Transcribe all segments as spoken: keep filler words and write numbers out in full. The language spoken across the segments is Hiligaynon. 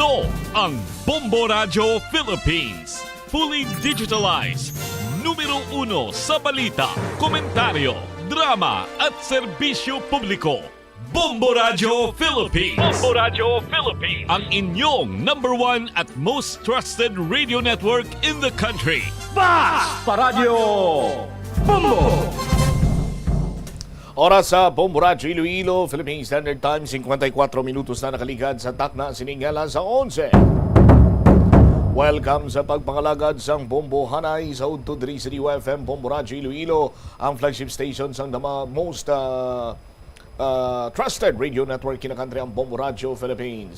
Ito ang Bombo Radyo Philippines. Fully digitalized. Numero uno sa balita, komentaryo, drama at serbisyo publiko. Bombo Radyo Philippines. Bombo Radyo Philippines. Ang inyong number one at most trusted radio network in the country. Basta Radyo Bombo! Oras sa Bombo Radyo Iloilo, Philippine Standard Time, singkwenta y kuwatro minutos na nakaligad sa takna sining alas onse. Welcome sa pagpangalagad sang Bombo Hanay sa udto diri sa D Y F M Bombo Radyo Iloilo, ang flagship station sang the ma-, most, ah, ah, trusted radio network in the country, ang Bombo Radyo Philippines.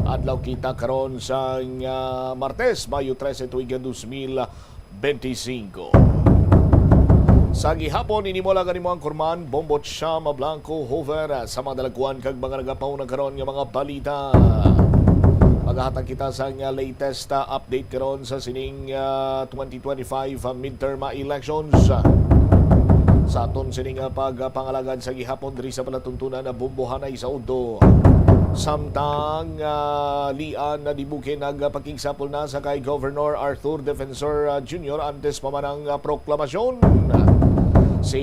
Adlaw kita karon sang, ah, Martes, Mayo trese, tuig dos mil benti singko. Sa gihapon, ini mo lang ang imo anchorman, Bombo Chama Blanco Hover, sa mga dalagkuan kag mga nagapauna karon nga mga balita. Maghatag kita sa nga latest, ah, update karon sa sining, ah, twenty twenty-five, ah, midterm, ah, elections. Sa aton sining, ah, pagpangalagad sa gihapon diri sa palatuntunan na Bombo Hanay sa udto. Samtang, ah, Lian na Dibuque nagpakigsapol na sa kay Governor Arthur Defensor, ah, Junior antes pa man ang, ah, proklamasyon. Si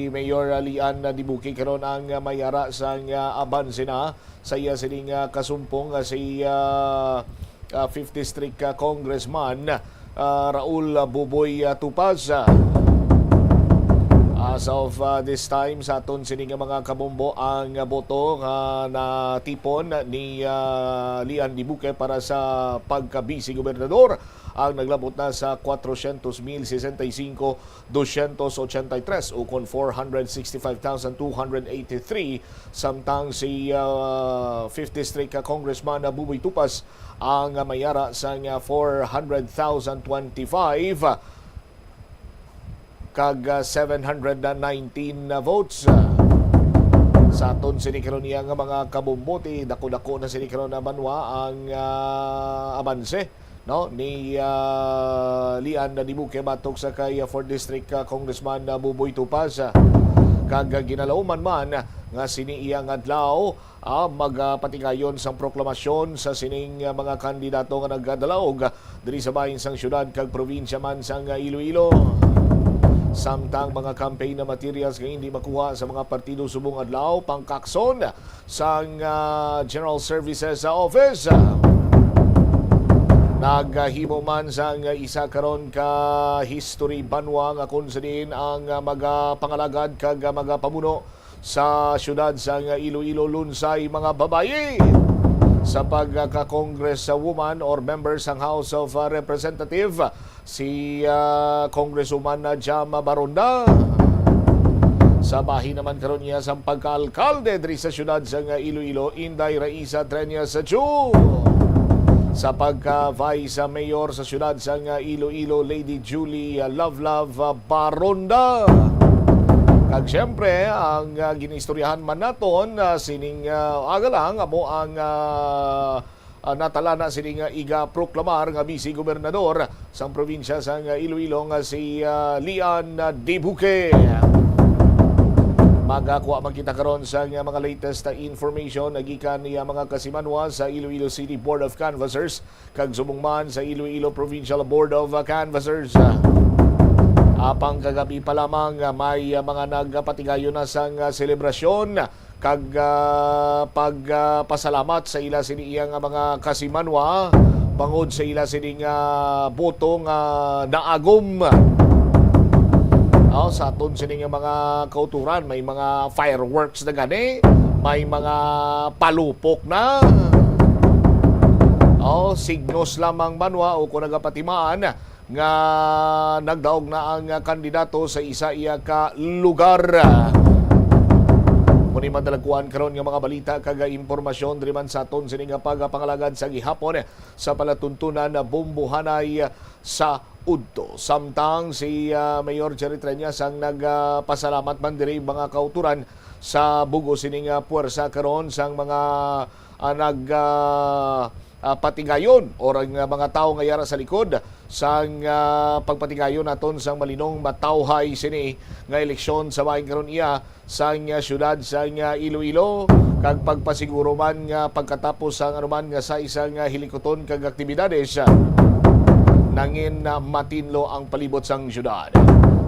Mayor, ah, Lian na Dibuque karon ang, ah, may ara sang, ah, abanse na sa iya sining, ah, kasumpong, ah, si, ah, ah, fifth District, ah, Congressman, ah, Raul, ah, Buboy, ah, Tupaz. As of, ah, this time, sa aton sining mga kabombo, ang, ah, boto nga natipon ni, ah, Lian Dibuque para sa pagka-vice gobernador ang naglabot na sa kwatrocientos mil sesenta y cinco, doscientos ochenta y tres, ukon four hundred sixty-five thousand two hundred eighty-three, samtang si, ah, fifth District, ah, Congressman, ah, Buboy Tupaz ang, ah, may ara sang, ah, four hundred thousand twenty-five kag, ah, seven hundred nineteen na votes. Sa aton sini karon niya nga mga kabombote, dako-dako na sini karon na banwa ang, ah, abanse, no, ni, ah, Lian na Dibuque batok sa kay, ah, fourth District, ah, Congressman, ah, Buboy Tupaz, ah, kag, ah, ginalauman man nga sini iya nga adlaw, ah, magapatigayon sang proklamasyon sa sining, ah, mga kandidato nga nagdalaog, ah, diri sa bahin sang syudad kag probinsya man sang, ah, Iloilo. Samtang mga campaign na materials nga hindi makuha sa mga partido subong adlaw, pangkakson sang, ah, General Services, ah, Office, ah, naghimo man sang isa karon ka history banwa nga kung sa diin ang, ah, magapangalagad kag, ah, magapamuno sa siyudad sang Iloilo lunsay mga babayi sa pagka-congresswoman or member sang House of, ah, Representative, si, ah, Congresswoman, ah, Jam Baronda. Sa bahin naman karon niya sang pagka-alkalde diri sa siyudad sang Iloilo, Inday Raisa Treñas Chu. Sa pagka-vice mayor sa siyudad sang Iloilo, Lady Julie, ah, Love Love, ah, Baronda. Kag siyempre, ang, ah, ginistoryahan man naton, ah, sining, ah, aga lang, amo ang, ah, ah, natala na sini nga iga-proklamar nga vice gobernador sang probinsya sang Iloilo nga si, ah, Lian, ah, Dibuque. Magakuha man kita karon sa nga mga latest, ah, information na gikan niya mga kasimanwa sa Iloilo City Board of Canvassers kag subong man sa Iloilo Provincial Board of, ah, Canvassers. Apang kagabi pa lamang, ah, may, ah, mga nagpatigayon na sang, ah, selebrasyon kag, ah, pag, ah, pasalamat sa ila sini iya nga mga kasimanwa bangod sa ila sini nga boto nga naagom. Oh, sa aton sini nga mga kauturan, may mga fireworks na gani, may mga palupok na. Oh, signos lamang banwa o kung nagapatimaan, nga nagdaog na ang kandidato sa isa iya ka lugar. Muni man dalagkuan karon nga mga balita kag impormasyon diri man sa aton sini nga pagapangalagad sa gihapon sa palatuntunan na bombohanay sa udto. Samtang si, ah, Mayor Jerry Treñas ang nagpasalamat man diri mga kauturan sa bug-os sining, ah, puwersa karon sang mga, ah, nag, ah, ah, patigayon or ang, ah, mga tawo nga yara sa likod Sang, ah, pagpatigayon naton sang malinong matawhay sini nga eleksyon sa bahin karon iya sang, ah, siyudad sang, ah, Iloilo, kag pagpasiguro man nga pagkatapos sang anuman nga sa isang, ah, hilikuton kag aktibidades, ah, nangin, ah, matinlo ang palibot sang siyudad.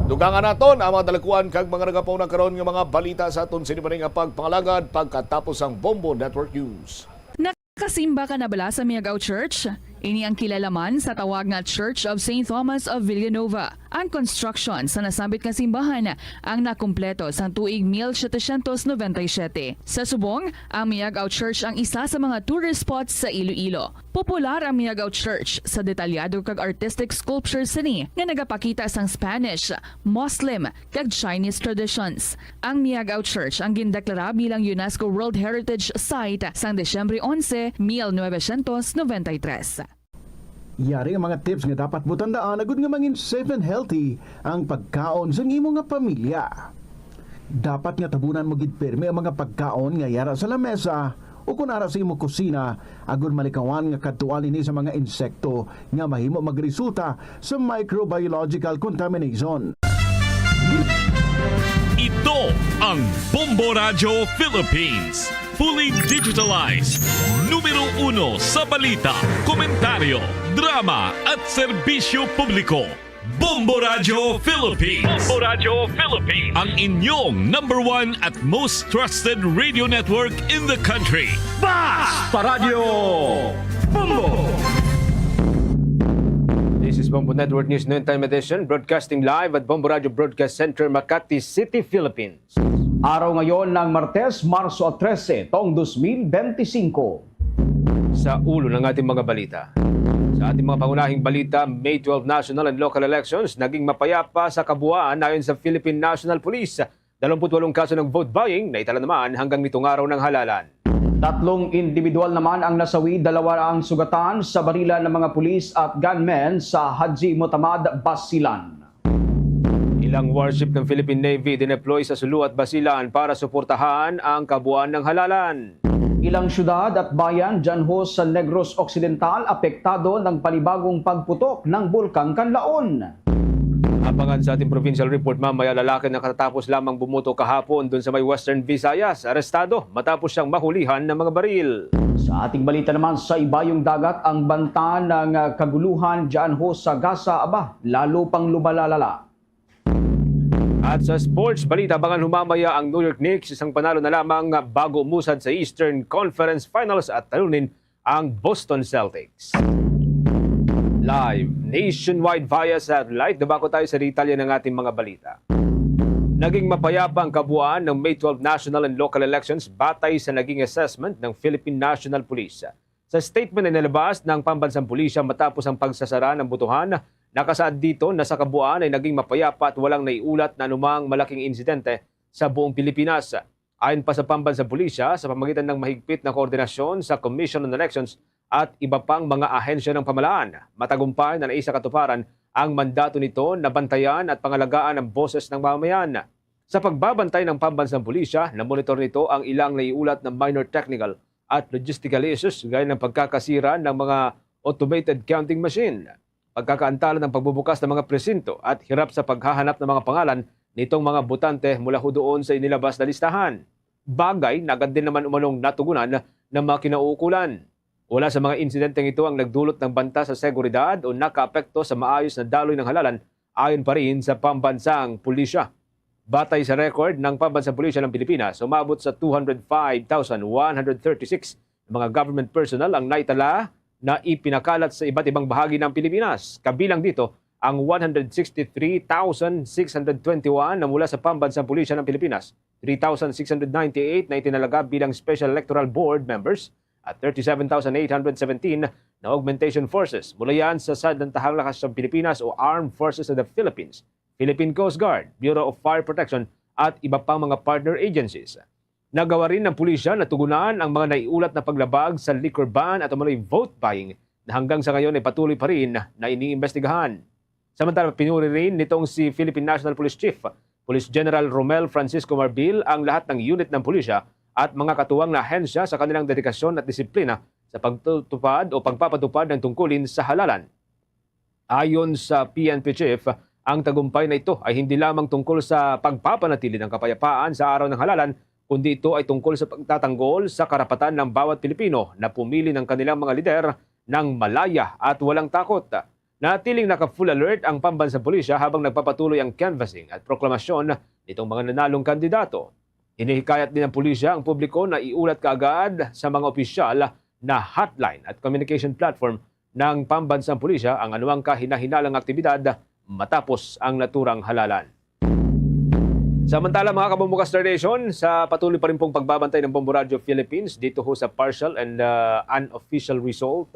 Dugangan naton ang mga dalakuan kag mga nagapauna karon nga mga balita sa aton sini pa nga pagpangalagad pagkatapos sang Bombo Network News. Nakasimba ka na bala sa Miagao Church? Ini ang kilala man sa tawag nga Church of Saint Thomas of Villanova. Ang construction sa nasambit nga simbahan ang nakumpleto sang tuig mil setecientos noventa y siete. Sa subong, ang Miagao Church ang isa sa mga tourist spots sa Iloilo. Popular ang Miagao Church sa detalyado kag artistic sculptures sini nga nagapakita sang Spanish, Muslim, kag Chinese traditions. Ang Miagao Church ang gindeklara bilang UNESCO World Heritage Site sang Disyembre onse, mil novecientos noventa y tres. Yari ang mga tips nga dapat mo tandaan agud nga mangin safe and healthy ang pagkaon sang imo nga pamilya. Dapat nga tabunan mo gid pirmi ang mga pagkaon nga yara sa lamesa o kon ara sa imo kusina, agud malikawan nga kadtuan ini sa mga insekto nga mahimo magresulta sa microbiological contamination. Ito ang Bombo Radyo Philippines. Fully digitalized. Numero uno sa balita, komentaryo, drama, at serbisyo publiko. Bombo Radyo Philippines. Bombo Radyo Philippines. Ang inyong number one at most trusted radio network in the country. Basta Radyo Bombo! This is Bombo Network News Noontime Edition, broadcasting live at Bombo Radyo Broadcast Center, Makati City, Philippines. Araw ngayon ng Martes, Marso trese, taong dos mil benti singko. Sa ulo ng ating mga balita. Sa ating mga pangunahing balita, May twelve national and local elections naging mapayapa sa kabuuan ayon sa Philippine National Police. Dalawampu't walong kaso ng vote buying naitala naman hanggang nitong araw ng halalan. Tatlong individual naman ang nasawi, dalawa ang sugatan sa barilan ng mga pulis at gunmen sa Haji Mutamad, Basilan. Ilang warship ng Philippine Navy dineploy sa Sulu at Basilan para suportahan ang kabuuan ng halalan. Ilang syudad at bayan dyan ho sa Negros Occidental apektado ng panibagong pagputok ng Bulkang Kanlaon. Abangan sa ating provincial report mamaya, lalaki na katatapos lamang bumuto kahapon dun sa may Western Visayas, arestado matapos siyang mahulihan ng mga baril. Sa ating balita naman, sa Ibayong Dagat ang banta ng, ah, kaguluhan dyan ho sa Gasa, aba, lalo pang lumalalala. At sa sports balita, abangan humamaya ang New York Knicks, isang panalo na lamang bago umusad sa Eastern Conference Finals at talunin ang Boston Celtics. Live nationwide via satellite, dumako tayo sa detalye ng ating mga balita. Naging mapayapa ang kabuuan ng May twelve national and local elections batay sa naging assessment ng Philippine National Police. Sa statement na inilabas ng Pambansang Pulisya matapos ang pagsasara ng botohan, nakasaad dito na sa kabuuan ay naging mapayapa at walang naiulat na anumang malaking insidente sa buong Pilipinas. Ayon pa sa Pambansang Pulisya, sa pamagitan ng mahigpit na koordinasyon sa Commission on Elections at iba pang mga ahensya ng pamahalaan, matagumpay na naisakatuparan ang mandato nito na bantayan at pangalagaan ang boses ng mamamayan. Sa pagbabantay ng Pambansang Pulisya, namonitor nito ang ilang naiulat na minor technical at logistical issues gaya ng pagkakasira ng mga automated counting machine, pagkakaantala ng pagbubukas ng mga presinto at hirap sa paghahanap ng mga pangalan nitong mga botante mula ho doon sa inilabas na listahan. Bagay na agad din naman umanong natugunan ng mga kinauukulan. Wala sa mga insidenteng ito ang nagdulot ng banta sa seguridad o nakaapekto sa maayos na daloy ng halalan, ayon pa rin sa pambansang pulisya. Batay sa record ng Pambansang Pulisya ng Pilipinas, umabot sa two hundred five thousand one hundred thirty-six na mga government personnel ang naitala na ipinakalat sa iba't ibang bahagi ng Pilipinas. Kabilang dito ang one hundred sixty-three thousand six hundred twenty-one na mula sa Pambansang Pulisya ng Pilipinas, three thousand six hundred ninety-eight na itinalaga bilang Special Electoral Board members, at thirty-seven thousand eight hundred seventeen na augmentation forces mula yan sa Sandatahang Lakas ng Pilipinas o Armed Forces of the Philippines, Philippine Coast Guard, Bureau of Fire Protection, at iba pang mga partner agencies. Nagawa rin ng pulisya na tugunan ang mga naiulat na paglabag sa liquor ban at umano'y vote buying na hanggang sa ngayon ay patuloy pa rin na iniimbestigahan. Samantala, pinuri rin nitong si Philippine National Police Chief, Police General Romel Francisco Marbil, ang lahat ng unit ng pulisya at mga katuwang na ahensya sa kanilang dedikasyon at disiplina sa pagtutupad o pagpapatupad ng tungkulin sa halalan. Ayon sa P N P chief, ang tagumpay na ito ay hindi lamang tungkol sa pagpapanatili ng kapayapaan sa araw ng halalan, kundi ito ay tungkol sa pagtatanggol sa karapatan ng bawat Pilipino na pumili ng kanilang mga lider ng malaya at walang takot. Natiling naka-full alert ang pambansang pulisya habang nagpapatuloy ang canvassing at proklamasyon nitong mga nanalong kandidato. Hinihikayat din ng pulisya ang publiko na iulat kaagad sa mga opisyal na hotline at communication platform ng pambansang pulisya ang anuang kahinahinalang aktibidad matapos ang naturang halalan. Samantala, mga kabombo ka Star Nation, sa patuloy pa rin pong pagbabantay ng Bombo Radio Philippines dito ho sa partial and, uh, unofficial result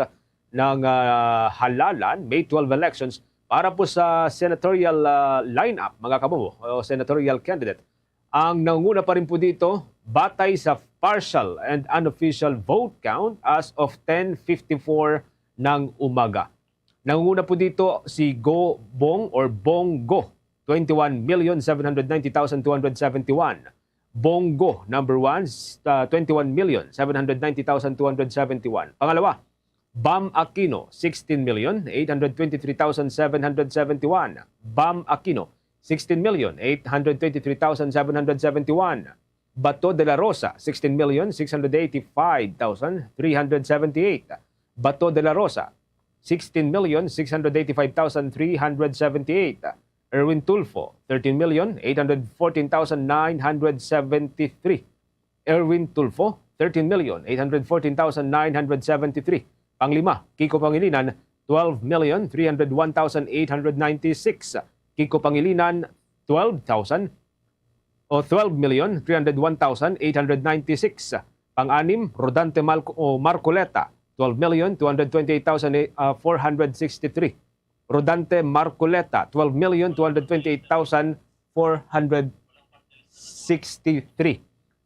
ng, uh, halalan, May twelve elections para po sa senatorial, uh, lineup, mga kabombo, o senatorial candidate. Ang nangunguna pa rin po dito, batay sa partial and unofficial vote count as of ten fifty-four ng umaga. Nangunguna po dito si Go Bong or Bong Go, twenty-one million seven hundred ninety thousand two hundred seventy-one. Bong Go, number one, s-, ah, twenty-one million seven hundred ninety thousand two hundred seventy-one. Pangalawa, Bam Aquino, sixteen million eight hundred twenty-three thousand seven hundred seventy-one. Bam Aquino, sixteen million eight hundred twenty-three thousand seven hundred seventy-one. Bato de la Rosa, sixteen million six hundred eighty-five thousand three hundred seventy-eight. Bato de la Rosa, sixteen million six hundred eighty-five thousand three hundred seventy-eight. Erwin Tulfo, thirteen million eight hundred fourteen thousand nine hundred seventy-three. Erwin Tulfo, thirteen million eight hundred fourteen thousand nine hundred seventy-three. Panglima, Kiko Pangilinan, twelve million three hundred one thousand eight hundred ninety-six. Kiko Pangilinan, twelve thousand o twelve million three hundred one thousand eight hundred ninety-six. Pang-anim, Rodante Malco-, o Marcoleta, twelve million two hundred twenty-eight thousand four hundred sixty-three. Rodante Marcoleta, twelve million two hundred twenty-eight thousand four hundred sixty-three.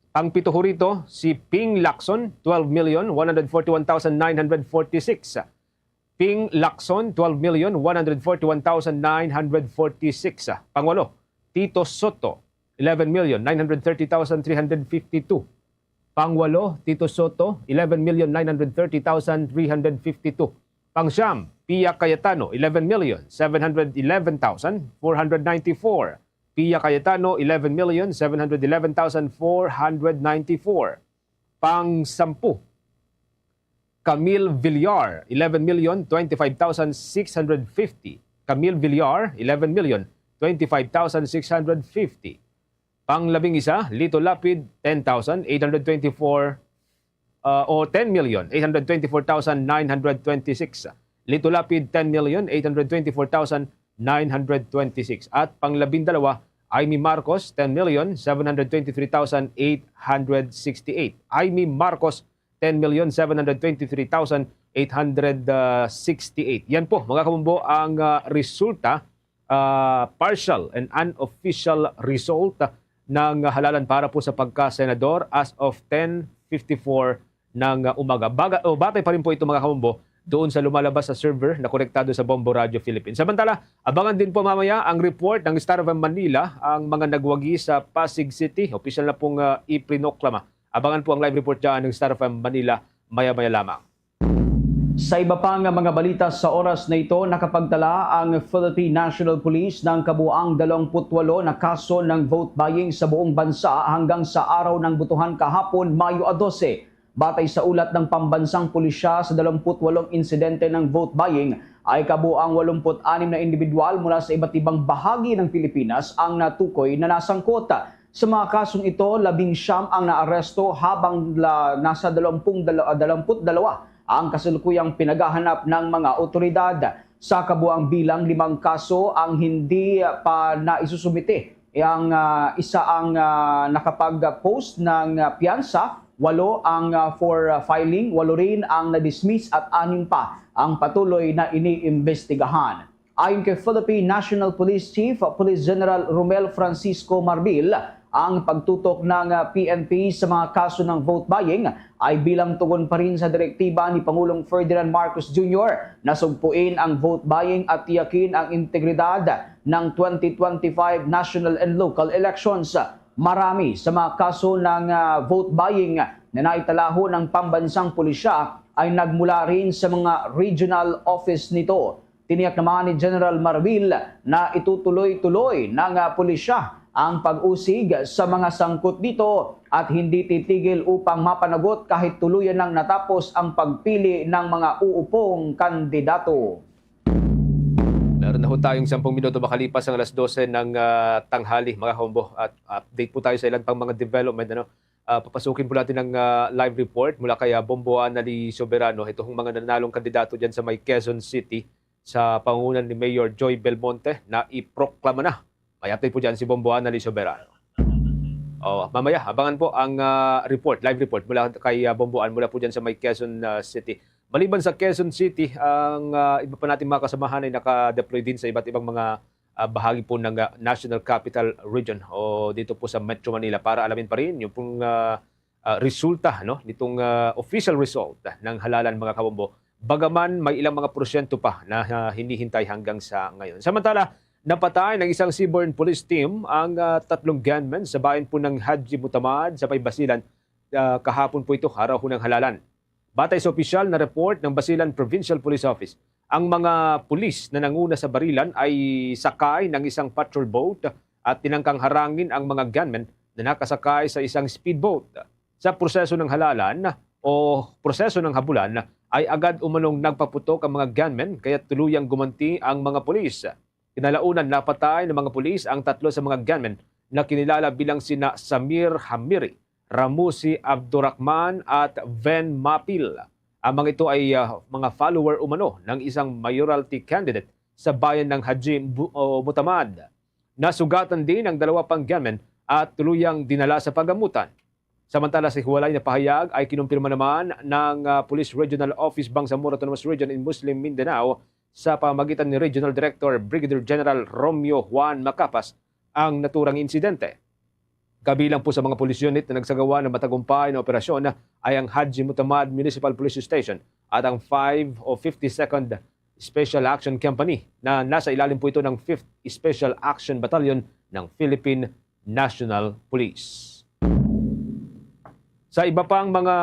Pang-pito ho rito, si Ping Lacson, twelve million one hundred forty-one thousand nine hundred forty-six. Ping Lacson, twelve million one hundred forty-one thousand nine hundred forty-six. Pangwalo, Tito Soto, eleven million nine hundred thirty thousand three hundred fifty-two. Pangwalo, Tito Soto, eleven million nine hundred thirty thousand three hundred fifty-two. Pangsyam, Pia Cayetano, eleven million seven hundred eleven thousand four hundred ninety-four. Pia Cayetano, eleven million seven hundred eleven thousand four hundred ninety-four. Pang-sampu, Camille Villar, eleven million twenty-five thousand six hundred fifty. Camille Villar, eleven million twenty-five thousand six hundred fifty. Pang-labing-isa, Lito Lapid, ten thousand eight hundred twenty-four, uh, o ten million eight hundred twenty-four thousand nine hundred twenty-six. Lito Lapid, ten million eight hundred twenty-four thousand nine hundred twenty-six. At pang-labindalawa, Imee Marcos, ten million seven hundred twenty-three thousand eight hundred sixty-eight. Imee Marcos, ten million seven hundred twenty-three thousand eight hundred sixty-eight. Yan po, mga kabombo, ang, ah, resulta, ah, partial and unofficial result ng halalan para po sa pagka-senador as of ten fifty-four ng, ah, umaga. Baga-, o, batay pa rin po ito, mga kabombo, doon sa lumalabas sa server na konektado sa Bombo Radio Philippines. Samantala, abangan din po mamaya ang report ng Star F M Manila, ang mga nagwagi sa Pasig City. Opisyal na pong, ah, ipinoklama. Abangan po ang live report dyan ng Star F M Manila maya-maya lamang. Sa iba pa nga mga balita sa oras na ito, nakapagtala ang Philippine National Police ng kabuang dalawampu't walo na kaso ng vote buying sa buong bansa hanggang sa araw ng botohan kahapon, Mayo a dose. Batay sa ulat ng pambansang pulisya, sa dalawampu't walong insidente ng vote buying ay kabuang walumpu't anim na individual mula sa iba't ibang bahagi ng Pilipinas ang natukoy na nasangkot. Sa mga kasong ito, labing siyam ang naaresto, habang la-, nasa dalawampung dal-, ah, dalawampu't dalawa ang kasalukuyang pinaghahanap ng mga awtoridad. Sa kabuang bilang, limang kaso ang hindi pa naisusumite. Ang, ah, isa ang, ah, nakapag-post ng, ah, piyansa, walo ang, ah, for, ah, filing, walo rin ang na-dismiss at anim pa ang patuloy na iniimbestigahan. Ayon kay Philippine National Police Chief Police General Romel Francisco Marbil, ang pagtutok ng, ah, P N P sa mga kaso ng vote buying ay bilang tugon pa rin sa direktiba ni Pangulong Ferdinand Marcos Junior na sugpuin ang vote buying at tiyakin ang integridad ng twenty twenty-five national and local elections. Marami sa mga kaso ng, ah, vote buying na naitalaho ng pambansang pulisya ay nagmula rin sa mga regional office nito. Tiniyak naman ni General Marbil na itutuloy-tuloy ng ah, pulisya ang pag-usig sa mga sangkot dito at hindi titigil upang mapanagot kahit tuluyan nang natapos ang pagpili ng mga uupong kandidato. Meron na ho tayong sampung minuto makalipas ang alas dose ng ah, tanghali, mga kaumbo. At update po tayo sa ilan pang mga development. Ano? Ah, papasukin po natin ang ah, live report mula kay ah, Bombo Anali Soberano. Ito hong mga nanalong kandidato dyan sa may Quezon City sa pangunan ni Mayor Joy Belmonte na iproklama na. May update po dyan si Bombo Anali Soberano. Oh, mamaya, abangan po ang ah, report, live report mula kay ah, Bombo An, mula po dyan sa may Quezon ah, City. Maliban sa Quezon City, ang ah, iba pa nating mga kasamahan ay naka-deploy din sa iba't ibang mga ah, bahagi po ng ah, National Capital Region o dito po sa Metro Manila para alamin pa rin yung pong ah, ah, resulta, no, nitong ah, official result ng halalan, mga kabombo. Bagaman may ilang mga porsyento pa na ah, hinihintay hanggang sa ngayon. Samantala, napatay ng isang Seaborn Police Team ang ah, tatlong gunmen sa bayan po ng Haji Mutamad sa Paybasilan ah, kahapon po ito, araw ho ng halalan. Batay sa opisyal na report ng Basilan Provincial Police Office, ang mga pulis na nanguna sa barilan ay sakay ng isang patrol boat at tinangkang harangin ang mga gunmen na nakasakay sa isang speedboat. Sa proseso ng halalan o proseso ng habulan ay agad umanong nagpaputok ang mga gunmen kaya tuluyang gumanti ang mga pulis. Kinalaunan, napatay ng mga pulis ang tatlo sa mga gunmen na kinilala bilang sina Samir Hamiri, Ramusi Abdurrahman at Ven Mapil. Ang mga ito ay ah, mga follower umano ng isang mayoralty candidate sa bayan ng Haji Bu- o Mutamad. Nasugatan din ang dalawa pang gunmen at tuluyang dinala sa pagamutan. Samantala, sa hiwalay na pahayag ay kinumpirma naman ng ah, Police Regional Office Bangsamoro Autonomous Region in Muslim Mindanao sa pamamagitan ni Regional Director Brigadier General Romeo Juan Macapas ang naturang insidente. Kabilang po sa mga police unit na nagsagawa ng matagumpay na operasyon ay ang Haji Mutamad Municipal Police Station at ang five o fifty-second Special Action Company na nasa ilalim po ito ng fifth Special Action Battalion ng Philippine National Police. Sa iba pang mga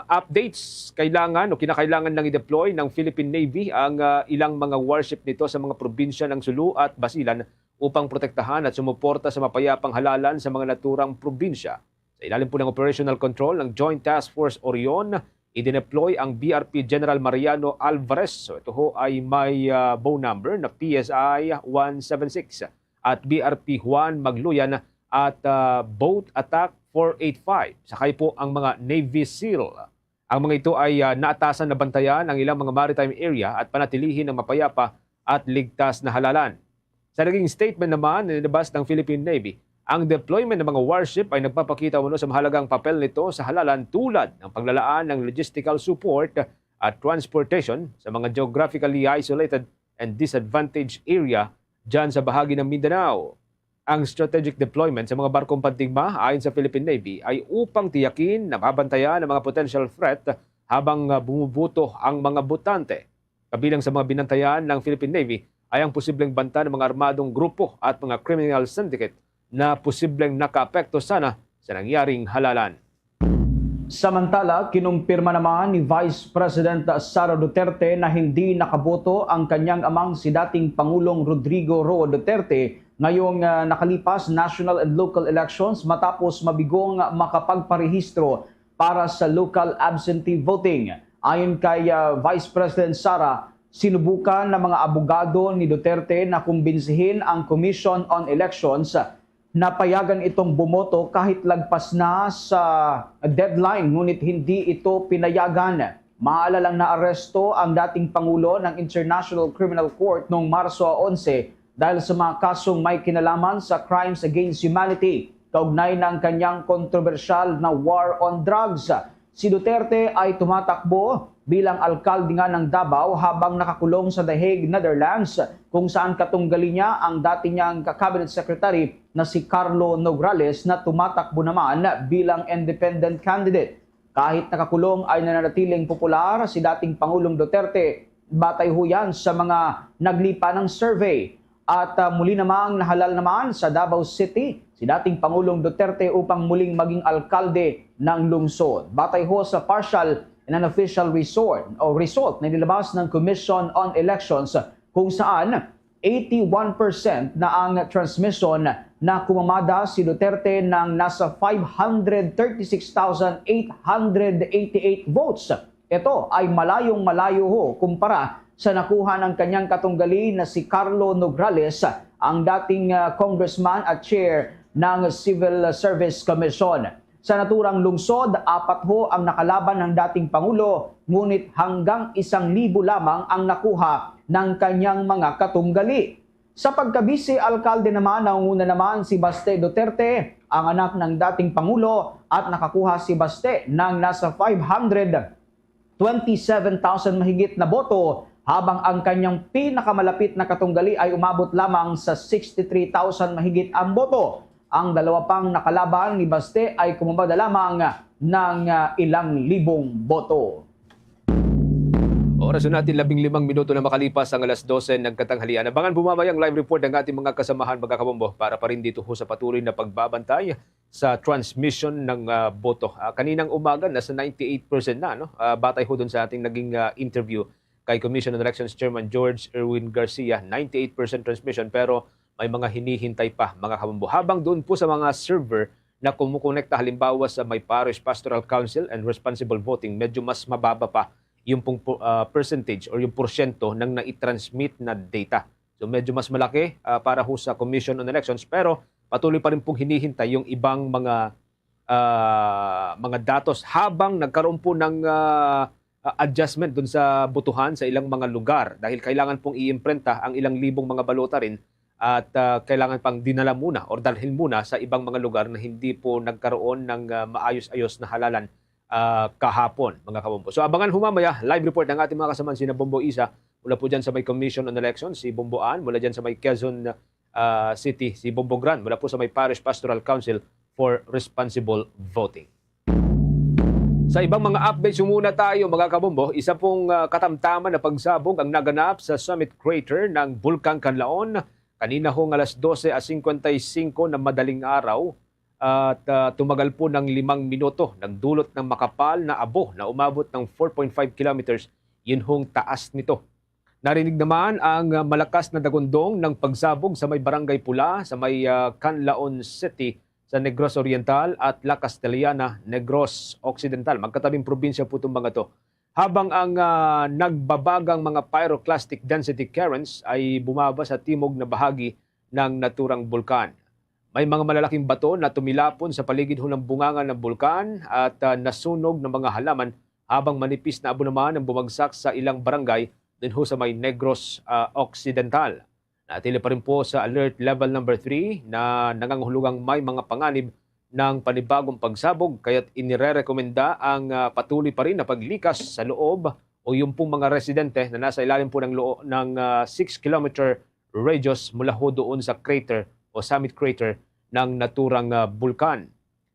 updates, kailangan o kinakailangan lang i-deploy ng Philippine Navy ang ah, ilang mga warship nito sa mga probinsya ng Sulu at Basilan upang protektahan at sumuporta sa mapayapang halalan sa mga naturang probinsya. Sa ilalim po ng operational control ng Joint Task Force Orion, idineploy ang B R P General Mariano Alvarez. So, ito ho ay may ah, bow number na P S I one seven six at B R P Juan Magluyan at ah, Boat Attack four eight five. Sakay po ang mga Navy SEAL. Ang mga ito ay ah, naatasan na bantayan ang ilang mga maritime area at panatilihin ang mapayapa at ligtas na halalan. Sa naging statement naman na nilabas ng Philippine Navy, ang deployment ng mga warship ay nagpapakita umano sa mahalagang papel nito sa halalan tulad ng paglalaan ng logistical support at transportation sa mga geographically isolated and disadvantaged area dyan sa bahagi ng Mindanao. Ang strategic deployment sa mga barkong pandigma ayon sa Philippine Navy ay upang tiyakin na mabantayan ang mga potential threat habang ah, bumubuto ang mga botante. Kabilang sa mga binantayan ng Philippine Navy ay ang posibleng banta ng mga armadong grupo at mga criminal syndicate na posibleng nakaapekto sana sa nangyaring halalan. Samantala, kinumpirma naman ni Vice President Sara Duterte na hindi nakaboto ang kanyang amang si dating Pangulong Rodrigo Roa Duterte ngayong ah, nakalipas national and local elections matapos mabigong makapagparehistro para sa local absentee voting. Ayon kay ah, Vice President Sara, sinubukan ng mga abogado ni Duterte na kumbinsihin ang Commission on Elections na payagan itong bumoto kahit lagpas na sa deadline, ngunit hindi ito pinayagan. Maalalang naaresto ang dating Pangulo ng International Criminal Court noong Marso onse dahil sa mga kasong may kinalaman sa crimes against humanity kaugnay ng kanyang kontrobersyal na war on drugs. Si Duterte ay tumatakbo bilang alkalde nga ng Davao habang nakakulong sa The Hague, Netherlands, kung saan katunggali niya ang dati niyang ka-cabinet secretary na si Carlo Nograles na tumatakbo naman bilang independent candidate. Kahit nakakulong ay nananatiling popular si dating Pangulong Duterte, batay ho yan sa mga naglipa ng survey. At ah, muli namang nahalal naman sa Davao City si dating Pangulong Duterte upang muling maging alkalde ng lungsod. Batay ho sa partial and unofficial resort o result na nilabas ng Commission on Elections kung saan eighty-one percent na ang transmission na kumamada si Duterte ng nasa five hundred thirty-six thousand eight hundred eighty-eight votes. Ito ay malayong-malayo ho kumpara sa nakuha ng kanyang katunggali na si Carlo Nograles, ang dating, ah, congressman at chair ng Civil Service Commission. Sa naturang lungsod, apat ho ang nakalaban ng dating Pangulo, ngunit hanggang isang libo lamang ang nakuha ng kanyang mga katunggali. Sa pagka-vice alkalde naman, nangunguna naman si Baste Duterte, ang anak ng dating Pangulo, at nakakuha si Baste ng nasa five hundred twenty-seven thousand mahigit na boto, habang ang kanyang pinakamalapit na katunggali ay umabot lamang sa sixty-three thousand mahigit ang boto. Ang dalawa pang nakalaban ni Baste ay kumabada lamang ng, ah, ilang libong boto. Oras na natin, labing limang minuto na makalipas ang alas dose ng katanghalian. Abangan po mamaya ang live report ng ating mga kasamahan, mga kabombo, para pa rin dito ho sa patuloy na pagbabantay sa transmission ng, ah, boto. Ah, kaninang umaga, nasa ninety-eight percent na, no? Ah, batay ho dun sa ating naging, ah, interview kay Commission on Elections Chairman George Erwin Garcia, ninety-eight percent transmission, pero may mga hinihintay pa, mga kabombo. Habang doon po sa mga server na kumukonekta halimbawa sa may Parish Pastoral Council and Responsible Voting, medyo mas mababa pa yung pong po-, ah, percentage or yung porsyento ng nai-transmit na data. So, medyo mas malaki, ah, para ho sa Commission on Elections, pero patuloy pa rin pong hinihintay yung ibang mga, ah, mga datos habang nagkaroon po ng, ah, ah, adjustment dun sa botohan sa ilang mga lugar, dahil kailangan pong iimprenta ang ilang libong mga balota rin at, ah, kailangan pang dinala muna or dalhin muna sa ibang mga lugar na hindi po nagkaroon ng, ah, maayos-ayos na halalan, ah, kahapon, mga kabombo. So, abangan ho mamaya, live report ng ating mga kasamahan, sina Bombo Isa, mula po dyan sa may Commission on Elections, si Bombo Ann, mula dyan sa may Quezon, ah, City, si Bombo Gran, mula po sa may Parish Pastoral Council for Responsible Voting. Sa ibang mga updates, muna tayo, mga kabombo. Isa pong, ah, katamtaman na pagsabog ang naganap sa summit crater ng Bulkang Kanlaon kanina hong alas dose a cincuenta y cinco na madaling araw at, ah, tumagal po ng limang minuto. Nagdulot ng makapal na abo na umabot ng four point five kilometers yun hong taas nito. Narinig naman ang, ah, malakas na dagundong ng pagsabog sa may Barangay Pula, sa may, ah, Canlaon City, sa Negros Oriental, at La Castellana, Negros Occidental. Magkatabing probinsya po itong mga to. Habang ang, ah, nagbabagang mga pyroclastic density currents ay bumaba sa timog na bahagi ng naturang bulkan. May mga malalaking bato na tumilapon sa paligid ho ng bunganga ng bulkan at, ah, nasunog ng mga halaman, habang manipis na abo naman ang bumagsak sa ilang barangay din ho sa may Negros, ah, Occidental. Natili pa rin po sa alert level number three na nangangahulugang may mga panganib ng panibagong pagsabog, kaya't inirerekomenda ang, ah, patuloy pa rin na paglikas sa loob o yung pong mga residente na nasa ilalim po ng loo-, ng, ah, six kilometer radius mula ho doon sa crater o summit crater ng naturang, ah, bulkan.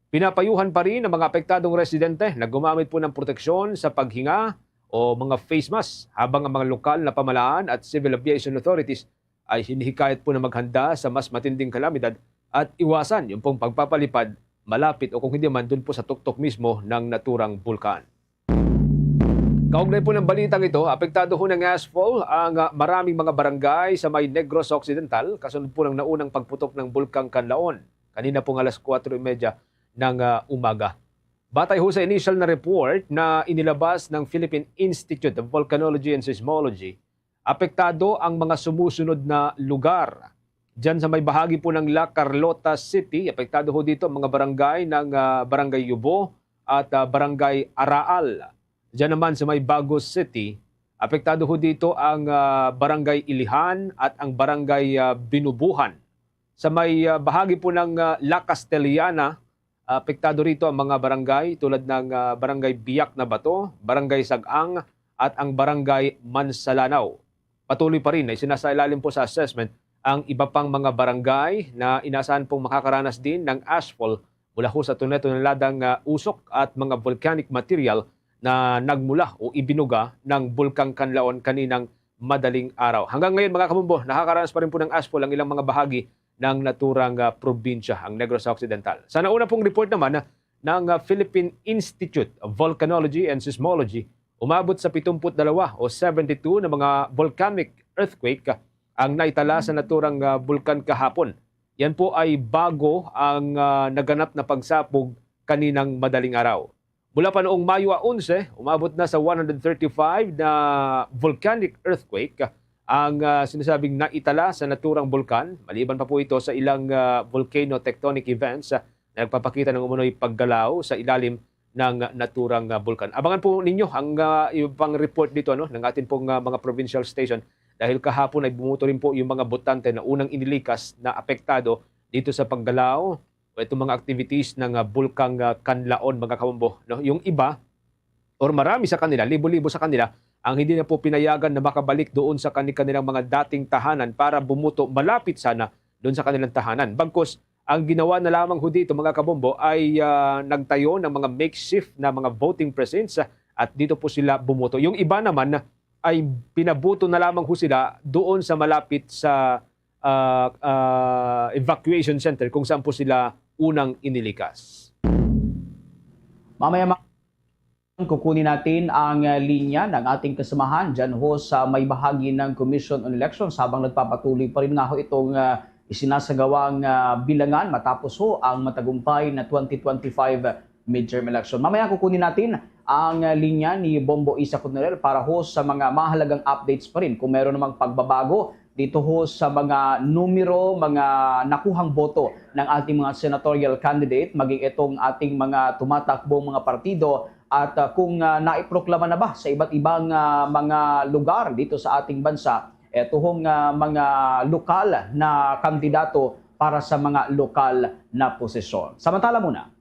Pinapayuhan pa rin ang mga apektadong residente na gumamit po ng proteksyon sa paghinga o mga face mask, habang ang mga lokal na pamahalaan at civil aviation authorities ay hinihikayat po na maghanda sa mas matinding kalamidad at iwasan yung pong pagpapalipad malapit o kung hindi man dun po sa tuktok mismo ng naturang bulkan. Kaugnay po ng balitang ito, apektado ho ng ashfall ang, ah, maraming mga barangay sa may Negros Occidental, kasunod po ng naunang pagputok ng Bulkang Kanlaon kanina pong alas kuwatro y medya ng, ah, umaga. Batay ho sa initial na report na inilabas ng Philippine Institute of Volcanology and Seismology, apektado ang mga sumusunod na lugar. Diyan sa may bahagi po ng La Carlota City, apektado ho dito ang mga barangay ng, ah, Barangay Yubo at, ah, Barangay Araal. Diyan naman sa may Bagos City, apektado ho dito ang, ah, Barangay Ilihan at ang Barangay, ah, Binubuhan. Sa may, ah, bahagi po ng, ah, La Castellana, apektado rito ang mga barangay tulad ng, ah, Barangay Biak na Bato, Barangay Sag-ang, at ang Barangay Mansalanaw. Patuloy pa rin na isinasailalim po sa assessment ang iba pang mga barangay na inaasahan pong makakaranas din ng ashfall mula ho sa tone-toneladang, ah, usok at mga volcanic material na nagmula o ibinuga ng Bulkang Kanlaon kaninang madaling araw. Hanggang ngayon, mga kabombo, nakakaranas pa rin po ng ashfall ang ilang mga bahagi ng naturang, ah, probinsya, ang Negros Occidental. Sa nauna pong report naman ng, ah, Philippine Institute of Volcanology and Seismology, umabot sa pitumput dalawa o seventy-two na mga volcanic earthquake ang naitala sa naturang, ah, bulkan kahapon. Yan po ay bago ang, ah, naganap na pagsapog kaninang madaling araw. Mula pa noong Mayo a onse, umabot na sa one hundred thirty-five na volcanic earthquake ang, ah, sinasabing naitala sa naturang bulkan. Maliban pa po ito sa ilang, ah, volcano tectonic events, ah, na nagpapakita ng umunoy paggalaw sa ilalim ng naturang, ah, bulkan. Abangan po ninyo ang, ah, iba pang report dito, ano, ng atin pong, ah, mga provincial station, dahil kahapon ay bumuto rin po yung mga botante na unang inilikas na apektado dito sa paggalaw o itong mga activities ng, ah, Bulkang, ah, Kanlaon, mga kabombo, no? Yung iba, or marami sa kanila, libo-libo sa kanila, ang hindi na po pinayagan na makabalik doon sa kani-, kanilang mga dating tahanan para bumuto malapit sana doon sa kanilang tahanan. Bagkus, ang ginawa na lamang ho dito, mga kabombo, ay, ah, nagtayo ng mga makeshift na mga voting precincts, ah, at dito po sila bumuto. Yung iba naman ay pinabuto na lamang ho sila doon sa malapit sa, ah, ah, evacuation center kung saan po sila unang inilikas. Mamaya, ma- Kukunin natin ang, ah, linya ng ating kasamahan dyan ho sa may bahagi ng Commission on Elections habang nagpapatuloy pa rin nga ho itong, ah, isinasagawang, ah, bilangan matapos ho ang matagumpay na twenty twenty-five midterm election. Mamaya kukunin natin ang, ah, linya ni Bombo Isa Coronel para ho sa mga mahalagang updates pa rin kung meron namang pagbabago dito ho sa mga numero, mga nakuhang boto ng ating mga senatorial candidate, maging itong ating mga tumatakbong mga partido, at, ah, kung, ah, naiproklama na ba sa iba't ibang, ah, mga lugar dito sa ating bansa, eto hong, ah, mga lokal na kandidato para sa mga lokal na posisyon. Samantala muna.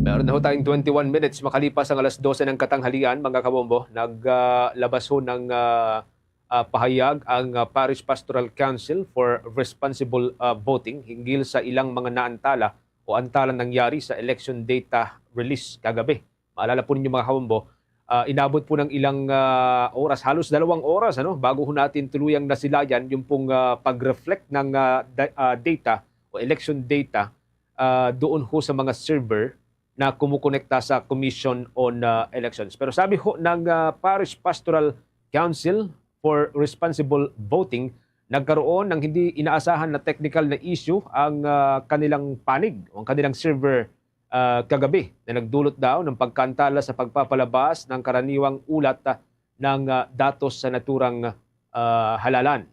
Meron na ho tayong twenty-one minutes makalipas ang alas dose ng katanghalian, mga kabombo. Nag, ah, labas ho ng, ah, ah, pahayag ang, ah, Parish Pastoral Council for Responsible, ah, Voting hinggil sa ilang mga naantala o antalang nangyari sa election data release kagabi. Maalala po ninyo, mga kabombo, ah, inabot po ng ilang, ah, oras, halos dalawang oras, ano, bago ho natin tuluyang nasilayan yung pong, ah, pag-reflect ng, ah, da-, ah, data o election data, ah, doon ho sa mga server na kumukonekta sa Commission on, ah, Elections. Pero sabi ho ng, ah, Parish Pastoral Council for Responsible Voting, nagkaroon ng hindi inaasahan na technical na issue ang, ah, kanilang panig o ang kanilang server, ah, kagabi, na nagdulot daw ng pagkaantala sa pagpapalabas ng karaniwang ulat, ah, ng, ah, datos sa naturang, ah, halalan.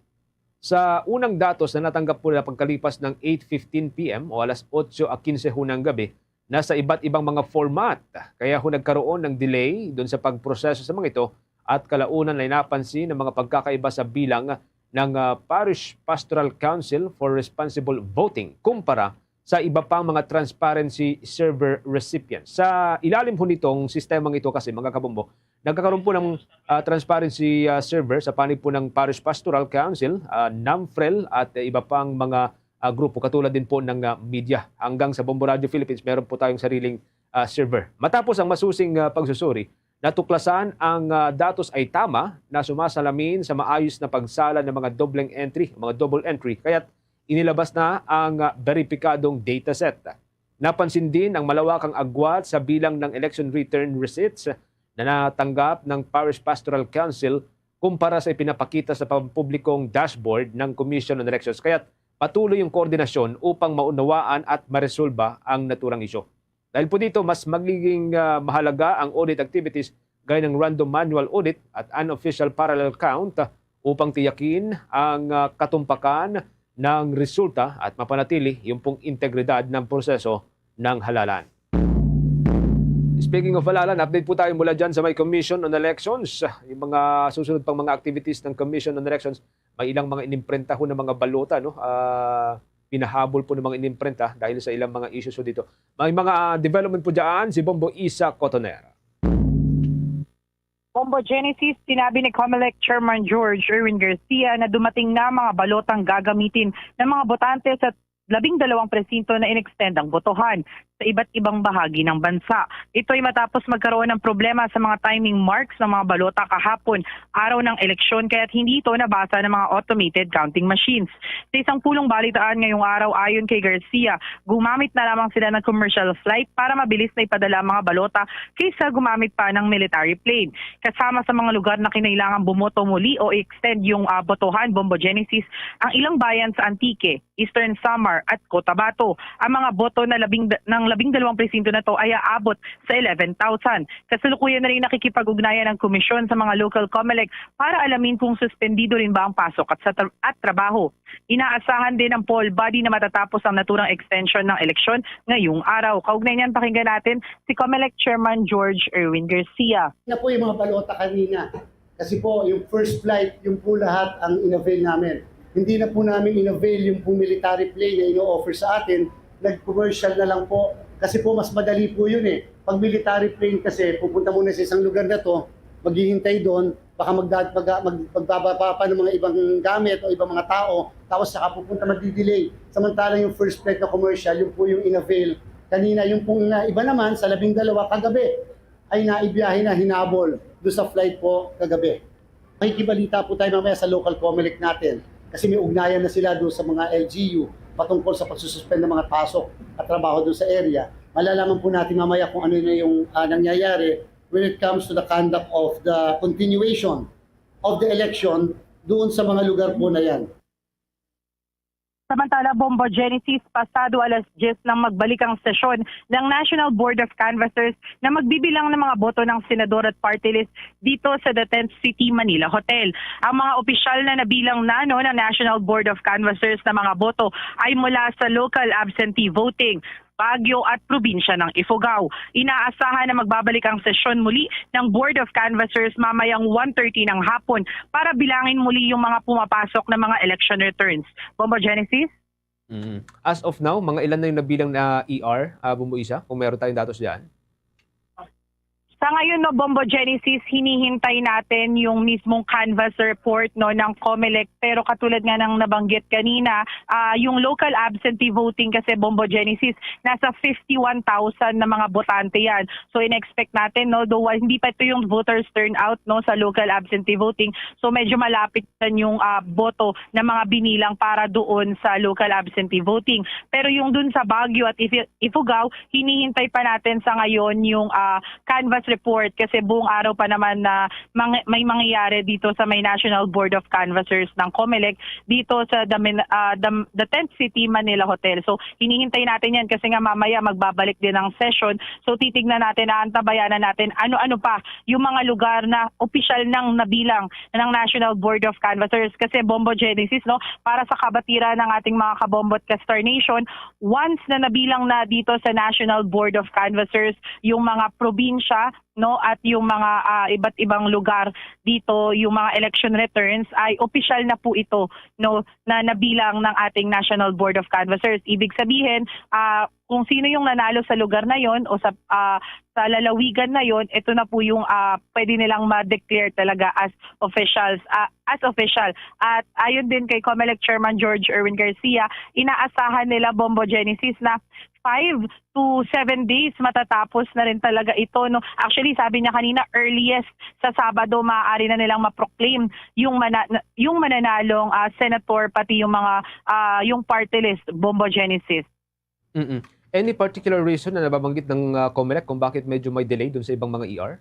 Sa unang datos na natanggap mula pagkalipas ng eight fifteen P M o alas otso a kinse hunang gabi, nasa iba't ibang mga format. Kaya ho nagkaroon ng delay dun sa pagproseso sa mga ito at kalaunan ay napansin ang mga pagkakaiba sa bilang ng, ah, Parish Pastoral Council for Responsible Voting kumpara sa iba pang mga transparency server recipients. Sa ilalim ho nitong sistemang ito kasi, mga kabombo, nagkakaroon po ng, ah, transparency, ah, server sa panig po ng Parish Pastoral Council, ah, NAMFREL at, eh, iba pang mga, ah, grupo katulad din po ng, ah, media. Hanggang sa Bombo Radio Philippines, meron po tayong sariling, ah, server. Matapos ang masusing, ah, pagsusuri, natuklasan ang, ah, datos ay tama na sumasalamin sa maayos na pagsala ng mga dobleng entry, mga double entry, kaya't inilabas na ang, ah, beripikadong dataset. Napansin din ang malawakang agwat sa bilang ng election return receipts na natanggap ng Parish Pastoral Council kumpara sa ipinapakita sa pampublikong dashboard ng Commission on Elections. Kaya't patuloy yung koordinasyon upang maunawaan at maresolba ang naturang isyu. Dahil po dito, mas magiging, ah, mahalaga ang audit activities gaya ng random manual audit at unofficial parallel count, ah, upang tiyakin ang, ah, katumpakan ng resulta at mapanatili yung pong integridad ng proseso ng halalan. Speaking of halalan, update po tayo mula dyan sa may Commission on Elections. Yung mga susunod pang mga activities ng Commission on Elections, may ilang mga inimprenta ho ng mga balota, no? Ah, pinahabol po ng mga inimprenta dahil sa ilang mga issues ho dito. May mga, ah, development po dyan, si Bombo Isa Cotoner. Bombo Genesis, sinabi ni Comelec Chairman George Erwin Garcia na dumating na mga balotang gagamitin ng mga botante sa labing dalawang presinto na inextend ang botohan. sa iba't ibang bahagi ng bansa. Ito ay matapos magkaroon ng problema sa mga timing marks ng mga balota kahapon, araw ng eleksyon, kaya't hindi ito nabasa ng mga automated counting machines. Sa isang pulong balitaan ngayong araw, ayon kay Garcia, gumamit na lamang sila ng commercial flight para mabilis na ipadala ang mga balota kaysa gumamit pa ng military plane. Kasama sa mga lugar na kinailangan bumoto muli o i-extend yung, ah, botohan, Bombo Genesis, ang ilang bayan sa Antique, Eastern Samar at Cotabato. Ang mga boto na labing, ng labing dalawang presinto na to ay aabot sa eleven thousand. Kasalukuyan na rin nakikipag-ugnayan ang komisyon sa mga local COMELEC para alamin kung suspendido rin ba ang pasok at, sa tra- at trabaho. Inaasahan din ang poll body na matatapos ang naturang extension ng eleksyon ngayong araw. Kaugnay niyan, pakinggan natin si COMELEC Chairman George Erwin Garcia. Na po yung mga balota kanina. Kasi po, yung first flight, yung po lahat ang in-avail namin. Hindi na po namin in-avail yung po military plane na ino-offer sa atin. Nag-commercial na lang po. Kasi po, mas madali po yun eh. Pag military plane kasi, pupunta muna sa isang lugar na to, maghihintay doon, baka magda- mag- mag- magbababa pa ng mga ibang gamit o ibang mga tao, tapos saka pupunta, magdi-delay. Samantalang yung first flight na commercial, yung po yung in-avail. Kanina, yung pong, ah, iba naman, sa labing dalawa kagabi, ay naibiyahe na, hinabol doon sa flight po kagabi. May kibalita po tayo mamaya sa local COMELEC natin kasi may ugnayan na sila doon sa mga L G U patungkol sa pagsususpend ng mga pasok at trabaho doon sa area. Malalaman po natin mamaya kung ano na yung, ah, nangyayari when it comes to the conduct of the continuation of the election doon sa mga lugar po na yan. Samantala, Bombo Genesis, pasado alas diyes nang magbalik ang sesyon ng National Board of Canvassers na magbibilang ng mga boto ng senador at party list dito sa The Tent City Manila Hotel. Ang mga opisyal na nabilang na, no, ng National Board of Canvassers na mga boto ay mula sa local absentee voting, Baguio at probinsya ng Ifugao. Inaasahan na magbabalik ang sesyon muli ng Board of Canvassers mamayang one thirty ng hapon para bilangin muli yung mga pumapasok na mga election returns. Bombo Genesis? Mm. As of now, mga ilan na yung nabilang na E R, uh, Bumbuisa, kung meron tayong datos dyan? Sa ngayon, no, Bombo Genesis, hinihintay natin yung mismong canvass report, no, ng COMELEC. Pero katulad nga ng nabanggit kanina, ah, yung local absentee voting kasi, Bombo Genesis, nasa fifty-one thousand na mga botante yan. So, in-expect natin, no, though, ah, hindi pa ito yung voters turnout, no, sa local absentee voting. So, medyo malapit yan yung, ah, boto na mga binilang para doon sa local absentee voting. Pero yung dun sa Baguio at Ifi- Ifugao, hinihintay pa natin sa ngayon yung, ah, canvass report kasi buong araw pa naman na mang- may mangyayari dito sa may National Board of Canvassers ng COMELEC dito sa the, Min- ah, the, the Tent City Manila Hotel. So, hinihintay natin yan kasi nga mamaya magbabalik din ang session. So, titignan natin, aantabayanan natin ano-ano pa yung mga lugar na opisyal nang nabilang ng National Board of Canvassers. Kasi, Bombo Genesis, no, para sa kabatiran ng ating mga kabombo at ka-Star Nation, once na nabilang na dito sa National Board of Canvassers yung mga probinsya, no, at yung mga, ah, iba't ibang lugar dito, yung mga election returns, ay opisyal na po ito, no, na nabilang ng ating National Board of Canvassers. Ibig sabihin, ah, kung sino yung nanalo sa lugar na yon o sa, ah, sa lalawigan na yon, ito na po yung, ah, pwede nilang ma-declare talaga as officials, ah, as official. At ayon din kay COMELEC Chairman George Erwin Garcia, inaasahan nila, Bombo Genesis, na five to seven days matatapos na rin talaga ito, no? Actually, sabi niya kanina, earliest sa Sabado maaari na nilang ma-proclaim yung mana- yung mananalong, ah, senator, pati yung mga, ah, yung party list, Bombo Genesis. Mm-mm. Any particular reason na nababanggit ng, ah, COMELEC kung bakit medyo may delay dun sa ibang mga E R?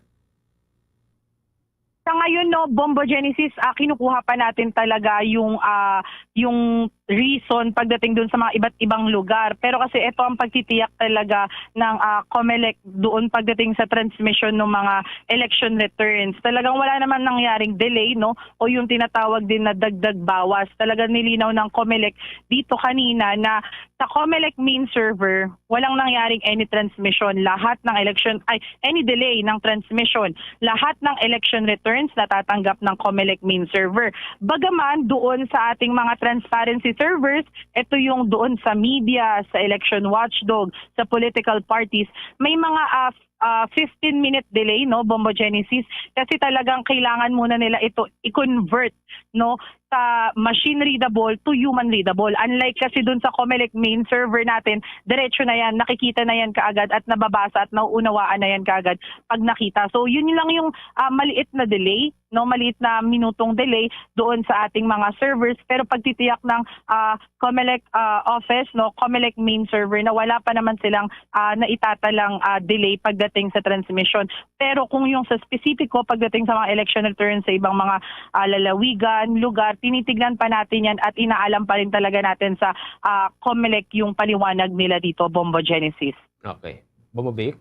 Sa ngayon, no, Bombo Genesis, ah, kinukuha pa natin talaga yung, ah, yung reason pagdating dun sa mga iba't ibang lugar. Pero kasi ito ang pagtitiyak talaga ng, ah, COMELEC doon pagdating sa transmission ng mga election returns. Talagang wala naman nangyaring delay, no, o yung tinatawag din na dagdag bawas. Talagang nilinaw ng COMELEC dito kanina na sa COMELEC main server, walang nangyaring any transmission. Lahat ng election, ay, any delay ng transmission. Lahat ng election returns natatapos tanggap ng Comelec main server. Bagaman doon sa ating mga transparency servers, ito yung doon sa media, sa election watchdog, sa political parties, may mga ah, ah, fifteen minute delay, no, Bombo Genesis, kasi talagang kailangan muna nila ito i-convert, no, sa machine readable to human readable. Unlike kasi dun sa Comelec main server natin, diretso na yan, nakikita na yan kaagad at nababasa at nauunawaan na yan kaagad pag nakita. So, yun lang yung ah, maliit na delay, no, maliit na minutong delay doon sa ating mga servers, pero pagtitiyak ng ah, Comelec ah, office, no, Comelec main server, na wala pa naman silang ah, naitatalang ah, delay pagdating sa transmission. Pero kung yung sa spesipiko pagdating sa mga election returns sa ibang mga ah, lalawigan, lugar, tinitignan pa natin yan at inaalam pa rin talaga natin sa ah, Comelec yung paliwanag nila dito, Bombo Genesis. Okay. Bombo Vic?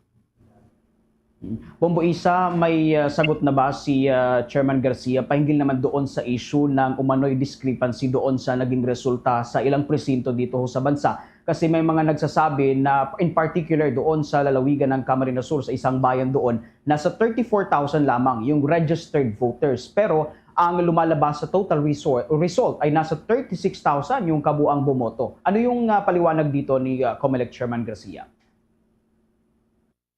Bombo Isa, may ah, sagot na ba si ah, Chairman Garcia pahinggil naman doon sa issue ng umano'y discrepancy doon sa naging resulta sa ilang presinto dito ho sa bansa? Kasi may mga nagsasabi na, in particular doon sa lalawigan ng Camarines Sur, sa isang bayan doon, nasa thirty-four thousand lamang yung registered voters. Pero ang lumalabas sa total resor- result ay nasa thirty-six thousand yung kabuang bumoto. Ano yung ah, paliwanag dito ni ah, Comelec Chairman Garcia?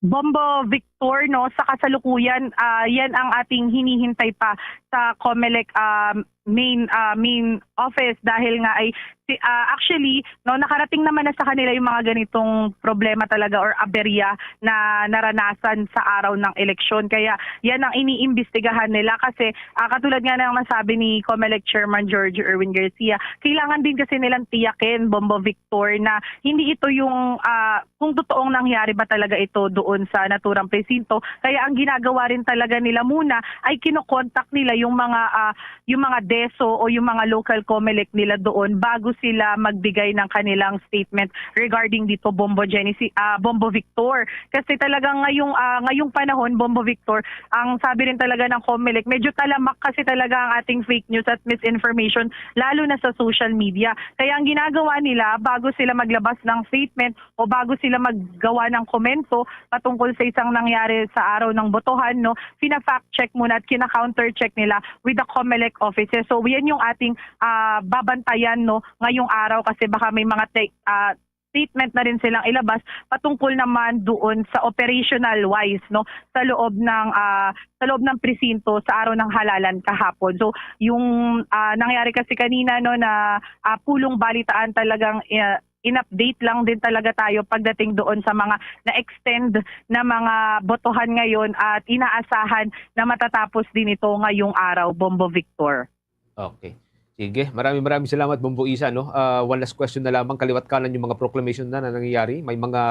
Bombo Victor, no, sa kasalukuyan, ah, yan ang ating hinihintay pa sa Comelec ah, main ah, main office, dahil nga ay si, ah, actually, no, nakarating naman na sa kanila yung mga ganitong problema talaga or aberya na naranasan sa araw ng eleksyon. Kaya yan ang iniimbestigahan nila kasi ah, katulad nga ng nasabi ni Comelec Chairman George Erwin Garcia, kailangan din kasi nilang tiyakin, Bombo Victor, na hindi ito yung ah, kung totoong nangyari ba talaga ito doon sa naturang presinto. Kaya ang ginagawa rin talaga nila muna ay kinokontak nila yung mga ah, yung mga DESO o yung mga local Comelec nila doon bago sila magbigay ng kanilang statement regarding dito, Bombo Genesis, ah, Bombo Victor. Kasi talagang ngayong ah, ngayong panahon, Bombo Victor, ang sabi rin talaga ng Comelec, medyo talamak kasi talaga ang ating fake news at misinformation, lalo na sa social media. Kaya ang ginagawa nila, bago sila maglabas ng statement o bago sila maggawa ng komento patungkol sa isang nangyari sa araw ng botohan, no, pina-fact check muna at kina-counter check nila with the Comelec offices. So yan yung ating ah, babantayan, no, ngayong araw kasi baka may mga te- ah, statement na rin silang ilabas patungkol naman doon sa operational wise, no, sa loob ng ah, sa loob ng presinto sa araw ng halalan kahapon. So yung ah, nangyari kasi kanina, no, na ah, pulong balitaan talagang ah, in-update lang din talaga tayo pagdating doon sa mga na-extend na mga botohan ngayon at inaasahan na matatapos din ito ngayong araw, Bombo Victor. Okay. Sige, maraming maraming salamat, Bombo Isa, no. Ah, one last question na lamang, kaliwat kanan yung mga proclamation na, na nangyayari. May mga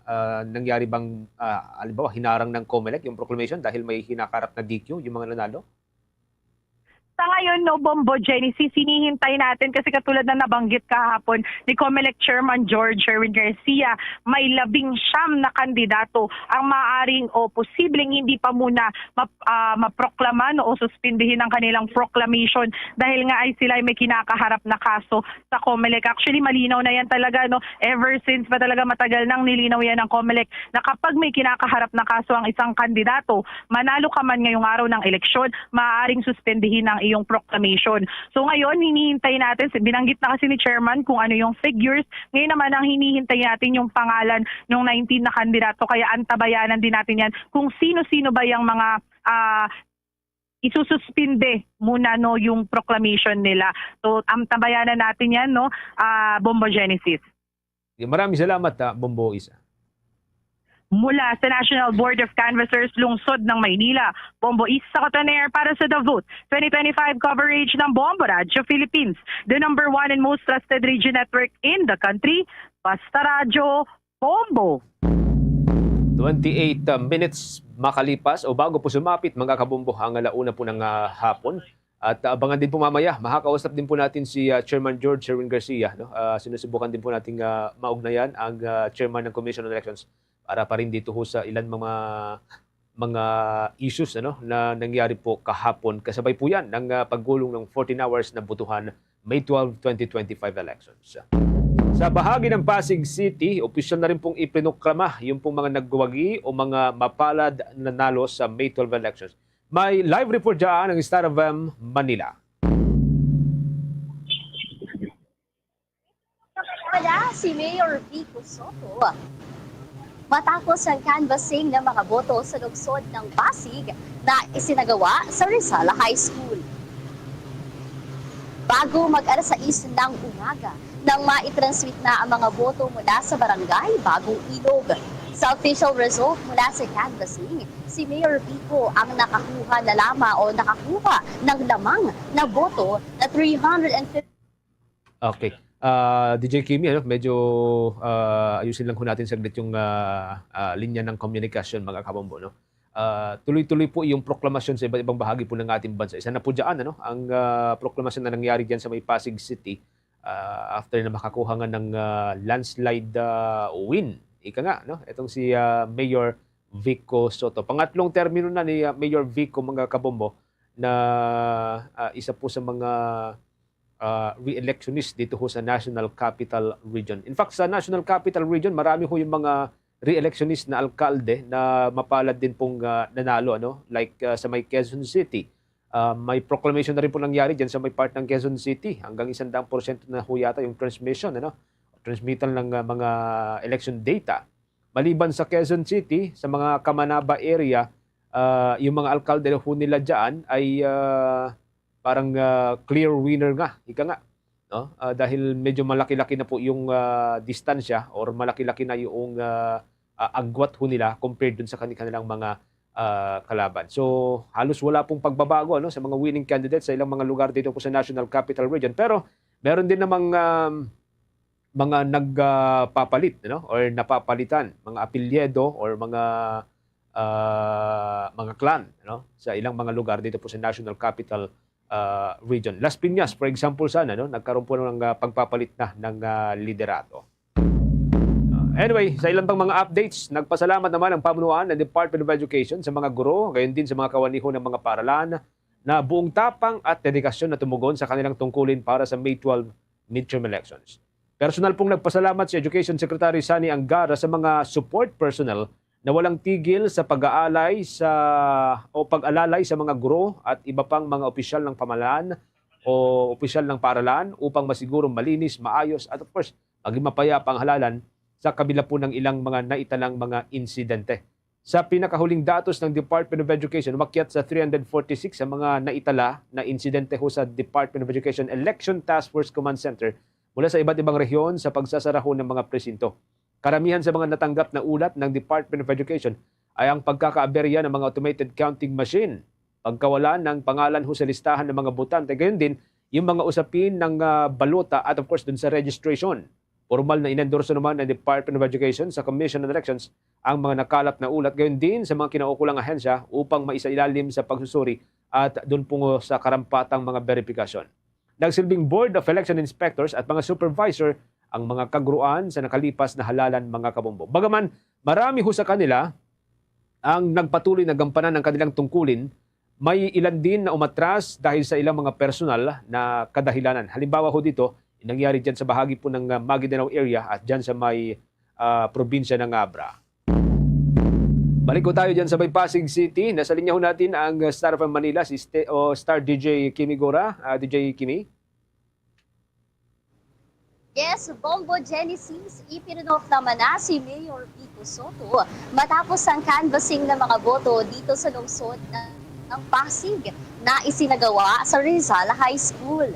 ah, nangyari bang ah, halimbawa hinarang ng Comelec yung proclamation dahil may hinakarap na D Q yung mga nanalo? Sa ngayon, no, Bombo Genesis, hinihintay natin kasi katulad na nabanggit kahapon ni Comelec Chairman George Sherwin Garcia, may labing siyam na kandidato ang maaaring o posibleng hindi pa muna map, ah, maproklama, no, o suspindihin ang kanilang proclamation dahil nga ay sila ay may kinakaharap na kaso sa Comelec. Actually, malinaw na yan talaga, no? Ever since pa talaga, matagal nang nilinaw yan ng Comelec na kapag may kinakaharap na kaso ang isang kandidato, manalo ka man ngayong araw ng eleksyon, maaaring suspendihin ang iyong proclamation. So ngayon, hinihintay natin, binanggit na kasi ni Chairman kung ano yung figures. Ngayon naman, ang hinihintay natin yung pangalan ng nineteen na kandidato. Kaya antabayanan din natin yan kung sino-sino ba yung mga ah, isususpinde muna, no, yung proclamation nila. So, antabayanan natin yan, no, ah, Bombo Genesis. Maraming salamat, ah, Bombo Isa. Mula sa National Board of Canvassers, Lungsod ng Maynila, Bombo Isa Cotoner para sa The Vote twenty twenty-five coverage ng Bombo Radyo Philippines, the number one and most trusted radio network in the country. Basta Radyo, Bombo! Twenty-eight minutes makalipas o bago po sumapit, mga kabombo, ang alauna po ng ah, hapon. At ah, abangan din po mamaya, makakausap din po natin si ah, Chairman George Sherwin Garcia. No? Ah, sinusubukan din po natin ah, maugnayan ang ah, Chairman ng Commission on Elections para pa rin dito ho sa ilan mga mga issues, ano, na nangyari po kahapon. Kasabay po yan ng ah, paggulong ng fourteen hours na botohan, May twelve, twenty twenty-five elections. Sa bahagi ng Pasig City, opisyal na rin pong ipinroklama yung pong mga nagwagi o mga mapalad na nanalo sa May twelve elections. May live report dyan ang Star F M Manila. Wala si Mayor Vico Soto matapos ang canvassing ng mga boto sa lungsod ng Pasig na isinagawa sa Rizal High School. Bago mag alas sais ng umaga, nang maitransmit na ang mga boto mula sa barangay Bagong Ilog. Sa official result mula sa canvassing, si Mayor Vico ang nakakuha na lamang o nakakuha ng lamang na boto na three hundred fifty. Okay. Ah, D J Kimi, ano, medyo ah, ayusin lang ho natin saglit yung ah, ah, linya ng komunikasyon, mga kabombo, no? Ah, tuloy-tuloy po yung proklamasyon sa iba't ibang bahagi po ng ating bansa. Isa na po dyan, ano, ang ah, proklamasyon na nangyari dyan sa may Pasig City ah, after na makakuha nga ng ah, landslide ah, win. Ika nga, no? Itong si ah, Mayor Vico Soto. Pangatlong termino na ni ah, Mayor Vico, mga kabombo, na ah, isa po sa mga ah, re-electionist dito ho sa National Capital Region. In fact, sa National Capital Region, marami ho yung mga re-electionist na alkalde na mapalad din pong ah, nanalo, ano? Like ah, sa may Quezon City, ah, may proclamation na rin po nangyari dyan sa may part ng Quezon City. Hanggang isang daang porsyento na ho yata yung transmission, ano? Transmittal ng ah, mga election data. Maliban sa Quezon City, sa mga Kamanaba area, ah, yung mga alkalde ho nila dyan ay ah, parang ah, clear winner nga, ika nga, no? Ah, dahil medyo malaki-laki na po yung ah, distansya or malaki-laki na yung ah, ah, agwat ho nila compared dun sa kani-, kanilang mga ah, kalaban. So, halos wala pong pagbabago, ano, sa mga winning candidates sa ilang mga lugar dito po sa National Capital Region. Pero meron din namang um, mga nagpapalit, ano, or napapalitan, mga apelyido or mga ah, mga clan, ano, sa ilang mga lugar dito po sa National Capital ah, Region. Las Piñas, for example, sana, no, nagkaroon po ng ah, pagpapalit na ng ah, liderato. Ah, anyway, sa ilang pang mga updates, nagpasalamat naman ang pamunuan ng Department of Education sa mga guro, gayon din sa mga kawaniho ng mga paaralan na buong tapang at dedikasyon na tumugon sa kanilang tungkulin para sa May twelve midterm elections. Personal pong nagpasalamat si Education Secretary Sonny Angara sa mga support personnel na walang tigil sa pag-aalay sa o pag-alalay sa mga guro at iba pang mga opisyal ng pamahalaan o opisyal ng paaralan upang masigurong malinis, maayos at, of course, maging mapayapa ang halalan sa kabila po ng ilang mga naitalang mga insidente. Sa pinakahuling datos ng Department of Education, umakyat sa three hundred forty-six ang mga naitala na insidente ho sa Department of Education Election Task Force Command Center mula sa iba't ibang rehiyon sa pagsasara ho ng mga presinto. Karamihan sa mga natanggap na ulat ng Department of Education ay ang pagkakaaberya ng mga automated counting machine, pagkawala ng pangalan ho sa listahan ng mga botante, gayon din yung mga usapin ng ah, balota at, of course, dun sa registration. Formal na inendorso naman ng Department of Education sa Commission on Elections ang mga nakalap na ulat, gayon din sa mga kinaukulang ahensya upang maisailalim sa pagsusuri at dun po sa karampatang mga beripikasyon. Nagsilbing Board of Election Inspectors at mga supervisor ang mga kaguruan sa nakalipas na halalan, mga kabombo. Bagaman marami ho sa kanila ang nagpatuloy na gampanan ang kanilang tungkulin, may ilan din na umatras dahil sa ilang mga personal na kadahilanan. Halimbawa ho dito, nangyari dyan sa bahagi po ng ah, Maguindanao area at dyan sa may ah, probinsya ng Abra. Balik ko tayo dyan sa may Pasig City. Nasa linya ho natin ang ah, Star F M Manila, si Ste- o Star D J Kimi Gora. Ah, D J Kimi? Yes, Bombo Genesis, ipinunok naman na si Mayor Vico Soto matapos ang canvassing ng mga boto dito sa lungsod ng, ng Pasig na isinagawa sa Rizal High School.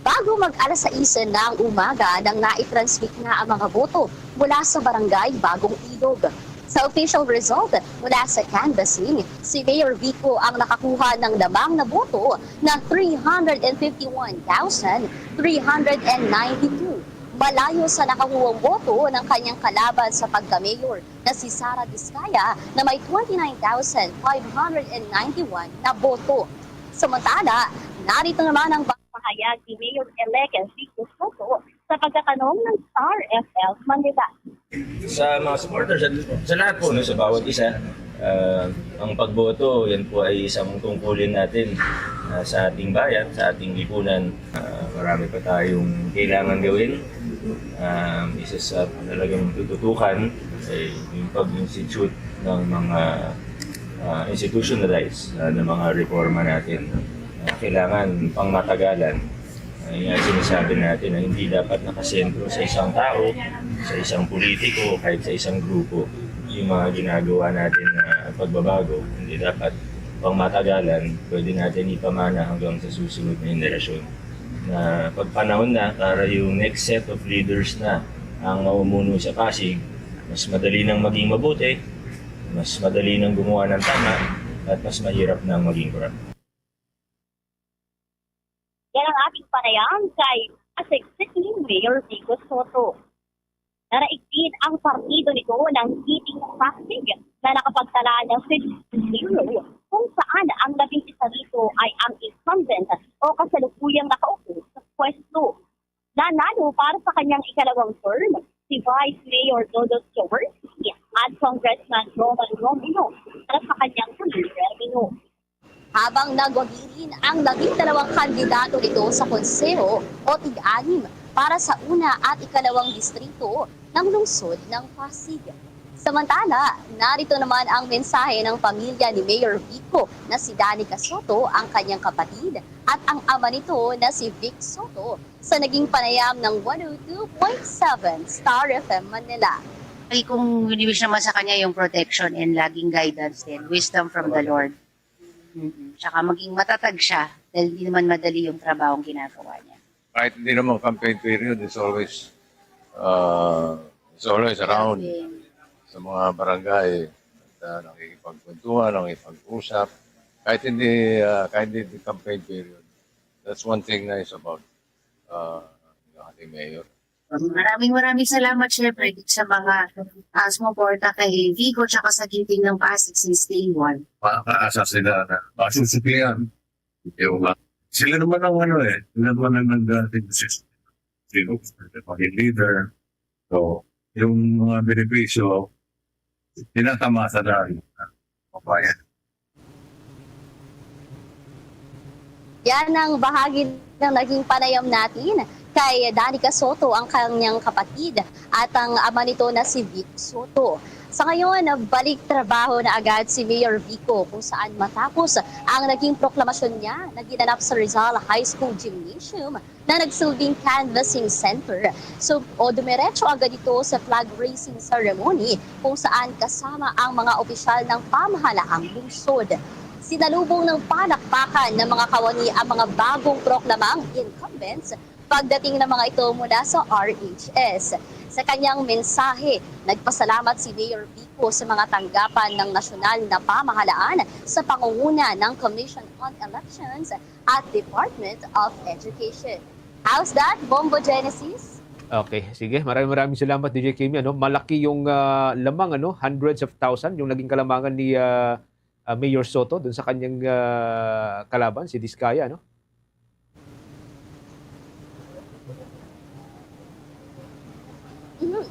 Bago mag alas sais ng umaga nang naitransmit na ang mga boto mula sa barangay Bagong Ilog. Sa official result mula sa canvassing, si Mayor Vico ang nakakuha ng lamang na boto na three hundred fifty-one thousand three hundred ninety-two. Malayo sa nakakuhang boto ng kanyang kalaban sa pagka-mayor na si Sara Discaya na may twenty-nine thousand five hundred ninety-one na boto. Samantala, narito naman ang pahayag ni Mayor-elect Vico Soto sa pagtatanong ng Star F M Manila. Sa mga supporters, sa, sa lahat po, no, sa bawat isa, ah, ang pagboto, yan po ay isang tungkulin natin ah, sa ating bayan, sa ating lipunan. Ah, marami pa tayong kailangan gawin. Um, isa sa talagang tututukan ay yung pag-institute ng mga ah, institutionalize, ah, ng mga reforma natin, no? Na kailangan pangmatagalan. Ah, yun nga sinasabi natin na hindi dapat nakasentro sa isang tao, sa isang politiko, kahit sa isang grupo. Yung mga ginagawa natin na pagbabago, hindi dapat pangmatagalan, pwede natin ipamana hanggang sa susunod na henerasyon. Na pagpanahon na para yung next set of leaders na ang mamumuno sa Pasig, mas madali nang maging mabuti, mas madali nang gumawa ng tama, at mas mahirap nang maging korap. Yan ang ating panayam kay Pasig City Mayor Vico Soto. Naraig din ang partido nito ng Giting Pasig na nakapagtala ng fifteen zero, kung saan ang labing isa dito ay ang incumbent o kasalukuyang nakaupo sa pwesto. Nanalo para sa kanyang ikalawang term si Vice Mayor Dodot Jaworski at Congressman Roman Romulo para sa kanyang huling termino. Habang nagwagi rin ang labing dalawang kandidato nito sa konseho o tig-anim para sa una at ikalawang distrito ng lungsod ng Pasig. Samantala, narito naman ang mensahe ng pamilya ni Mayor Vico na si Danica Soto, ang kanyang kapatid, at ang ama nito na si Vic Soto sa naging panayam ng one oh two point seven Star F M Manila. Ay, kung wini-wish naman sa kanya yung protection and laging guidance din, wisdom from the Lord. Mm-mm. Tsaka maging matatag siya dahil hindi naman madali yung trabaho ang ginagawa niya. Kahit hindi naman campaign period, it's always, uh, it's always around sa mga barangay. At, uh, nakikipagkwentuhan, nakikipag-usap. Kahit hindi, uh, kahit hindi campaign period. That's one thing nice about, uh, yung ating mayor. Maraming, maraming salamat, syempre, sa mga, ah, sumuporta kay Vico tsaka sa Giting ng Pasig since day one. Makaasa sila na masusuklian. Yung, ah, sila naman ang ano eh, sila naman ang nag-, ah, nag-, Vico, maging leader. So, yung mga benepisyo, tinatamasa na ang kabayan. Yan ang bahagi ng naging panayam natin kay Danica Soto, ang kanyang kapatid, at ang ama nito na si Vic Soto. Sa ngayon, balik trabaho na agad si Mayor Vico, kung saan matapos ang naging proklamasyon niya na ginanap sa Rizal High School Gymnasium na nagsilbing canvassing center. So, o dumiretso agad ito sa flag raising ceremony kung saan kasama ang mga opisyal ng pamahalaang lungsod. Sinalubong ng palakpakan ng mga kawani ang mga bagong proklamang incumbents pagdating ng mga ito mula sa R H S. Sa kanyang mensahe, nagpasalamat si Mayor Vico sa mga tanggapan ng nasyonal na pamahalaan sa pangunguna ng Commission on Elections at Department of Education. How's that, Bombo Genesis? Okay, sige. Maraming, maraming salamat, D J Kimi. Ano, malaki yung, ah, lamang, ano, hundreds of thousand yung naging kalamangan ni, ah, ah, Mayor Soto dun sa kanyang, ah, kalaban, si Diskaya, no? Mhm.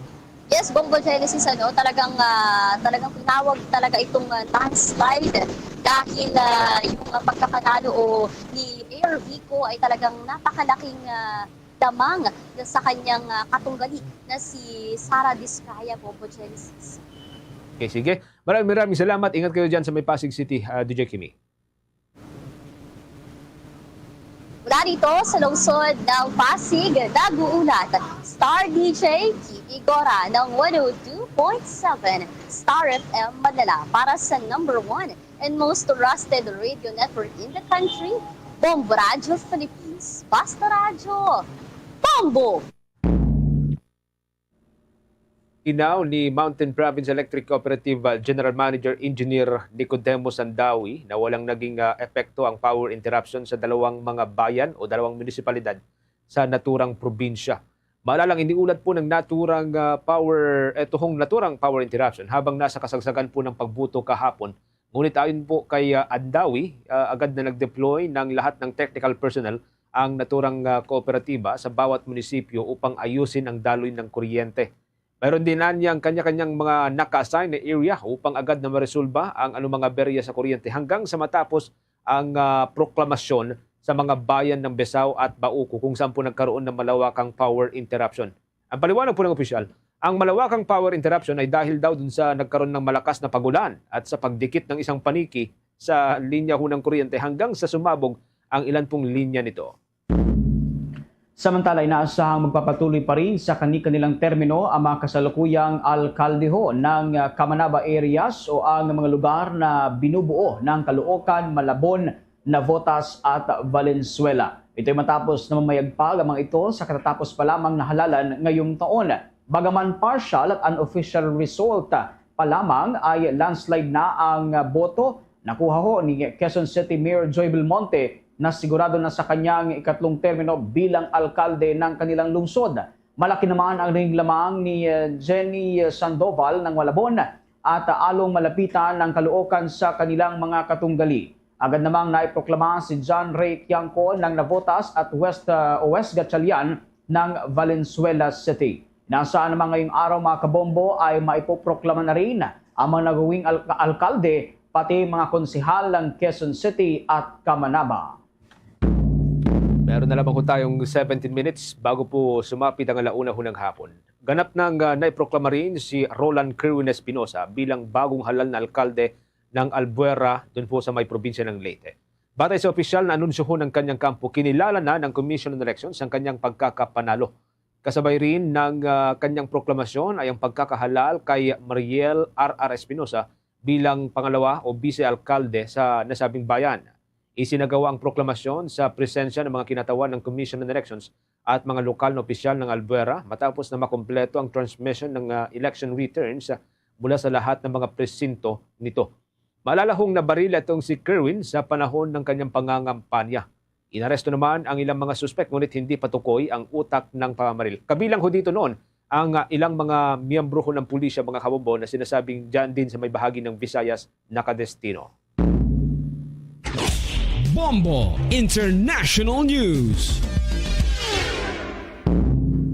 Yes, Bombo Genesis, ano, talagang, ah, talagang tinawag talaga itong, ah, landslide dahil, ah, yung, ah, pagkapanalo o ni Mayor Vico ay talagang napakalaking, ah, damang na sa kanyang, ah, katunggali na si Sara Diskaya, Bombo Genesis. Okay, sige. Maraming, maraming salamat. Ingat kayo dyan sa may Pasig City, ah, D J Kimi. Mula rito sa lungsod ng Pasig, nag-uulat, Star D J Kimi Gora ng one oh two point seven Star F M Manila para sa number one and most trusted radio network in the country, Bombo Radyo Philippines. Basta Radyo, Bombo! Inaw ni Mountain Province Electric Cooperative, ah, General Manager Engineer Nicodemo Sandawi na walang naging, ah, epekto ang power interruption sa dalawang mga bayan o dalawang munisipalidad sa naturang probinsya. Maalalang iniulat po ng naturang, ah, power, eh, tuhong naturang power interruption habang nasa kasagsagan po ng pagbuto kahapon. Ngunit ayon po kay, ah, Andawi, ah, agad na nag-deploy ng lahat ng technical personnel ang naturang, ah, kooperatiba sa bawat munisipyo upang ayusin ang daloy ng kuryente. Mayroon din anyang kanya-kanyang mga naka-assign na area upang agad na maresolba ang anumang aberya sa kuryente hanggang sa matapos ang, ah, proklamasyon sa mga bayan ng Besao at Bauco kung saan po nagkaroon ng malawakang power interruption. Ang paliwanag po ng opisyal, Ang malawakang power interruption ay dahil daw dun sa nagkaroon ng malakas na pagulan at sa pagdikit ng isang paniki sa linya ho ng kuryente hanggang sa sumabog ang ilan pong linya nito. Samantala, inaasahang magpapatuloy pa rin sa kani-kanilang termino ang mga kasalukuyang alkalde ho ng, ah, Camanaba areas o ang mga lugar na binubuo ng Caloocan, Malabon, Navotas at Valenzuela. Ito'y matapos na mamayagpag ang mga ito sa katatapos pa lamang na halalan ngayong taon. Bagaman partial at unofficial result pa lamang ay landslide na ang boto nakuha ho ni Quezon City Mayor Joy Belmonte na sigurado na sa kanyang ikatlong termino bilang alkalde ng kanilang lungsod. Malaki naman ang ring lamang ni, eh, Jenny Sandoval ng Malabon at, ah, Along Malapitan ng Caloocan sa kanilang mga katunggali. Agad namang naiproklama si John Ray Tiangco ng Navotas at West, ah, Wes Gatchalian ng Valenzuela City. Inaasahan naman ngayong araw, mga kabombo, ay maipoproklama na rin ang mga nagawing al-, alkalde, pati mga konsehal ng Quezon City at Camanaba. Meron na lamang ho tayong seventeen minutes bago po sumapit ang alauna ho ng hapon. Ganap nang, ah, naiproklama rin si Roland Kerwin Espinosa bilang bagong halal na alkalde ng Albuera dun po sa may probinsya ng Leyte. Batay sa opisyal na anunsyo ho ng kanyang kampo, kinilala na ng Commission on Elections ang kanyang pagkakapanalo. Kasabay rin ng, ah, kanyang proklamasyon ay ang pagkakahalal kay Mariel R R Espinosa bilang pangalawa o bise-alkalde sa nasabing bayan. Isinagawa ang proklamasyon sa presensya ng mga kinatawan ng Commission on Elections at mga lokal na opisyal ng Albuera matapos na makumpleto ang transmission ng, ah, election returns, ah, mula sa lahat ng mga presinto nito. Maalala hong nabaril itong si Kerwin sa panahon ng kanyang pangangampanya. Inaresto naman ang ilang mga suspek, ngunit hindi patukoy ang utak ng pamamaril. Kabilang ho dito noon ang, ah, ilang mga miyembro ho ng pulisya, mga kabombo, na sinasabing dyan din sa may bahagi ng Visayas nakadestino. Bombo International News.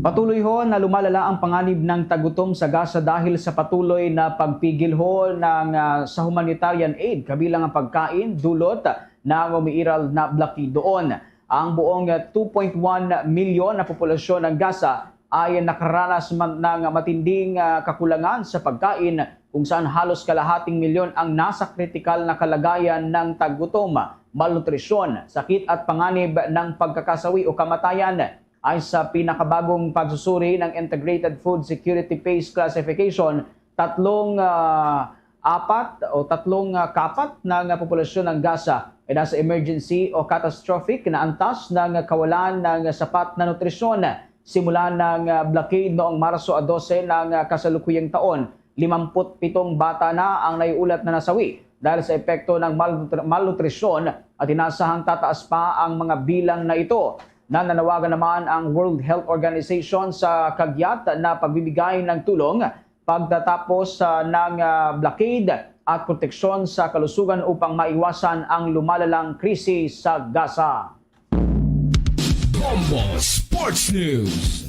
Patuloy ho na lumalala ang panganib ng tagutom sa Gaza dahil sa patuloy na pagpigil ho ng, ah, sa humanitarian aid, kabilang ang pagkain, dulot ng umiiral na blockade doon. Ang buong, ah, two point one milyon na populasyon ng Gaza ay nakaranas man ng matinding, ah, kakulangan sa pagkain, kung saan halos kalahating milyon ang nasa kritikal na kalagayan ng tagutom, malnutrisyon, sakit at panganib ng pagkakasawi o kamatayan. Ay sa pinakabagong pagsusuri ng Integrated Food Security Phase Classification, tatlong, ah, apat o tatlong, ah, kapat ng populasyon ng Gaza ay nasa emergency o catastrophic na antas ng kawalan ng sapat na nutrisyon. Simula ng, ah, blockade noong Marso a dose ng, ah, kasalukuyang taon, limamput pitong bata na ang naiulat na nasawi dahil sa epekto ng malnutri-, malnutrisyon at inasahang tataas pa ang mga bilang na ito. Nananawagan naman ang World Health Organization sa kagyat na pagbibigay ng tulong pagtatapos, ah, ng, ah, blockade at proteksyon sa kalusugan upang maiwasan ang lumalalang krisis sa Gaza. Bombo Sports News.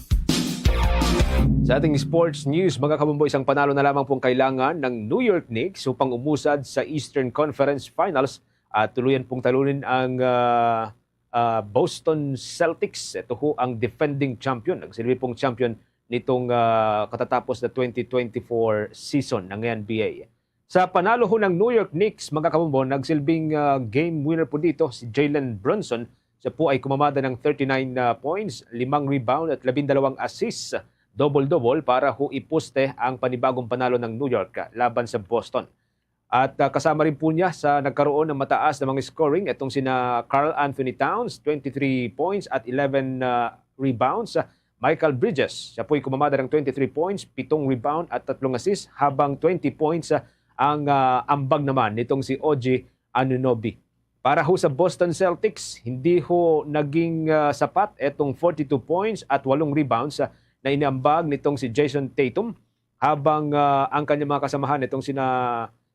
Sa ating sports news, mga kabombo, isang panalo na lamang pong kailangan ng New York Knicks upang umusad sa Eastern Conference Finals at tuluyan pong talunin ang, ah, ah, Boston Celtics. Ito ho ang defending champion, nagsilbi pong champion nitong, ah, katatapos na twenty twenty-four season ng N B A. Sa panalo ho ng New York Knicks, mga kabombo, nagsilbing, ah, game winner po dito si Jalen Brunson. Siya po ay kumamada ng thirty-nine, ah, points, limang rebound at labindalawang assists. Double-double para ho iposte ang panibagong panalo ng New York, ah, laban sa Boston. At, ah, kasama rin po niya sa nagkaroon ng mataas na mga scoring itong sina Karl Anthony Towns, twenty-three points at eleven, ah, rebounds. Mikal Bridges, siya po'y kumamada ng twenty-three points, pitong rebound at tatlong assist, habang twenty points, ah, ang, ah, ambag naman nitong si O G Anunoby. Para ho sa Boston Celtics, hindi ho naging, ah, sapat etong forty-two points at walong rebounds, ah, na iniambag nitong si Jayson Tatum, habang, ah, ang kanyang mga kasamahan, itong sina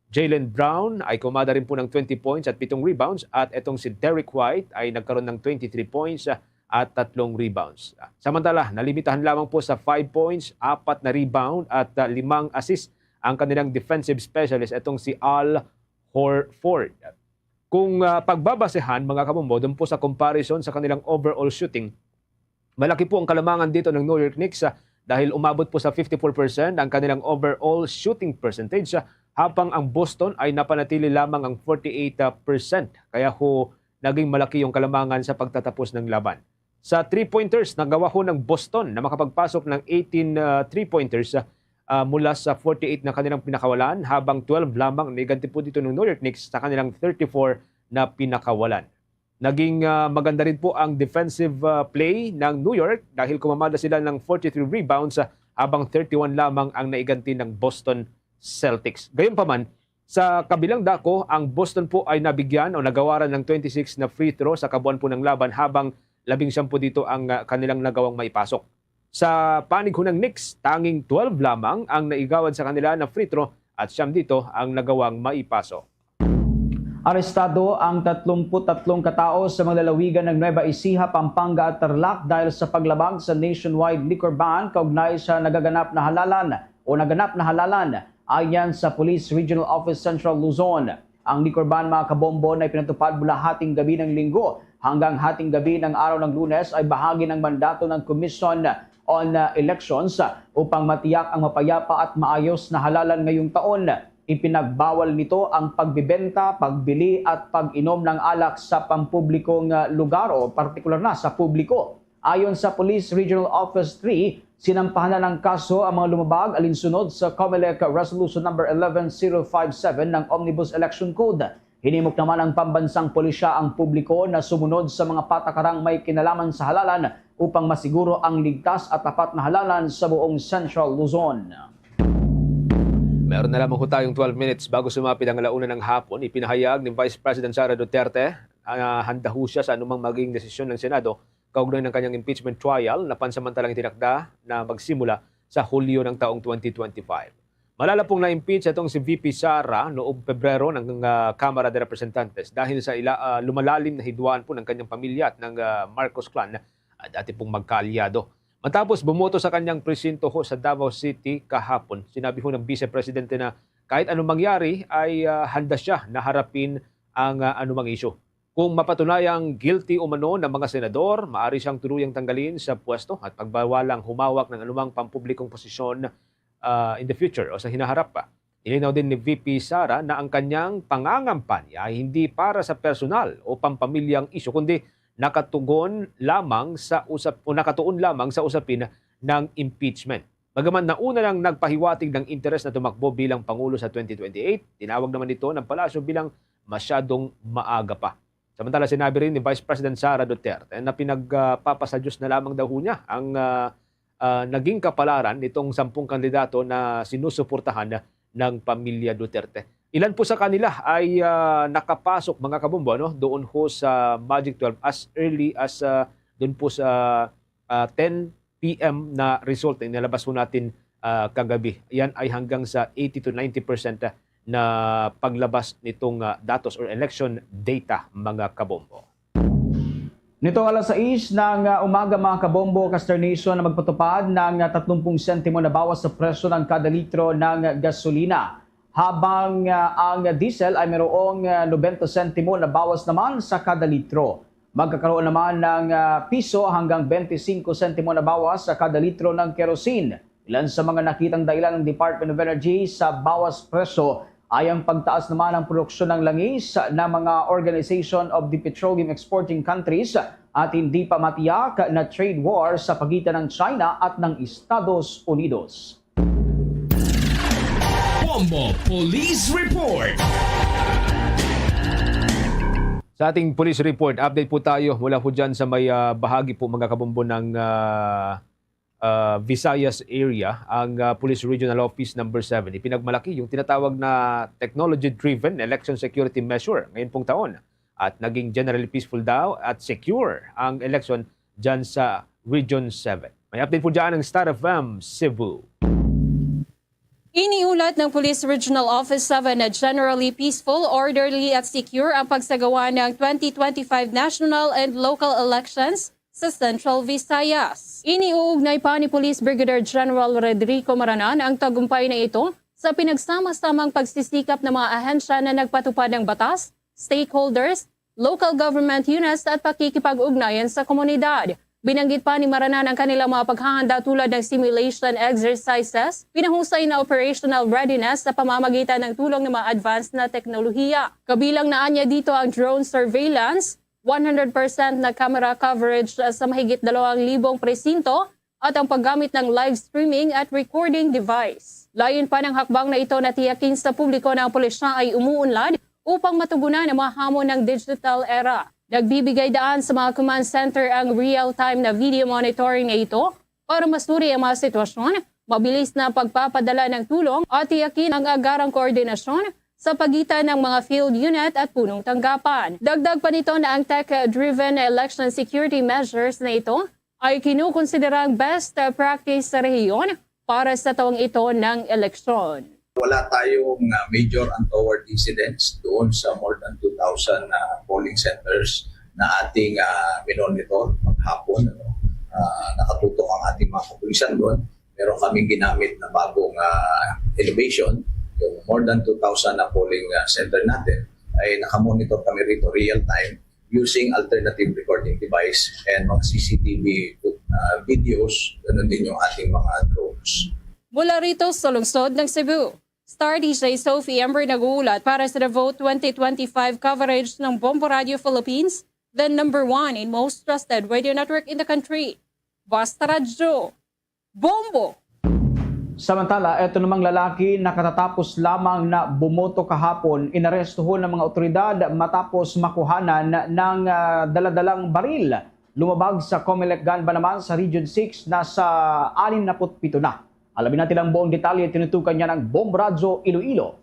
Jaylen Brown, ay kumada rin po ng twenty points at pitong rebounds, at itong si Derrick White ay nagkaroon ng twenty-three points, ah, at tatlong rebounds. Ah, samantala, nalimitahan lamang po sa five points, apat na rebound at, ah, limang assist ang kanilang defensive specialist, itong si Al Horford. Kung, ah, pagbabasehan, mga kabombo, dun po sa comparison sa kanilang overall shooting, malaki po ang kalamangan dito ng New York Knicks, ah, dahil umabot po sa fifty-four percent ang kanilang overall shooting percentage, habang ang Boston ay napanatili lamang ang forty-eight percent. Kaya ho, naging malaki yung kalamangan sa pagtatapos ng laban. Sa three-pointers, nagawa ho ng Boston na makapagpasok ng eighteen, ah, three-pointers, ah, mula sa forty-eight na kanilang pinakawalan, habang twelve lamang ang naiganti po dito ng New York Knicks sa kanilang thirty-four na pinakawalan. Naging, ah, maganda rin po ang defensive, ah, play ng New York dahil kumamada sila ng forty-three rebounds, ah, habang thirty-one lamang ang naiganti ng Boston Celtics. Gayunpaman, sa kabilang dako, ang Boston po ay nabigyan o nagawaran ng twenty-six na free throw sa kabuuan po ng laban, habang labing siyam po dito ang, ah, kanilang nagawang maipasok. Sa panig ho ng Knicks, tanging twelve lamang ang naigawad sa kanila na free throw at siyam dito ang nagawang maipasok. Arestado ang tatlumpu't tatlong katao sa mga lalawigan ng Nueva Ecija, Pampanga at Tarlac dahil sa paglabag sa nationwide liquor ban kaugnay sa nagaganap na halalan o naganap na halalan, ayan sa Police Regional Office Central Luzon. Ang liquor ban, mga kabombo, na ipinatupad mula hating gabi ng Linggo hanggang hating gabi ng araw ng Lunes ay bahagi ng mandato ng Commission on, uh, Elections upang matiyak ang mapayapa at maayos na halalan ngayong taon. Ipinagbawal nito ang pagbibenta, pagbili at pag-inom ng alak sa pampublikong, uh, lugar o partikular na sa publiko. Ayon sa Police Regional Office three, sinampahan na ng kaso ang mga lumabag alinsunod sa Comelec Resolution Number eleven zero five seven ng Omnibus Election Code. Hinimok naman ang pambansang pulisya ang publiko na sumunod sa mga patakarang may kinalaman sa halalan upang masiguro ang ligtas at tapat na halalan sa buong Central Luzon. Meron na lamang ho tayong twelve minutes bago sumapit ang alauna ng hapon. Ipinahayag ni Vice President Sara Duterte, ah, handa ho siya sa anumang maging desisyon ng Senado kaugnay ng kanyang impeachment trial na pansamantalang itinakda na magsimula sa Hulyo ng taong twenty twenty-five. Malala pong na-impeach itong si V P Sara noong Pebrero ng, ah, Kamara de Representantes dahil sa ila-, ah, lumalalim na hidwaan po ng kanyang pamilya at ng, ah, Marcos clan, ah, dati pong magkaalyado. Matapos bumoto sa kanyang presinto ho sa Davao City kahapon, sinabi ho ng Vice Presidente na kahit anong mangyari ay, ah, handa siya na harapin ang, ah, anumang isyu. Kung mapatunayang guilty umano ng mga senador, maaari siyang tuluyang tanggalin sa pwesto at pagbawalang humawak ng anumang pampublikong posisyon, ah, in the future o sa hinaharap pa. Nilinaw din ni V P Sara na ang kanyang pangangampanya ay hindi para sa personal o pampamilyang isyu, kundi nakatugon lamang sa usap-, o nakatuon lamang sa usapin ng impeachment. Bagaman nauna nang nagpahiwatig ng interes na tumakbo bilang pangulo sa twenty twenty-eight, tinawag naman ito ng palasyo bilang masyadong maaga pa. Samantala, sinabi rin ni Vice President Sara Duterte na pinagpapasadios na lamang daw ho niya ang, ah, ah, naging kapalaran nitong sampung kandidato na sinusuportahan ng pamilya Duterte. Ilan po sa kanila ay, ah, nakapasok, mga kabombo, no, doon ho sa Magic twelve as early as, ah, doon po sa, ah, ten P M na result na inilabas po natin, ah, kagabi. Yan ay hanggang sa eighty to ninety percent na paglabas nitong, ah, datos or election data, mga kabombo. Nitong alas sais ng, ah, umaga, mga kabombo, Caster Nation, na magpatupad ng, ah, tatlumpung sentimo na bawas sa presyo ng kada litro ng gasolina, habang, ah, ang diesel ay mayroong, ah, nobenta sentimo na bawas naman sa kada litro. Magkakaroon naman ng, ah, piso hanggang bente singko sentimo na bawas sa kada litro ng kerosene. Ilan sa mga nakitang dahilan ng Department of Energy sa bawas presyo ay ang pagtaas naman ng produksyon ng langis ng mga Organization of the Petroleum Exporting Countries at hindi pa matiyak na trade war sa pagitan ng China at ng Estados Unidos. Bombo Police Report. Sa ating police report, update po tayo mula po dyan sa may, ah, bahagi po, mga kabombo, ng, ah, ah, Visayas area, ang, ah, Police Regional Office Number seven. Ipinagmalaki yung tinatawag na technology-driven election security measure ngayon pong taon. At naging generally peaceful daw at secure ang election dyan sa Region seven. May update po dyan ang Star F M Cebu. Iniulat ng Police Regional Office seven na generally peaceful, orderly at secure ang pagsagawa ng twenty twenty-five national and local elections sa Central Visayas. Iniuugnay pa ni Police Brigadier General Rodrigo Maranan ang tagumpay na ito sa pinagsama-samang pagsisikap ng mga ahensya na nagpatupad ng batas, stakeholders, local government units at pakikipag-ugnayan sa komunidad. Binanggit pa ni Maranan ang kanilang mga paghahanda tulad ng simulation exercises, pinahusay na operational readiness sa pamamagitan ng tulong ng mga advanced na teknolohiya. Kabilang na anya dito ang drone surveillance, one hundred percent na camera coverage sa mahigit dalawang libong presinto, at ang paggamit ng live streaming at recording device. Layon pa ng hakbang na ito na tiyakin sa publiko na ang pulisya ay umuunlad upang matugunan ang mga hamon ng digital era. Nagbibigay daan sa mga command center ang real-time na video monitoring na ito para masuri ang mga sitwasyon, mabilis na pagpapadala ng tulong at tiyakin ang agarang koordinasyon sa pagitan ng mga field unit at punong tanggapan. Dagdag pa nito na ang tech-driven election security measures na ito ay kinukonsiderang best practice sa rehiyon para sa taong ito ng eleksyon. Wala tayong, ah, major untoward incidents doon sa more than two thousand na polling centers na ating, ah, minonitor maghapon, ano. Ah, nakatutok ang ating mga kapulisan doon. Meron kaming ginamit na bagong, ah, innovation. Yung more than two thousand na polling, ah, center natin ay nakamonitor kami rito real time using alternative recording device and mga C C T V, ah, videos, ganun din yung ating mga drones. Mula rito sa lungsod ng Cebu, Star D J Sophie Amber nag-uulat para sa The Vote twenty twenty-five coverage ng Bombo Radio Philippines, the number one in most trusted radio network in the country. Basta Radyo, Bombo! Samantala, eto namang lalaki nakatatapos lamang na bumoto kahapon, inarestuhon ng mga otoridad matapos makuhanan ng, ah, daladalang baril. Lumabag sa Comelec gun ban naman sa Region six, nasa anim na put pito na. Alamin natin ang buong detalye, tinutukan niya ng Bombo Radyo Iloilo.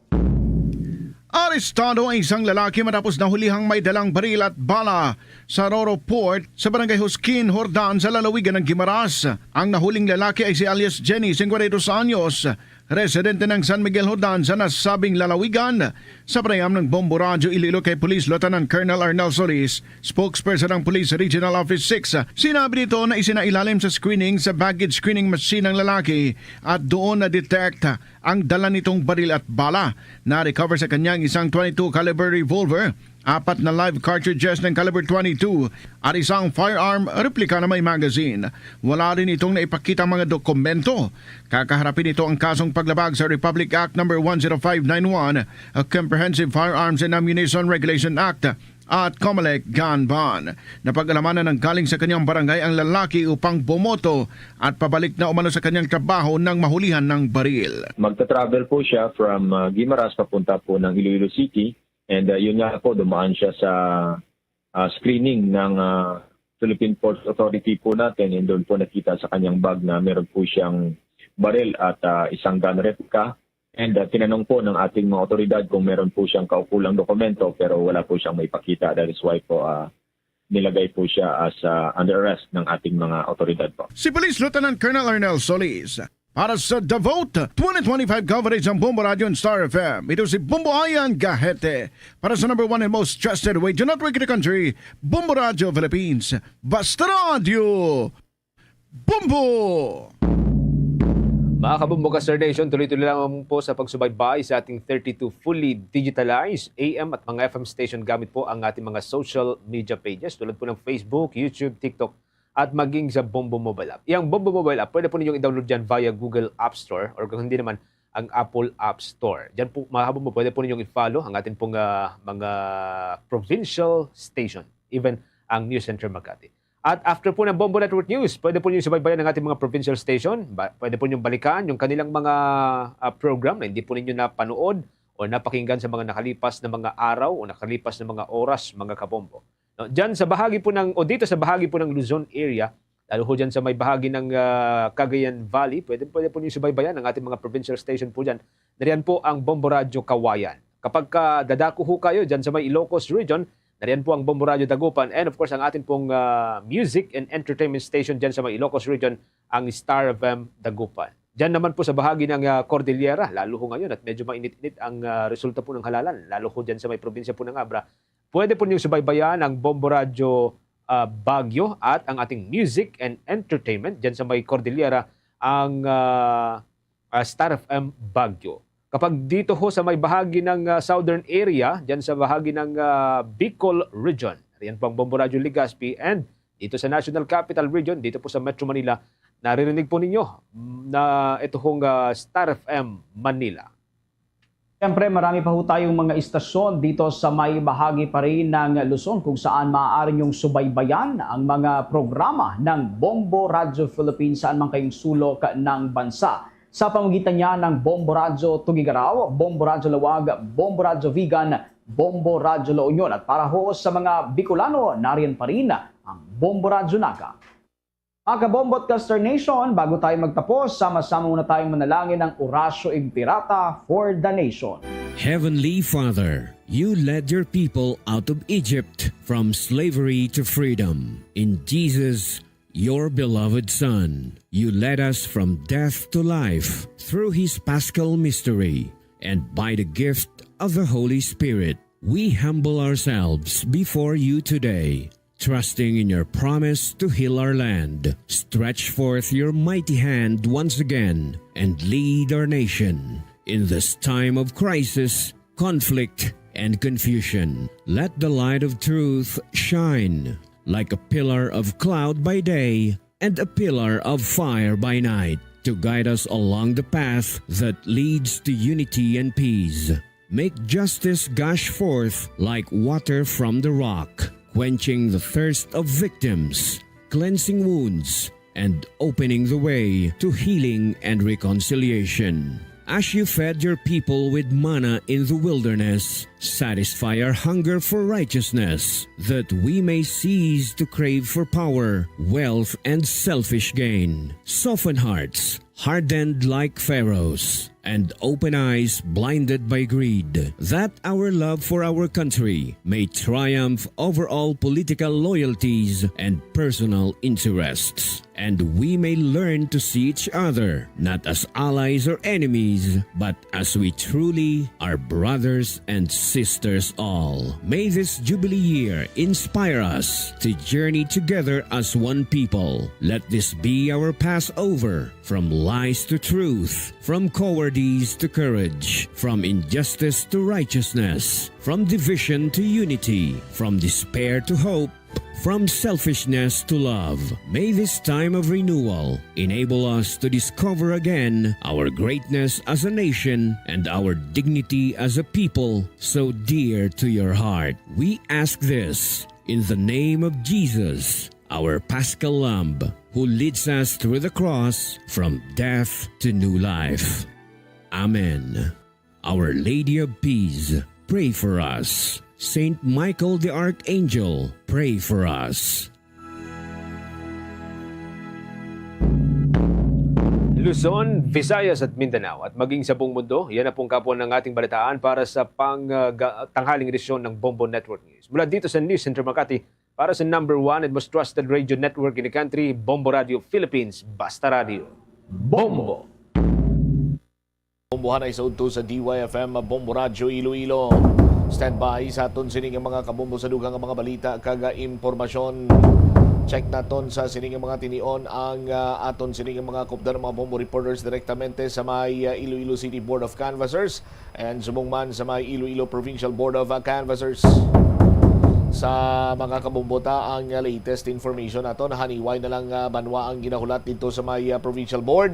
Arestado ang isang lalaki matapos nahulihang may dalang baril at bala sa Roro Port sa Barangay Huskin, Jordan, sa lalawigan ng Guimaras. Ang nahuling lalaki ay si alias Jenny, singkwenta y dos anyos, residente ng San Miguel, Jordan, sa nasabing lalawigan. Sa panayam ng Bombo Radyo Iloilo kay Police Lieutenant Colonel Arnel Solis, spokesperson ng Police Regional Office six, sinabi nito na isinailalim sa screening sa baggage screening machine ang lalaki at doon na-detect ang dala nitong baril at bala. Na-recover sa kanyang isang twenty-two caliber revolver, apat na live cartridges ng caliber twenty-two, at isang firearm replika na may magazine. Wala rin itong naipakita mga dokumento. Kakaharapin nito ang kasong paglabag sa Republic Act number one zero five nine one, a Comprehensive Firearms and Ammunition Regulation Act at Comelec gun ban. Napag-alaman na nanggaling sa kanyang barangay ang lalaki upang bumoto at pabalik na umano sa kanyang trabaho nang mahulihan ng baril. Magta-travel po siya from, ah, Guimaras papunta po ng Iloilo City. And, ah, yun nga po, dumaan siya sa, ah, screening ng, ah, Philippine Ports Authority po natin. And doon po nakita sa kanyang bag na meron po siyang baril at, ah, isang gun replica. And, ah, tinanong po ng ating mga otoridad kung meron po siyang kaukulang dokumento, pero wala po siyang maipakita. That is why po, ah, nilagay po siya as, ah, under arrest ng ating mga otoridad po. Si Police Lieutenant Colonel Arnel Solis. Para sa The Vote twenty twenty-five coverage ng Bombo Radio and Star F M, ito si Bombo Ian Gahete. Para sa number one and most trusted radio network in the country, Bombo Radio Philippines. Basta Radio, Bombo! Mga Kabombo Caster Nation, tuloy-tuloy lamang po sa pagsubaybay sa ating thirty-two fully digitalized A M at mga F M station gamit po ang ating mga social media pages tulad po ng Facebook, YouTube, TikTok, at maging sa Bombo Mobile App. Yang Bombo Mobile App, pwede po ninyong i-download dyan via Google App Store or kung hindi naman, ang Apple App Store. Dyan po, mga Kabombo, pwede po ninyong i-follow ang ating pong, ah, mga provincial station, even ang News Center Makati. At after po ng Bombo Network News, pwede po ninyong subaybayan ang ating mga provincial station. Ba-, pwede po ninyong balikan yung kanilang mga, ah, program na hindi po ninyo napanood o napakinggan sa mga nakalipas na mga araw o nakalipas na mga oras, mga Kabombo. No, dyan sa bahagi po ng, o dito sa bahagi po ng Luzon area, lalo ho dyan sa may bahagi ng, ah, Cagayan Valley, pwede, pwede po niyo subaybayan ang ating mga provincial station po dyan. Nariyan po ang Bombo Radyo Kawayan. Kapag ka dadako ho kayo dyan sa may Ilocos Region, nariyan po ang Bombo Radyo Dagupan. And of course, ang ating pong, ah, music and entertainment station dyan sa may Ilocos Region, ang Star F M Dagupan. Dyan naman po sa bahagi ng, ah, Cordillera, lalo ho ngayon at medyo mainit-init ang, ah, resulta po ng halalan, lalo ho dyan sa may probinsya po ng Abra. Pwede po niyong subaybayan ang Bombo Radyo, ah, Baguio at ang ating music and entertainment dyan sa may Cordillera, ang, ah, ah, Star F M Baguio. Kapag dito ho sa may bahagi ng, ah, southern area, dyan sa bahagi ng, ah, Bicol Region, riyan po ang Bombo Radyo Legazpi and dito sa National Capital Region, dito po sa Metro Manila, naririnig po ninyo na ito hong, ah, Star F M Manila. Siyempre, marami pa ho tayong mga istasyon dito sa may bahagi pa rin ng Luzon kung saan maaari niyong subaybayan ang mga programa ng Bombo Radyo Philippines saan man kayong sulok ng bansa. Sa pamamagitan niya ng Bombo Radyo Tuguegarao, Bombo Radyo Laoag, Bombo Radyo Vigan, Bombo Radyo La Union. At para ho sa mga Bicolano, nariyan pa rin ang Bombo Radyo Naga. Mga Kabombo at Ka-Star Nation, bago tayo magtapos, sama-sama muna tayong manalangin ng Oratio Imperata for the Nation. Heavenly Father, you led your people out of Egypt from slavery to freedom. In Jesus, your beloved Son, you led us from death to life through his Paschal mystery and by the gift of the Holy Spirit. We humble ourselves before you today, trusting in your promise to heal our land. Stretch forth your mighty hand once again and lead our nation in this time of crisis, conflict, and confusion. Let the light of truth shine like a pillar of cloud by day and a pillar of fire by night to guide us along the path that leads to unity and peace. Make justice gush forth like water from the rock, quenching the thirst of victims, cleansing wounds, and opening the way to healing and reconciliation. As you fed your people with manna in the wilderness, satisfy our hunger for righteousness, that we may cease to crave for power, wealth, and selfish gain. Soften hearts hardened like Pharaoh's, and open eyes blinded by greed, that our love for our country may triumph over all political loyalties and personal interests, and we may learn to see each other not as allies or enemies, but as we truly are, brothers and sisters all. May this Jubilee year inspire us to journey together as one people. Let this be our Passover, from lies to truth, from cowardice to courage, from injustice to righteousness, from division to unity, from despair to hope, from selfishness to love. May this time of renewal enable us to discover again our greatness as a nation and our dignity as a people so dear to your heart. We ask this in the name of Jesus, our Paschal Lamb, who leads us through the cross from death to new life. Amen. Our Lady of Peace, pray for us. Saint Michael the Archangel, pray for us. Luzon, Visayas at Mindanao at maging sa buong mundo, yan na pong kapwa ng ating balitaan para sa pang, ah, ga-, tanghaling edisyon ng Bombo Network News. Mula dito sa News Center Makati, para sa number one and most trusted radio network in the country, Bombo Radio Philippines, Basta Radio. Bombo! Bombohan ay sa udto sa D Y F M Bombo Radyo Iloilo. Standby sa aton sini nga mga kabombo sa dugang nga mga balita kag impormasyon. Check naton sa sini nga mga tinion ang, ah, aton sini nga mga kupdan nga mga bombo reporters direktamente sa may, ah, Iloilo City Board of Canvassers and subong man sa may Iloilo Provincial Board of, ah, Canvassers. Sa mga kabombo ta, ang, ah, latest information naton, haniway na lang, ah, banwa ang ginahulat dito sa may, ah, Provincial Board.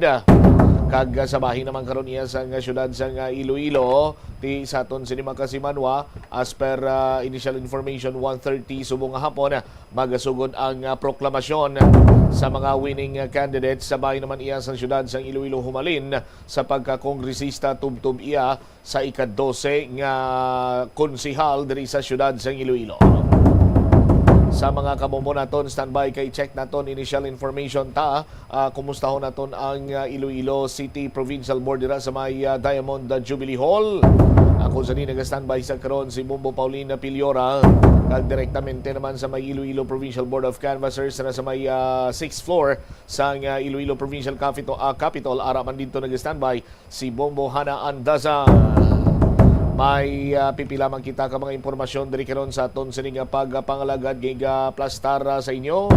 Kag, ah, sa bahin naman karon iya sang, ah, siyudad sang, ah, Iloilo, ti sa aton sini makasimanwa, as per, ah, initial information, one thirty subong nga hapon, ah, magasugod ang, ah, proklamasyon sa mga winning, ah, candidates sa bahin naman iya sang siyudad sang Iloilo humalin sa pagkakongresista tubtob iya sa ika-dose nga konsehal diri sa siyudad sang Iloilo. Sa mga kabombo naton, standby kay check naton initial information ta. Ah, kumustahon naton ang, ah, Iloilo City Provincial Board dira sa may, ah, Diamond, ah, Jubilee Hall. Ako sa ni naga-standby sa karon si Bombo Paulina Piliora, kag direktamente naman sa may Iloilo Provincial Board of Canvassers na sa may, ah, sixth floor sang, ah, Iloilo Provincial Capito-, ah, Capitol. Ara man dito naga-standby si Bombo Hana Andaza. May, ah, pipila man kita ka mga impormasyon diri karon sa aton sini nga pagpangalagad nga igaplastar, ah, sa inyo.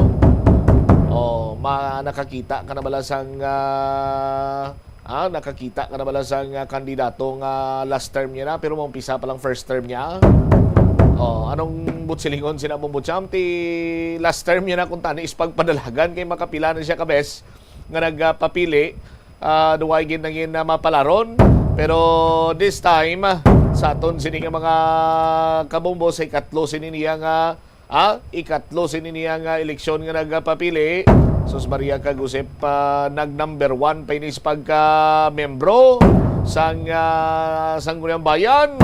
Oh, ma-, nakakita ka na bala sang, ah, ah, nakakita ka na bala sang, ah, kandidato nga last term niya na pero maumpisa pa lang first term niya? Oh, anong butsilingon sina Bombo Cham? Ti last term niya na kung tani is pagpadalagan kay makapila na siya ka bes nga nagpapili. Ah, duway gid nangin na mapalaron. Pero this time, sa aton sini nga mga kabombo, sa ikatlo sini niya nga, ah, ikatlo sini niya nga eleksyon nga nagpapili. Sus Maria, kag Josep, ah, nag number one pa ini sa pagka membro sang, ah, Sangguniang Bayan.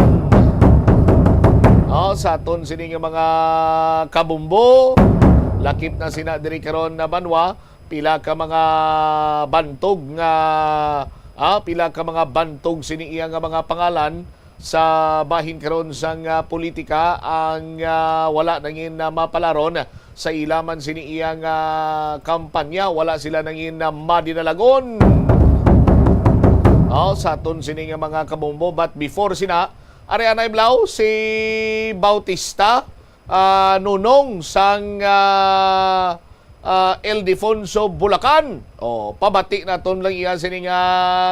Oh, sa aton sini nga mga kabombo, lakip na sina diri karon na banwa, pila ka mga bantog nga, ah, pila ka mga bantog sini iya nga mga pangalan sa bahin karon sang, ah, politika ang, ah, wala nangin na mapalaron sa ila man sini iya nga kampanya, wala sila nangin na madinalagon. Oh, sa aton sini nga mga kabombo, but before sina, ari anay blaw si Bautista, ah, Nunong sang, ah, ah, Ildefonso, Bulacan. Oh, pabati naton lang iya sini nga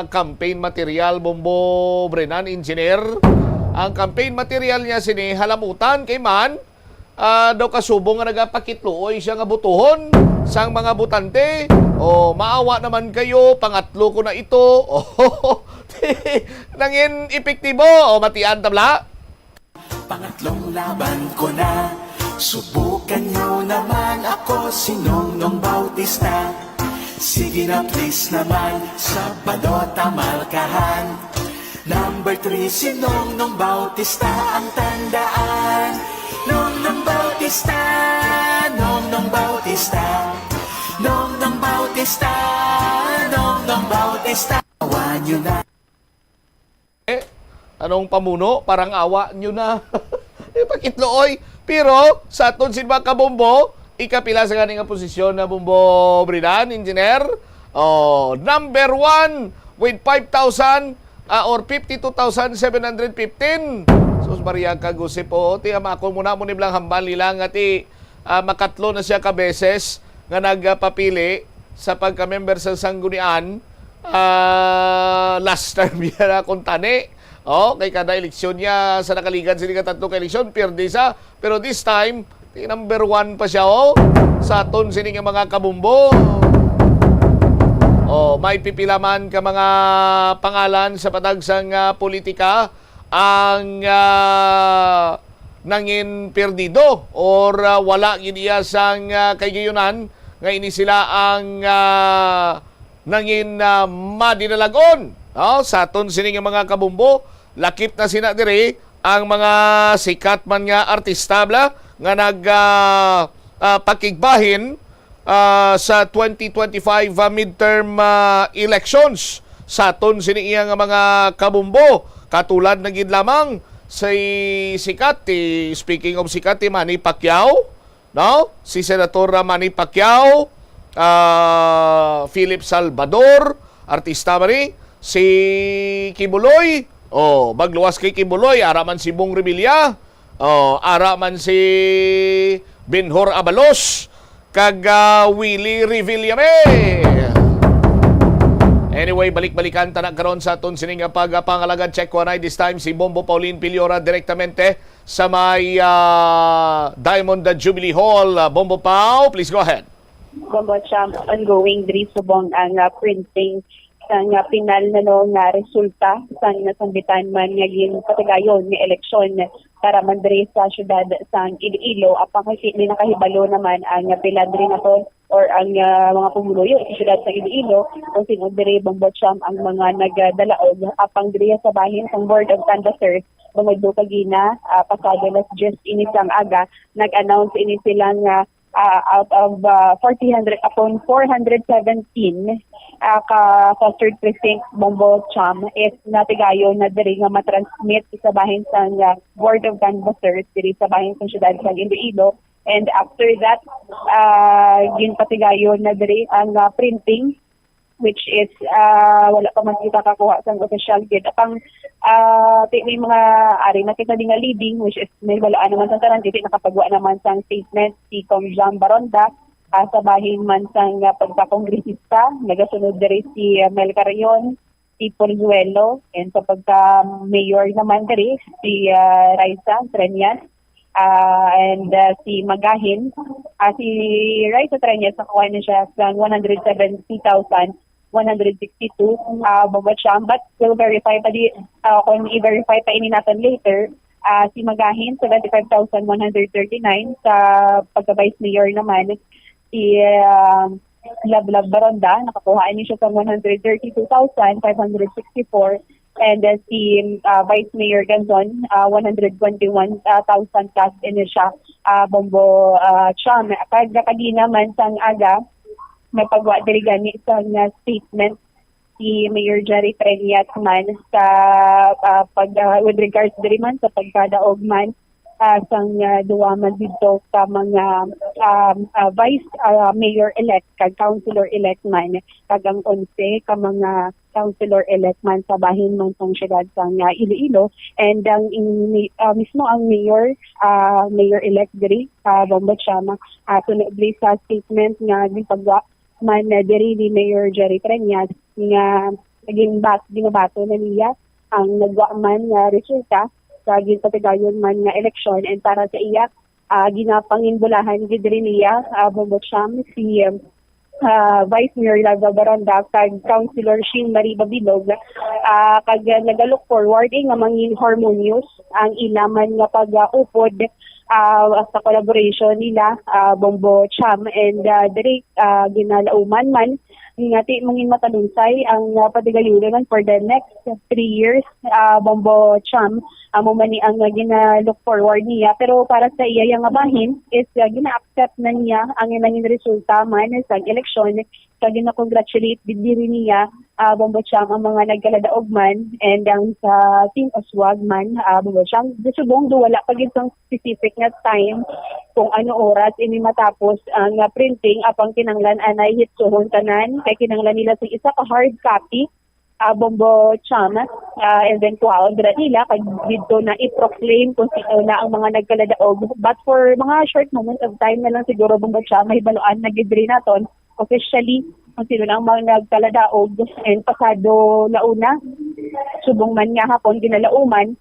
campaign material, Bombo Brenan, engineer. Ang campaign material niya sini halamutan kay man, ah, daw kasubong nga nagapakitluoy siya nga butuhon sang mga butante. Oh, maawa naman kayo, pangatlo ko na ito. Oh, nangin epektibo. Oh, matian tabla. Pangatlong laban ko na. Subukan nyo naman ako, si Nongnong Bautista. Sige na, please naman, Sabado ta markahan. Number three, si Nongnong Bautista ang tandaan. Nongnong Bautista, Nongnong Bautista, Nongnong Bautista, Nongnong Bautista. Awan nyo na. Eh, anong pamuno? Parang awa nyo na. Eh, pakitlooy. Pero, sa aton sin mga kabombo, ikapila sa gani nga posisyon na Bombo Bridan, engineer? Oh, number one with five thousand, ah, or fifty-two thousand seven hundred fifteen. Sus Maria, kag Josep, oh, ti, ama, ako muna mo ni blang hambal nila nga ti, ah, makatlo na siya ka beses nga nagpapili sa pagka-member sa Sanggunian. Ah, last term niya na kung tani. Oh, kay kada eleksyon niya sa nakaligad sini nga tatlo ka eleksyon, pierde sa. Pero this time, ti number one pa siya, oh. Sa aton sini nga mga kabumbo. Oh, may pipila man ka mga pangalan sa patag sang, ah, politika ang, ah, nangin perdido or, ah, wala gid iya sang, ah, kahigayonan nga ini sila ang, ah, nangin, ah, madinalagon, no? Sa aton sini nga mga kabumbo, lakip na sina diri ang mga sikat man nga artista, bla, nga nag, ah, ah, pakigbahin, ah, sa twenty twenty-five, ah, midterm, ah, elections. Sa aton sini iya nga mga kabumbo, katulad na gid lamang si sikat, ti, speaking of sikat, ti Manny Pacquiao, no? Si Senator, ah, Manny Pacquiao, ah, Philip Salvador, artista man ni, si Kibuloy, oh, magluwas kay Kibuloy, ara man si Bong Revilla, oh, ara man si Benhur Abalos, kag, ah, Willie Revillame. Anyway, balik-balikan ta na karon sa aton sini nga pagpangalagad. Check ko anay this time si Bombo Pauline Piliora direktamente sa may, ah, Diamond Jubilee Hall. Ah, Bombo Pau, please go ahead. Bombo Champ, ongoing diri subong ang, ah, printing sang, ah, pinal na, no, nga resulta sang nasambitan man nga ginpatigayon nga eleksyon para man diri sa siyudad sang Iloilo. Apang kay may nakahibalo naman ang, ah, pila diri naton or ang, ah, mga pumuluyo sa siyudad sang Iloilo kung sino diri, Bombo Champ, ang mga nagdalaog. Apang diri sa bahin sang Board of Canvassers, bangod do kagina, ah, pasado las diyes ini sang aga, nag-announce ini sila nga, ah, out of, ah, fourteen hundred, upon four hundred seventeen, ah, ka fostered precinct, Bombo Champ, is natigayon na diri nga matransmit sa bahin sang, ah, Board of Canvassers diri sa bahin sang siyudad sang Iloilo. And after that, ah, ginpatigayon na diri ang, ah, printing, which is, ah, wala pa man kita kakuha sang official gid. Apang, ah, ti-, may mga ari na kita di nga leading, which is may balaan naman sa tanan, kay nakapagwa naman sang statement si Cong Jam Baronda, ah, sa bahin man sang, ah, pagkakongresista, nagasunod diri si, ah, Mel Carrion, si Polzuelo, and sa pagka-mayor naman diri, si, ah, Raisa Treñas. Ah, and, ah, si Magahin, ah, si Raisa Treñas, nakakuha na siya sa one hundred seventy thousand one hundred sixty-two, ah, Bombo Cham. But we'll verify pa di, ah, kung i-verify pa ini natin later, ah, si Magahin, seventy-five thousand one hundred thirty-nine. Sa pagka-vice mayor naman, si, ah, Love Love Baronda, nakakuha ini siya sa one hundred thirty-two thousand five hundred sixty-four. And, uh, si, uh, Vice Mayor Ganzon, uh, one hundred twenty-one thousand plus ini siya, uh, Bombo, uh, Cham. Kag kagina man sang aga, nagpagwa diri gani sang, uh, statement si Mayor Jerry Treñas man sa, uh, pag, uh, with regards diri man sa pagkadaog man, uh, sang, uh, duwa man didto ka mga, um, uh, Vice, uh, Mayor-elect kag Councilor-elect man, kag ang onse ka mga councilor-elect man sa bahin man sang siyudad sang, ah, Iloilo. And ang in-, ah, mismo ang mayor, ah, mayor-elect diri, ah, Bombo Cham, ah, tungod diri sa statement nga gipagwa man, ah, diri ni Mayor Jerry Treñas nga ginbat-, ginabato na niya ang nagwa man nga resulta sa ginpatigayon man nga eleksyon. And para sa iya, ah, ginapanginbulahan gid diri niya, ah, Bombo Cham, si, um, ah, Vice Mayor Laza Baronda kag Councilor Sheen Marie Babilog, ah, kag, ah, nagalook forward, eh, nga mangin harmonious ang ila man nga pag-upod, ah, sa collaboration nila, ah, Bombo Cham, and, ah, diri, ah, ginalauman man nga ti mangin matalunsay ang, ah, patigayonon for the next three years, ah, Bombo Cham. Amo man ni ang, ah, gina-look forward niya. Pero para sa iya, iya nga bahin is, ah, gina-accept na niya ang nangin resulta man sang eleksyon. Kag gina-congratulate gid diri niya, ah, Bombo Cham, ang mga nagkaladaog man and ang sa Team Uswag man, ah, Bombo Cham. Subong do wala pa gid sang specific nga time kung ano oras ini matapos ang, ah, printing, apang kinahanglan anay hitsuhon tanan kay kinahanglan nila sa isa ka hard copy, ah, Bombo Cham, ah, and then kuhaon dira nila kag didto na i-proclaim kung sino na ang mga nagkaladaog. But for mga short moment of time na lang siguro, Bombo Cham, mahibaluan na gid rin naton officially kung sino na ang mga nagkaladaog. And pasado na una, subong man nga hapon, ginalauman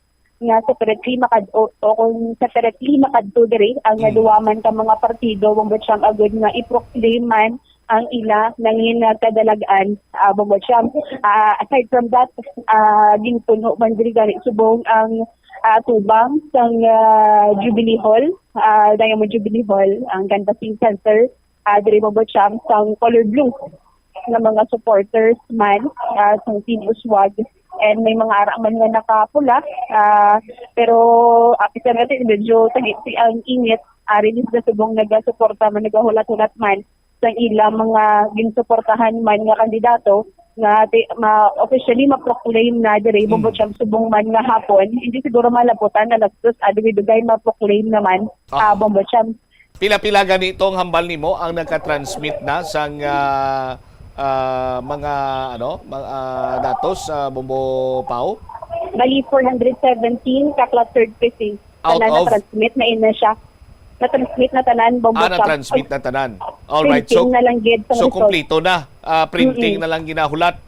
nga separately makad-, o, o kung separately makadto diri ang, mm, duwa man ka mga partido, Bombo Cham, agud nga i-proclaim man ang ila nangin nga kadalag-an, ah, Bombo Cham. Ah, aside from that, ah, ginpuno man diri gani subong ang, ah, tubang sang, ah, Jubilee Hall, ah, Diamond Jubilee Hall, ang canvassing center, ah, diri, Bombo Cham, sang color blue nga mga supporters man, ah, sang Team Uswag. And may mga ara man nga nakapula, ah, pero, ah, kita natin, medyo tagiti ang init, ah, release na subong nagasuporta man, nagahulat-hulat man sa ila mga ginsuportahan man nga kandidato nga ti-, ma-, officially ma-proclaim na diri, Bombo Cham, subong man nga hapon. Hindi siguro malabutan na alas dos, ah, dugay-dugay ma-proclaim naman, ah, Bombo Cham. Pila-pila gani tong hambal nimo ang nakatransmit na sang, ah, ah, mga, ano, mga, ah, datos, ah, Bombo Pau? Bali, four hundred seventeen ka clustered precinct. Out Tanan of? Na-transmit na ina siya. Na-transmit na tanan, Bombo Ah, Cham. Na-transmit na tanan. All right. Printing So, na lang gid sa so result. Kompleto na. Ah, printing Mm-mm. na lang ginahulat.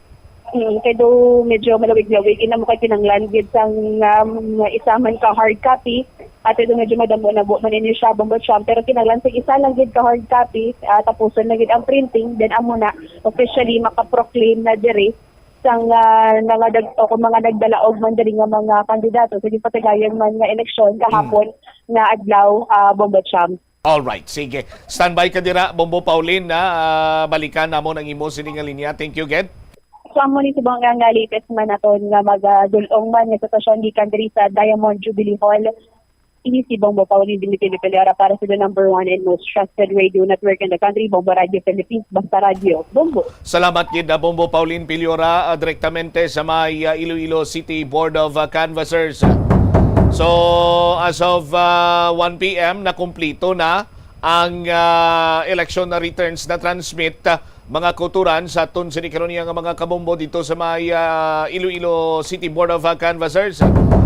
Mm, kay do medyo malawig-lawig, ina mo kay kinahanglan gid sang, um, isa man ka hard copy. At do medyo madamo na bu-, man ini siya, Bombo Cham. Pero kinahanglan sa isa lang gid ka hard copy, ah, tapuson na gid ang printing, then amo na, officially makaproclaim na diri sang, ah, mga nag-, o kung mga nagdalaog man diri nga mga kandidato sa gipatigayon man nga eleksyon kahapon nga adlaw, ah, Bombo Cham. All right, sige. Standby ka dira, Bombo Pauline, na, ah, balikan namon ang imo sini nga linya. Thank you, Ged. So, amo ni subong nga, nga latest man naton nga magadul-ong man nga sitwasyon gikan diri sa Diamond Jubilee Hall. Ini si Bombo Pauline Dimitri Peliora para sa the number one and most trusted radio network in the country, Bombo Radio Philippines, Basta Radio, Bombo. Salamat gid, ah, Bombo Pauline Piliora, ah, direktamente sa may, ah, Iloilo City Board of, ah, Canvassers. So, as of, ah, one P M, nakumplito na ang, ah, election na returns na transmit, ah, mga kauturan sa aton sini karon nga mga kabombo dito sa may, ah, Iloilo City Board of, ah, Canvassers.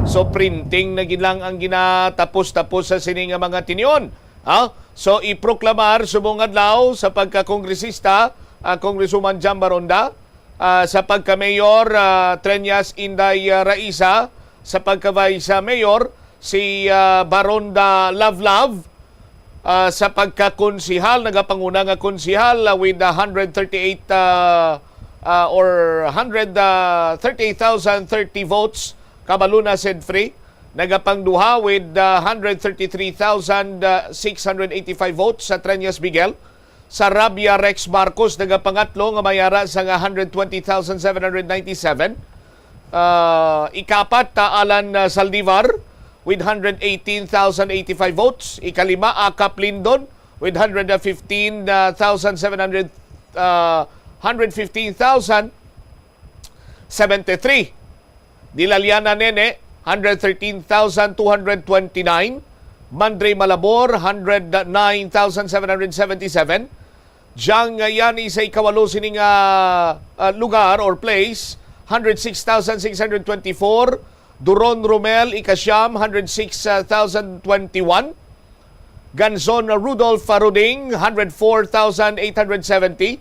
So, printing na gid lang ang ginatapos-tapos sa sini nga mga tinion. Ha? So, iproklamar subong adlaw sa pagkakongresista, ah, Congresswoman Jam Baronda, ah, sa pagka-mayor, ah, Treñas Inday, ah, Raisa, sa pagka-vice, ah, mayor, Si, ah, Baronda Love Love, ah, sa pagkakonsihal, nagapanguna nga konsihal, ah, with a hundred thirty-eight, ah, ah, or hundred, ah, thirty-eight thousand thirty votes, Cabaluna Sedfrey. Nagapangduha with, ah, hundred thirty-three thousand six hundred eighty-five votes sa Treñas Miguel. Sarabia Rex Marcos nagapangatlo nga may ara sang hundred twenty thousand seven hundred ninety-seven. Ah, ikapat, ah, Alan, ah, Saldivar with hundred eighteen thousand eighty-five votes. Ikalima, Akap Lindon with hundred fifteen thousand seven hundred, ah, hundred fifteen thousand seventy-three. Dilaliana Nene, hundred thirteen thousand two hundred twenty-nine. Mandre Malabor, hundred nine thousand seven hundred seventy-seven. Jang Yani sa ikawalo sining, ah, ah, lugar or place, hundred six thousand six hundred twenty-four. Duron Romel, ikasyam, hundred six thousand twenty-one. Ganzon Rudolph Faruding, hundred four thousand eight hundred seventy.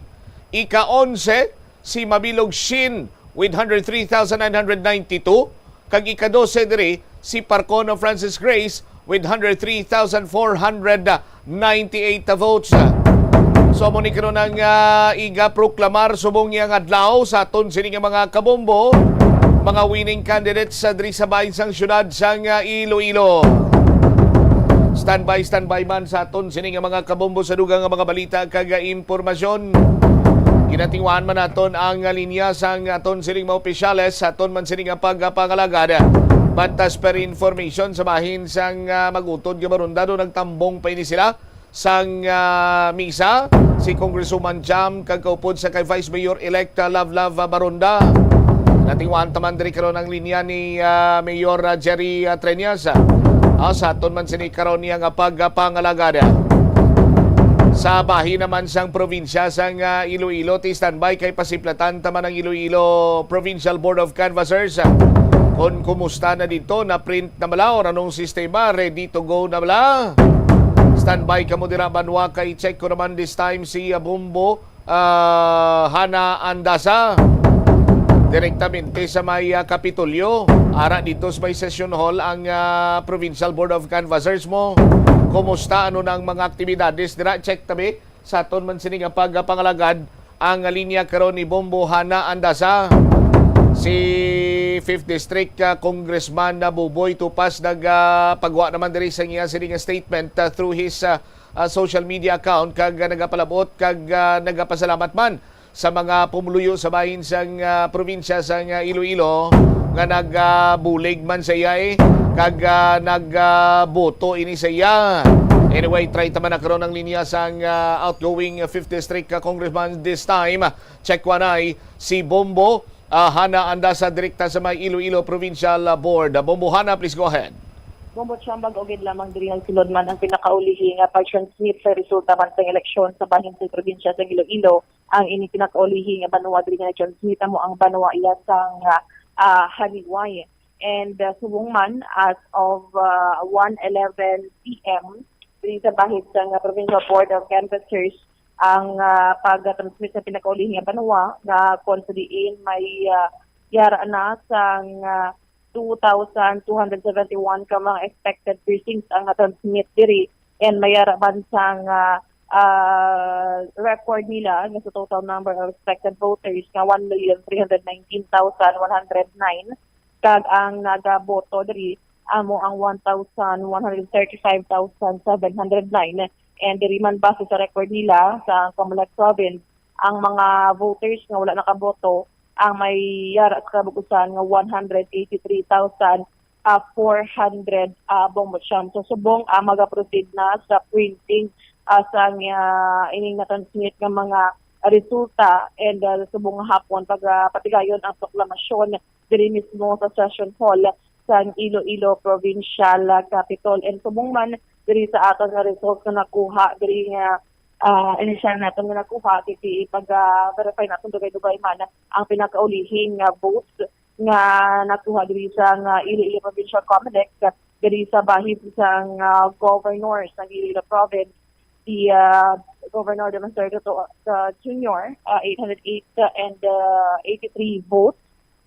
Ika-onse, si Mabilog Shin with hundred three thousand nine hundred ninety-two. Kag ika-dose diri, si Parcon Francis Grace with hundred three thousand four hundred ninety-eight votes. So, amo ni karon ang, ah, iga-proklamar subong niya nga adlaw sa aton sini nga mga kabombo, mga winning candidates sa diri sa bahin sang syudad sang, ah, Iloilo. Standby, standby man sa aton sini nga mga kabombo sa dugang nga mga balita kag, ah, impormasyon. Ginatinguhaan man naton ang, ah, linya sang aton sining mga opisyales sa aton man sini nga pagpangalagad. But as per information sa bahin sang, ah, mag-utod nga Baronda, nagtambong pa ini sila sang, ah, misa si Congresswoman Jam kag kaupod sa kay Vice Mayor-elect, ah, Love Love, ah, Baronda. Natinguhaan ta man diri karon ang linya ni, ah, Mayor, ah, Jerry, ah, Treñas, ah. Ah, sa aton man sini karon niya nga pagpangalagad. Sa bahin naman sang probinsya sang, ah, Iloilo, ti standby kay pasiplatan ta man ang Iloilo Provincial Board of Canvassers, ah, kon kumusta na dito, na-print na bala, or anong sistema, ready to go na bala. Standby kamo dira, banwa, kay check ko naman this time si, ah, Bombo, ah, Hana Andasa. Direktamente sa may, ah, Kapitolyo. Ara dito sa may session hall ang, ah, Provincial Board of Canvassers mo. Kumusta? Ano na ang mga aktibidades dira? Check tabi sa aton man sini nga pagpangalagad ang linya karon ni Bombo Hana Andasa. Si Fifth District, ah, Congressman na Buboy Tupas nagapagwa naman diri sa iya sini nga statement, ah, through his, ah, ah, social media account kag, ah, nagapalabot kag, ah, nagapasalamat man sa mga pumuluyo sa bahin sang, ah, probinsya sang, ah, Iloilo nga nagabulig man sa iya, eh, kag, ah, nagboto ini sa iya. Anyway, try ta man na karon ang linya sang, ah, outgoing Fifth District, ah, Congressman this time. Check one ay si Bombo, ah, Hana Andasa direkta sa may Iloilo Provincial, ah, Board. Ah, Bombo Hana, please go ahead. Bombo Chambag, ugid lamang diri nagsulod man ang pinakaulihi nga pag-transmit sa resulta man sang eleksyon sa bahin sa probinsya sa Iloilo. Ang ini pinakaulihi nga banwa diri nga nag-transmit amo ang banwa iya sang, ah, ah, Haliway. And, ah, subong man, as of, ah, one eleven P M, diri sa bahid sang, ah, Provincial Board of Canvassers, ang, ah, pag-transmit sa pinakaulihi nga banwa nga kon sa diin may, ah, yara na sang, ah, two thousand two hundred seventy-one ka mga expected precincts ang na-transmit diri, and may yara man sang, ah, ah, record nila nga sa total number of expected voters nga one million three hundred nineteen thousand one hundred nine, kag ang nagaboto diri amo ang one thousand one hundred thirty-five thousand seven hundred nine. And diri man, base sa record nila sa Comelec Province, ang mga voters nga wala nakaboto, ang may yara sa kabug-usan nga one hundred eighty-three thousand, ah, four hundred, ah, Bombo Cham. So, subong, ah, magaproceed na sa printing, ah, sa, ah, ining na-transmit nga mga resulta, and, ah, subong nga hapon pag, ah, patigayon ang proklamasyon diri mismo sa session hall sa Iloilo Provincial, ah, Capitol. And subong man diri sa aton nga results nga nakuha diri nga, ah, inisyal naton nga nakuha, kay ipag, ah, verify naton dugay-dugay man ang pinakaulihing nga votes nga nakuha diri sa nga Iloilo Provincial Comelec, diri sa bahid sang, ah, Governor sa Iloilo Province, si, ah, Governor Demetrio Cotto, ah, Junior, ah, eight hundred eight and, ah, eighty-three votes.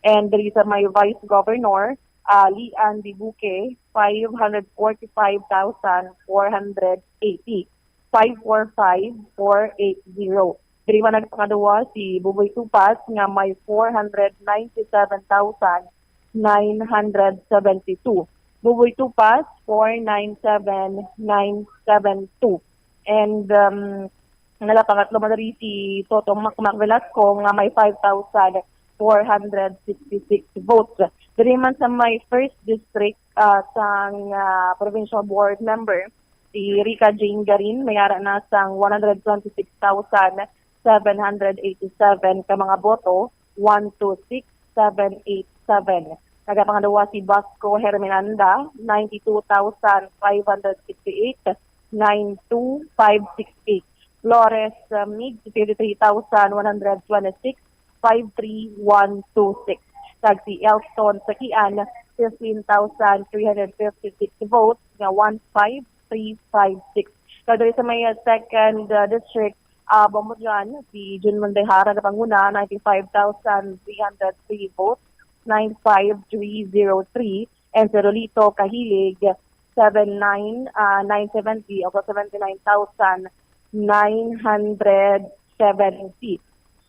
And diri sa may Vice Governor, ah, Lian Dibuque, five hundred forty-five thousand four hundred eighty, five four five four eight zero. Diri man nagpangaduwa si Buboy Tupas nga may four hundred ninety-seven thousand nine hundred seventy-two. Buboy Tupas, four nine seven nine seven two. And, um, nagapangatlo man diri si Toto Mac Mac Velasco nga may five thousand four hundred sixty-six votes. Diri man sa may first district, ah, sang, ah, provincial board member, si Rica Jane Garin, may ara na sang one hundred twenty-six thousand seven hundred eighty-seven ka mga boto, one two six seven eight seven. Nagapangaduwa si Basco Herminanda, ninety-two thousand five hundred sixty-eight, nine two five six eight. Flores, uh, Mig, fifty-three thousand one hundred twenty-six, five three one two six. Kag si Elston Sakian, fifteen thousand three hundred fifty-six votes, nga one five three five six. Kag diri sa may, uh, second, uh, district, uh, Bombojan, si Jun Mondehar nagapanguna, ninety-five thousand three hundred three votes, nine five three zero three, and si Rolito Kahilig, seven nine, ah, nine seventy o seventy-nine thousand nine hundred seventy.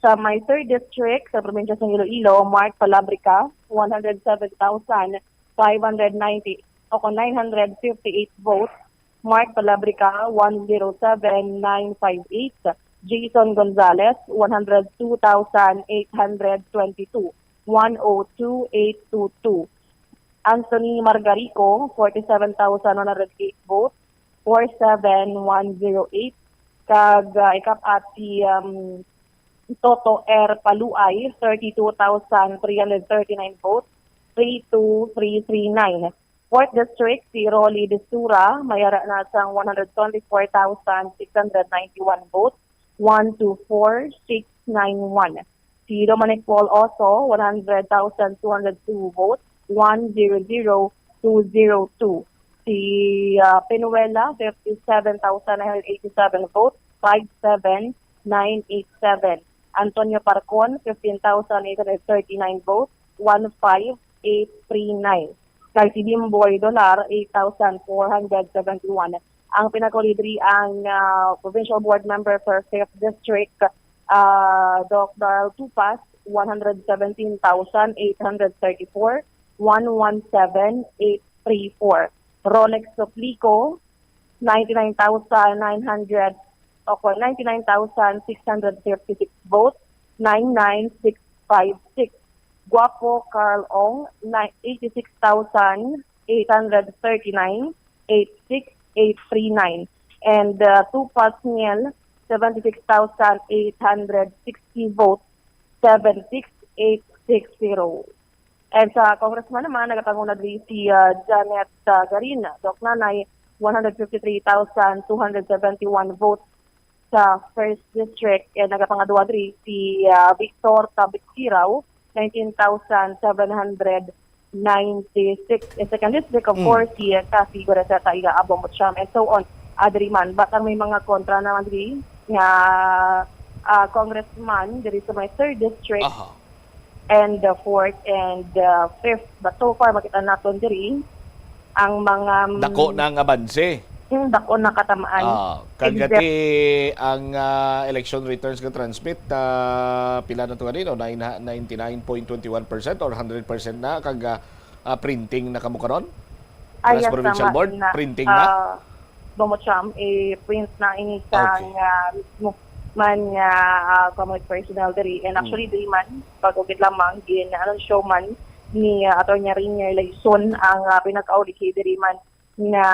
Sa may third district sa probinsya sa Iloilo, Mark Palabrica, one hundred seven thousand five hundred ninety o kung nine hundred fifty-eight votes. Mark Palabrica, one zero seven nine five eight. Jason Gonzalez, one hundred two thousand eight hundred twenty-two, one oh two eight two two. Anthony Margarico, forty-seven thousand one hundred eight votes, four seven one zero eight. Kag, ah, ikap-at si, um, Toto R Paluay, thirty-two thousand three hundred thirty-nine votes, three two three three nine. Fourth District, si Rolly Desura, may ara na sang one hundred twenty-four thousand six hundred ninety-one votes, one two four six nine one. Si Dominic Paul Oso, one hundred thousand two hundred two votes, one zero zero two zero two. Si, ah, Penuela, fifty-seven thousand nine hundred eighty-seven votes, five seven nine eight seven. Antonio Parcon, fifteen thousand eight hundred thirty-nine votes, one five eight three nine. Kag si Bimboy Dolar, eight thousand four hundred seventy-one. Ang pinakauli diri ang, ah, Provincial Board Member for Fifth District, ah, Doc Darl Tupas, one hundred seventeen thousand eight hundred thirty-four, one one seven eight three four. Rolex Soplico, ninety-nine thousand nine hundred, o kung ninety-nine thousand six hundred fifty-six votes, nine nine six five six. Guapo Carl Ong, ni-, eighty-six thousand eight hundred thirty-nine, eight six eight three nine. And, uh, Tupas Niel, seventy-six thousand eight hundred sixty votes, seven six eight six zero. And sa congressman naman, nagapanguna diri si, ah, Janet, ah, Garin, Doc Nanay, one hundred fifty-three thousand two hundred seventy-one votes sa first district. And nagapangadua diri si, ah, Victor Tabitsiraw, nineteen thousand seven hundred ninety-six. And second district, of Mm. course, si, ah, Cathy Guerrero, Iga Abong Mucham, and so on. Ah, diri man. But ang may mga kontra naman diri nga, ah, congressman diri sa may third district, Aha. and the fourth and the fifth. But so far, makita naton diri ang mga, mm, Dako na ang abanse. Mm, dako na katamaan. Ah, kag Exact- ati ang, ah, election returns nga transmit, ah, pila na to ganino? Nine ha-, ninety-nine point twenty-one percent or hundred percent na kag, ah, ah, printing na kamo karon? Ah, Yes, yes, provincial tama board, na. Printing na? Ah, Bomocham, i-print na ini sa Okay. nga mismo man nga, ah, common personnel diri. And actually, Mm. diri man, pag-ugit lamang, gin-anunsyo man ni, ah, Attorney Rainier Laison ang, ah, pinakauli diri man nga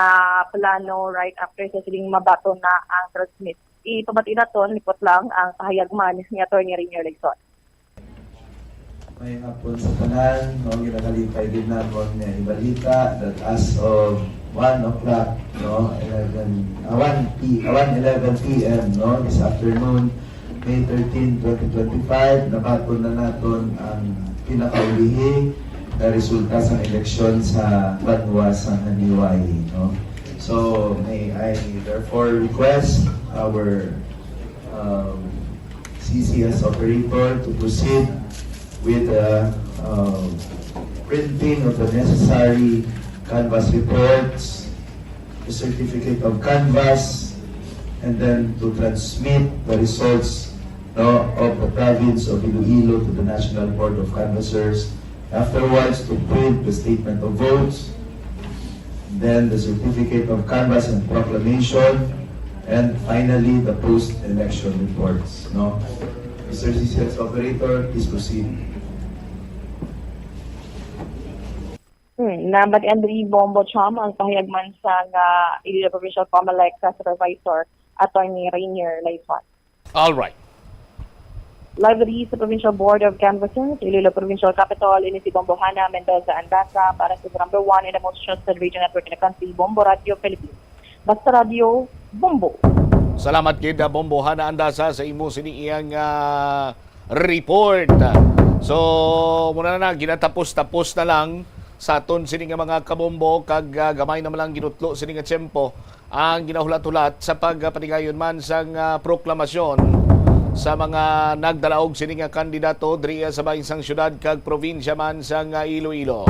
plano right after sa siling mabaton na ang transmit. Ipamati naton, lipot lang ang kahayag man ni Attorney Rainier Laison. May hapon sa tanan, no? Ginakalipay din namon nga ibalita that as of one o'clock, no? Eleven, ah, one P, ah, one eleven P M, no? This afternoon, May thirteen, twenty twenty-five, nabaton na naton ang pinakaulihi nga resulta sa eleksyon sa banwa sa Haniway, no? So, may I therefore request our, um, C C S operator to proceed with the, uh, printing of the necessary canvass reports, the certificate of canvass, and then to transmit the results, no, of the province of Iloilo to the National Board of Canvassers. Afterwards, to print the statement of votes, then the certificate of canvass and proclamation, and finally the post-election reports. No, Mister C C S operator, please proceed. Hmm, nabatian diri Bombo Cham ang pahayag man sang Iloilo Provincial Comelec Supervisor Attorney Rainier Laison. All right. Live diri sa Provincial Board of Canvassing sa Iloilo Provincial Capitol, ini si Bombo Hana Mendoza Andasa para sa number one and the most trusted radio network in the country, Bombo Radio Philippines. Basta Radio, Bombo. Salamat gid, uh, Bombo Hana Andasa, sa imo sini iyang uh, report. So, muna na, ginatapos-tapos na lang sa aton sini nga mga kabombo kag uh, gamay naman lang ginutlo sini nga tiyempo ang ginahulat-hulat sa pagpatigayon man sang uh, proklamasyon sa mga nagdalaog sini nga kandidato diri sa bahin sang syudad kag probinsya man sang uh, Iloilo.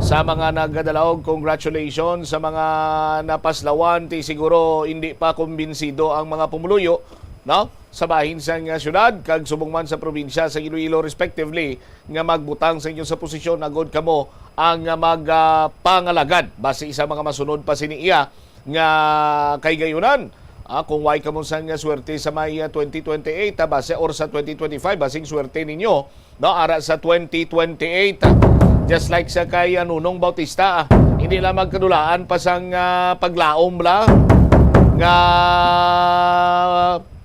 Sa mga nagdalaog, congratulations. Sa mga napaslawan, ti siguro hindi pa kumbinsido ang mga pumuluyo, no? Sa bahin sang uh, syudad kag subong man sa probinsya sa Iloilo respectively, nga magbutang sa inyo sa posisyon agod kamo ang uh, magpangalagad basi sa mga masunod pa sini iya nga kay gayunan. Ah, kung way kamo sang uh, swerte sa may uh, twenty twenty-eight, ah, base or sa twenty twenty-five, basing swerte ninyo, no, ara sa twenty twenty-eight. Just like sa kay uh, Nunong Bautista, ah, hindi lang magkadulaan pa sang uh, paglaom la nga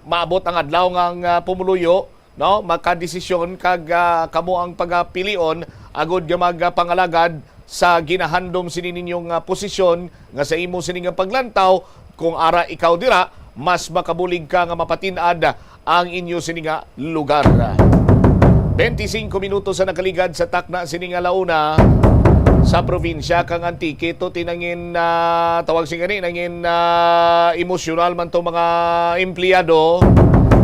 maabot ang adlaw nga ang uh, pumuluyo, no, makadesisyon kag uh, kamo ang pagapilion agud nga magpangalagad sa ginahandom sini ninyong uh, posisyon nga sa imo sini nga paglantaw. Kung ara ikaw dira, mas makabulig ka nga mapatin-ad ang inyo sini nga lugar. Twenty-five minutos sa nakaligad sa takna sini nga launa sa probinsya kang Antique, to tinangin uh, tawag sing gani nangin uh, emosyonal man to mga empleyado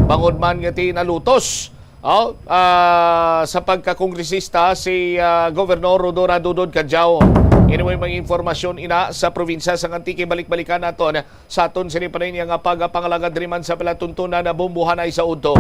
bangod man nga tinalutos, oh, uh, sa pagkakongresista si uh, Governor Rhodora Dodod Cadiao. Anyway, may informasyon ina sa probinsya sang Antique, balik-balikan naton sa aton sini pa niya nga pagapangalagad diri man sa palatuntunan na Bombohanay sa udto.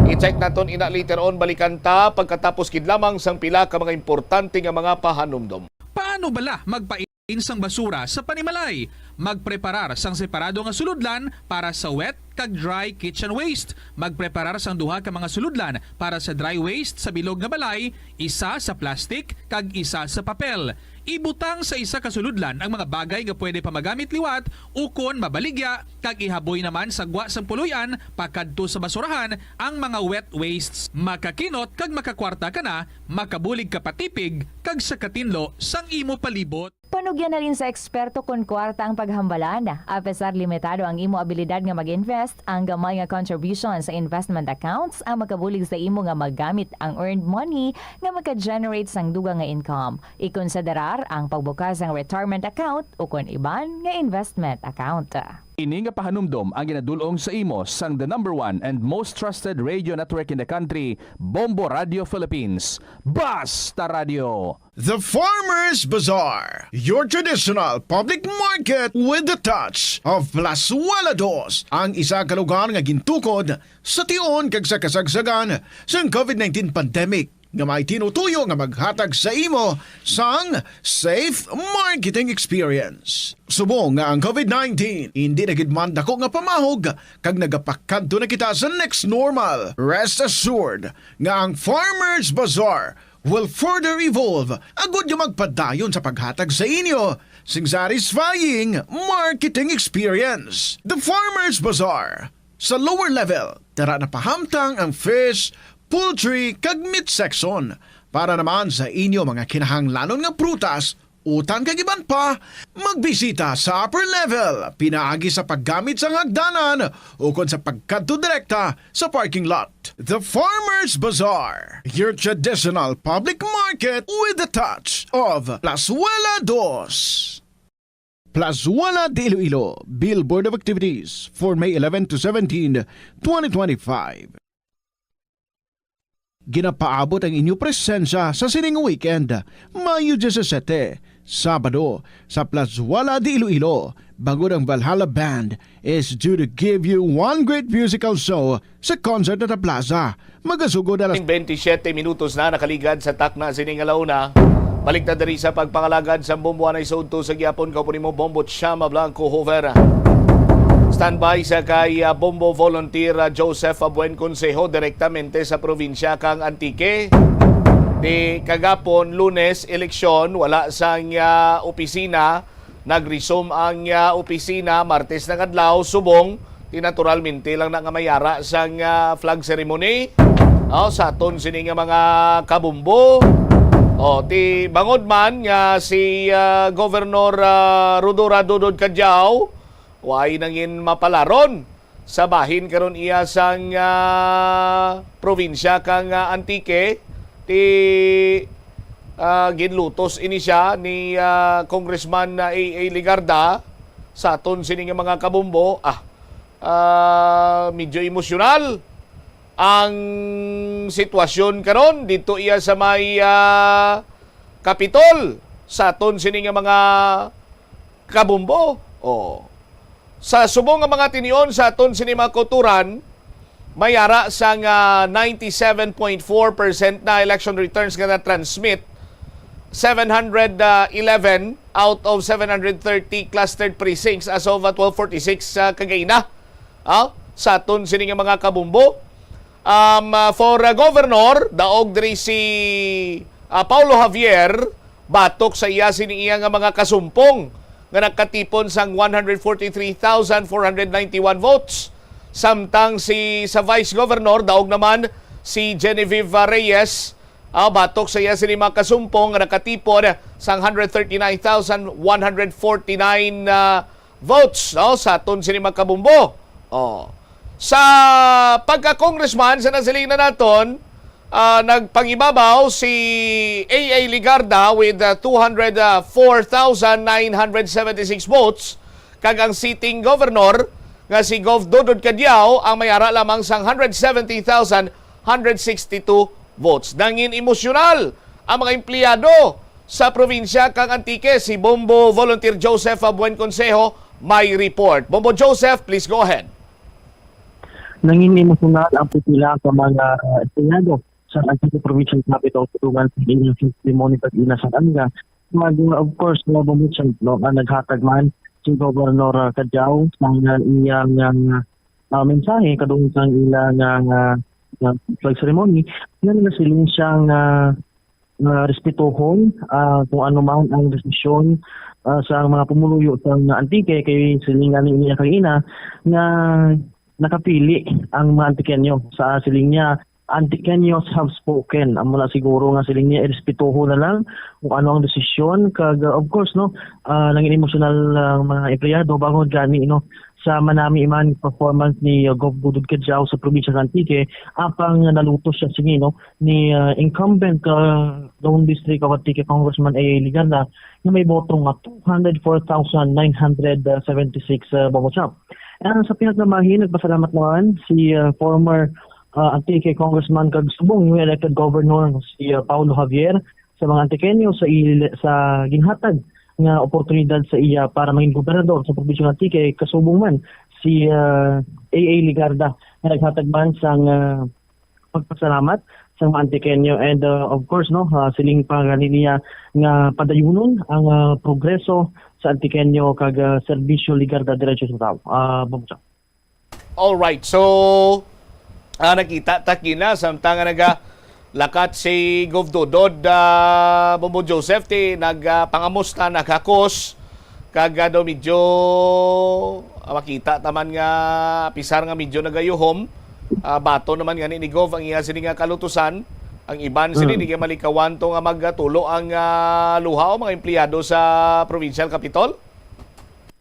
I-check naton ina later on, balikan ta pagkatapos gid lamang sang pila ka mga importante nga mga pahanumdom. Paano bala magpain sang basura sa panimalay? Magpreparar sang separado nga sulodlan para sa wet kag dry kitchen waste. Magpreparar sang duha ka mga sulodlan para sa dry waste sa bilog nga balay, isa sa plastic kag isa sa papel. Ibutang sa isa ka sulodlan ang mga bagay nga pwede pa magamit liwat ukon mabaligya, kag ihaboy naman sa gwa sang puloy-an pakadto sa basurahan ang mga wet wastes. Makakinot kag makakwarta ka na, makabulig ka patipig kag sa katinlo sang imo palibot. Panugyan halin sa eksperto kon kwarta ang paghambalan. Apesar limitado ang imo abilidad nga mag-invest, ang gamay nga contribution sa investment accounts ang makabulig sa imo nga magamit ang earned money nga maka-generate sang dugang nga income. Ikonsiderar ang pagbukas sang retirement account ukon iban nga investment account. Ini nga pahanumdom ang ginadul-ong sa imo sang the number one and most trusted radio network in the country, Bombo Radio Philippines. Basta Radio! The Farmers Bazaar, your traditional public market with the touch of Plazuela Dos, ang isa ka lugar nga gintukod sa tion kag sa kasagsagan sang COVID nineteen pandemic, nga may tinutuyo nga maghatag sa imo sang safe marketing experience. Subong nga ang COVID nineteen hindi na gid man dako nga pamahog kag nagapakadto na kita sa next normal, rest assured nga ang Farmers Bazaar will further evolve agud nga magpadayon sa paghatag sa inyo sing satisfying marketing experience. The Farmers Bazaar, sa lower level, tara na pahamtang ang fish, poultry, kag meat section. Para naman sa inyo mga kinahanglanon nga prutas, utan kag iban pa, magbisita sa upper level pinaagi sa paggamit sang hagdanan ukon sa pagkadto direkta sa parking lot. The Farmers Bazaar, your traditional public market with the touch of Plazuela Dos. Plazuela de Iloilo, Billboard of Activities for May eleven to seventeen, twenty twenty-five. Ginapaabot ang inyo presensya sa sining weekend, Mayo disisiete, Sabado, sa Plazuela de Iloilo, bangod ang Valhalla Band is due to give you one great musical show sa concert at the plaza. Magasugod alas Ning twenty-seven minutos na nakaligad sa takna sini nga launa. Balik ta diri sa pagpangalagad sa bombo anay sa udto sa gihapon. Kaupo nimo, Bombo Chama Blanco Hoover. Standby sa kay, ah, Bombo Volunteer, ah, Joseph Abuen Consejo, direktamente sa probinsya kang Antique. Di kagapon, Lunes, eleksyon, wala sang, ah, opisina. Nag-resume ang, ah, opisina Martes nga adlaw, subong ti naturalmente lang na nga may ara sang, ah, flag ceremony. Oh, sa aton sini nga mga kabumbo. Oh, ti bangod man nga si, ah, Governor, ah, Rhodora Dodod Cadiao, way nangin mapalaron sa bahin karon iya sang, ah, probinsya kang, ah, Antique. Ti, ah, ginlutos ini siya ni, ah, Congressman, ah, A A Legarda. Sa aton sini nga mga kabumbo, ah, ah, medyo emosyonal ang sitwasyon karon dito iya sa may, ah, Kapitol. Sa aton sini nga mga kabumbo. Oh. Sa subong nga mga tinion sa aton sini mga kauturan, may ara sang, ah, ninety-seven point four percent na election returns nga na-transmit, seven hundred eleven out of seven hundred thirty clustered precincts as of, ah, twelve forty-six sa kagaina. Ah, sa aton sini nga mga kabumbo. Um, ah, for, ah, governor, daog diri si, ah, Paulo Javier, batok sa iya sini iya nga mga kasumpong nga nagkatipon sang one hundred forty-three thousand four hundred ninety-one votes. Samtang si, sa vice governor, daog naman si Genevieve, ah, Reyes, ah, batok sa iya sini mga kasumpong nga nakatipon sang hundred thirty-nine thousand one hundred forty-nine, ah, votes, no, sa aton sini mga kabumbo. Oh. Sa pagka-congressman sa nasiling na naton, ah, nagpangibabaw si A A Legarda with, ah, two hundred four thousand nine hundred seventy-six votes, kag ang sitting governor nga si Gov Dodod Cadiao ang may ara lamang sang hundred seventy thousand hundred sixty-two votes. Nangin emosyonal ang mga empleyado sa probinsya kang Antique. Si Bombo Volunteer Joseph, ah, Buen Consejo may report. Bombo Joseph, please go ahead. Nangin emosyonal ang pipila ka mga, ah, empleyado sa Antique Provincial Capitol sa tuman sa ilang testimony pag-ina sa kanga. Mag, of course, no, Bombo Champ, no, ang naghatag man si Governor, ah, Cadiao sa iyang, ah, ah, mensahe kadung sang ilang, ah, ah, flag ceremony, nga nagasiling siya nga, ah, respetuhon, ah, kung ano man ang desisyon, ah, sa mga pumuluyo sa Antique, kay siling nga ni niya kagina nga nakapili ang mga Antiqueño sa siling niya, "Antiqueños have spoken." Amo na siguro nga siling niya, irespetuhon na lang kung ano ang desisyon. Kag, uh, of course, no, ah, nangin emosyonal ang mga empleyado bangod gani, no, sa manami man performance ni, uh, Gov Dodod Cadiao sa probinsya sa Antique, apang nalutos siya sini, no, ni, uh, incumbent, uh, Zone District of Antique Congressman A A Legarda nga may boto nga two hundred four thousand nine hundred seventy-six, uh, Bombo Champ. And sa pinakamahi, nagpasalamat naman si, uh, former, uh, Antique Congressman kag subong newly elected governor si, uh, Paulo Javier sa mga Antiqueño sa il-, sa ginhatag nga oportunidad sa iya para maging gobernador sa probinsya ng Antique, kasubong man si, uh, A A Legarda nga naghatag man sang, uh, pagpasalamat sa mga Antiqueño. And, uh, of course, no, uh, siling pa gani niya nga padayunon ang, uh, progreso sa Antiqueño kag, uh, serbisyo Legarda diretso sa tawo. Uh, Bombo Champ. Alright. So, ah, nakita ta kina samtang nga nagalakat si Gov Dodod, ah, Bombo Joseph, ti nagpangamusta, naghakos, kag, ah, daw medyo, ah, makita ta man nga, apisar nga medyo nagayuhom, ah, bato naman gani ni Gov ang iya sini nga kalutusan. Ang iban sini, mm, di kay malikawan to nga magtulo ang, ah, luha o mga empleyado sa provincial capitol?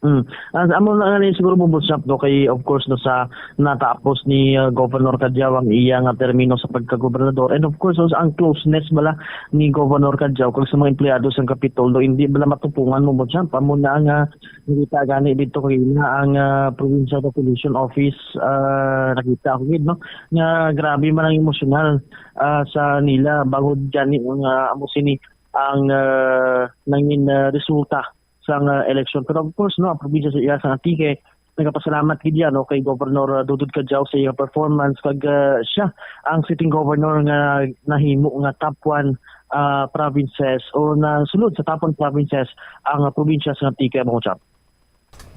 Mm. Ah, amo na nga ni siguro, Bombo Champ, no, kay of course, no, sa natapos ni, ah, Governor Cadiao ang iya nga termino sa pagkagobernador, and of course, no, ang closeness bala ni Governor Cadiao kag sa mga empleyado sa Kapitol, no, hindi bala matupungan, Bombo Champ. Amo na nga nakita gani dito kay na ang, ah, Provincial Population Office, ah, nakita ko gid, no, nga grabe man ang emosyonal, ah, sa nila bangod gani nga amo sini ang, ah, nangin, ah, resulta sang, ah, eleksyon. Pero of course, no, ang probinsya sa iya sa Antique, nagapasalamat gid yan, no, kay Governor, ah, Dodod Cadiao sa iyang performance kag, ah, siya ang sitting governor nga nahimo nga top one, ah, provinces o nasulod sa top one provinces ang, ah, probinsya sa Antique, Bombo Champ.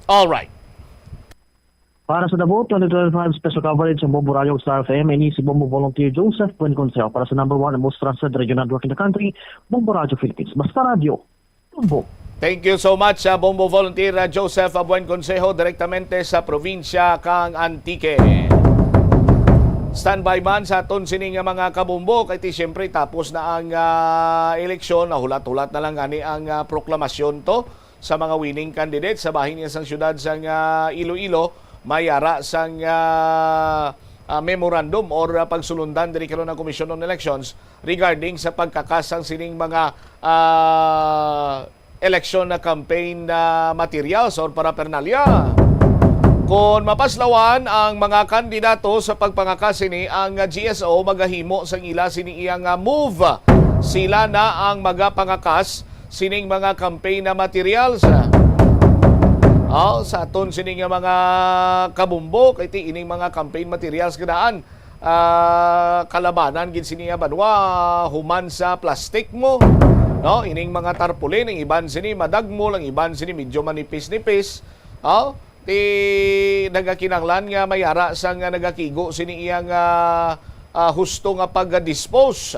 All right. Para sa Davao twenty twenty-five special coverage sa Bombo Radio Star F M, ini si Bombo Volunteer Joseph Buen Consejo para sa number one and most trusted radio network in the country, Bombo Radio Philippines. Basta Radio, Bombo. Thank you so much, uh, Bombo Volunteer uh, Joseph Abuen Consejo, direktamente sa probinsya kang Antique. Standby man sa aton sini nga mga kabombo, kay ti siyempre tapos na ang uh, eleksyon, nahulat-hulat na lang gani ang uh, proklamasyon to sa mga winning candidates sa bahin niya sang syudad sang uh, Iloilo, may ara sang uh, uh, memorandum or uh, pagsulundan diri karon ang Commission on Elections regarding sa pagkakas sang sining mga uh, election na campaign na materials or paraphernalia. Kon mapaslawan ang mga kandidato sa pagpangakas sini, ang G S O magahimo sang ila sini iya nga move. Sila na ang magapangakas sining mga campaign na materials. Oh, sa aton sini nga mga kabumbo, kay ti ining mga campaign materials kadaan ah, kalabanan gid sini nga banwa human sa plastic mo, no? Ining mga tarpaulin, ang iban sini madagmol, ang iban sini medyo manipis-nipis. Oh, ti nagakinahanglan nga may ara sa nga nagakigo sini iyang ah, ah, husto nga pag-dispose.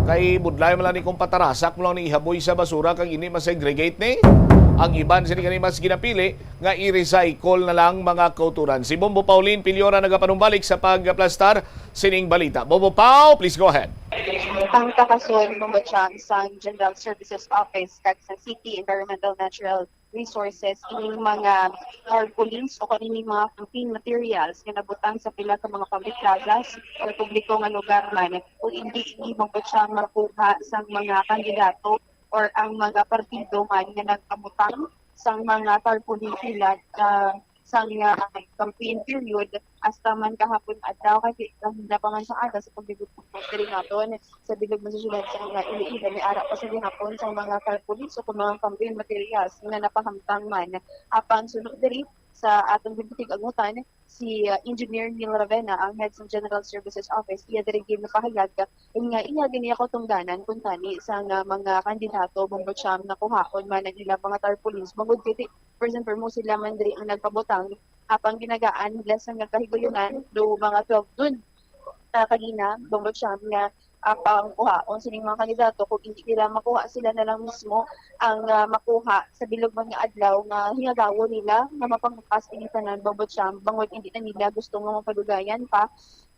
Kay budlay man lang ni kung patarasak mo lang ni ihaboy sa basura kag ini ma-segregate ni. Ang iban sini gani mas ginapili nga i-recycle na lang mga kauturan. Si Bombo Pauline Piliora nagapanumbalik sa pagplastar sining balita. Bombo Pau, please go ahead. Ang kakason mo sang General Services Office kag sa City Environmental Natural Resources ining mga tarpaulins o kung ining mga campaign materials nga nabutang sa pila ka mga public plazas o publiko nga lugar man, kung hindi ini mabutyang makuha sang mga kandidato or ang mga partido man nga nagpabutang sang mga tarpaulin sila uh, sang uh, campaign period hasta man kahapon adlaw kasi kanina pa man sa aga sa paglibot diri naton sa bilog man sa syudad sa mga Iloilo may ara pa sa gihapon sa mga tarpaulin o kung mga campaign materials nga napahamtang man apan sunod diri sa atong ginpatig-angutan si uh, Engineer Neil Ravena, ang head sa General Services Office, iya diri gid napahayag nga iya gini ako tungdanan kung tani sa nga mga kandidato bumbo siyam nakuhaon man ang ilang mga tarpaulins bangod kay first and foremost sila man diri ang nagpabutang apang ginagaan nila sa nga kahigayunan do mga twelve noon uh, kagina bumbo siyam nga uh, pangkuhaon sining mga kandidato kung hindi nila makuha sila na lang mismo ang uh, makuha sa bilog man nga adlaw nga hingagawon nila nga mapangupas ini tanan bangod siya bangod hindi na nila gusto nga mapadugayan pa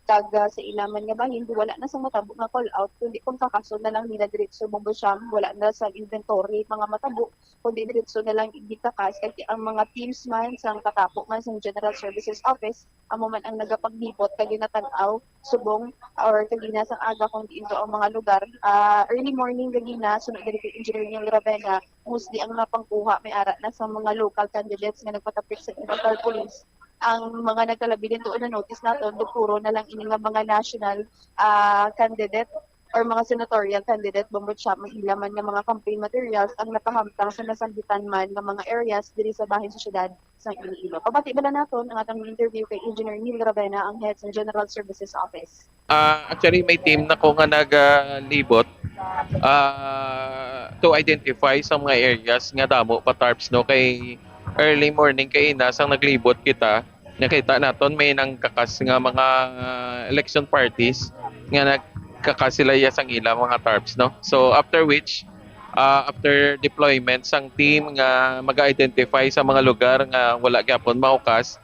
kag uh, sa ilaman nga bahin wala na sa matabo nga call out kundi kung kakaso na lang nila diretso bangod siya wala na sa inventory mga matabo kundi diretso na lang gitakas kay ang mga teams man sang katapo man sang General Services Office amo man ang nagapaglibot kag ginatan-aw subong or kagina sang aga kung diin to ang mga lugar. Ah, early morning gagina, sunod diri kay Engineer Neil Ravena, mostly ang napangkuha may ara na sa mga local candidates nga nagpatapit sa ilang tarpaulins. Ang mga nagkalabi din doon na notice naton, puro na lang ini nga mga national ah, candidate or mga senatorial candidate bumbo siya may ila man nga mga campaign materials ang napahamtang sa nasambitan man nga mga areas diri sa bahin sa syudad sang Iloilo. Pabati bala naton ang atong interview kay Engineer Neil Ravena, ang head sa General Services Office. Ah, actually, may team na ko nga nagalibot ah, to identify sa mga areas nga damo pa tarps, no, kay early morning kay ina sang naglibot kita, nakita naton may nangkakas nga mga ah, election parties nga nagkakas sila iya sang ila mga tarps, no. So after which, ah, after deployment sang team nga mag-identify sa mga lugar nga wala gyapon mahukas,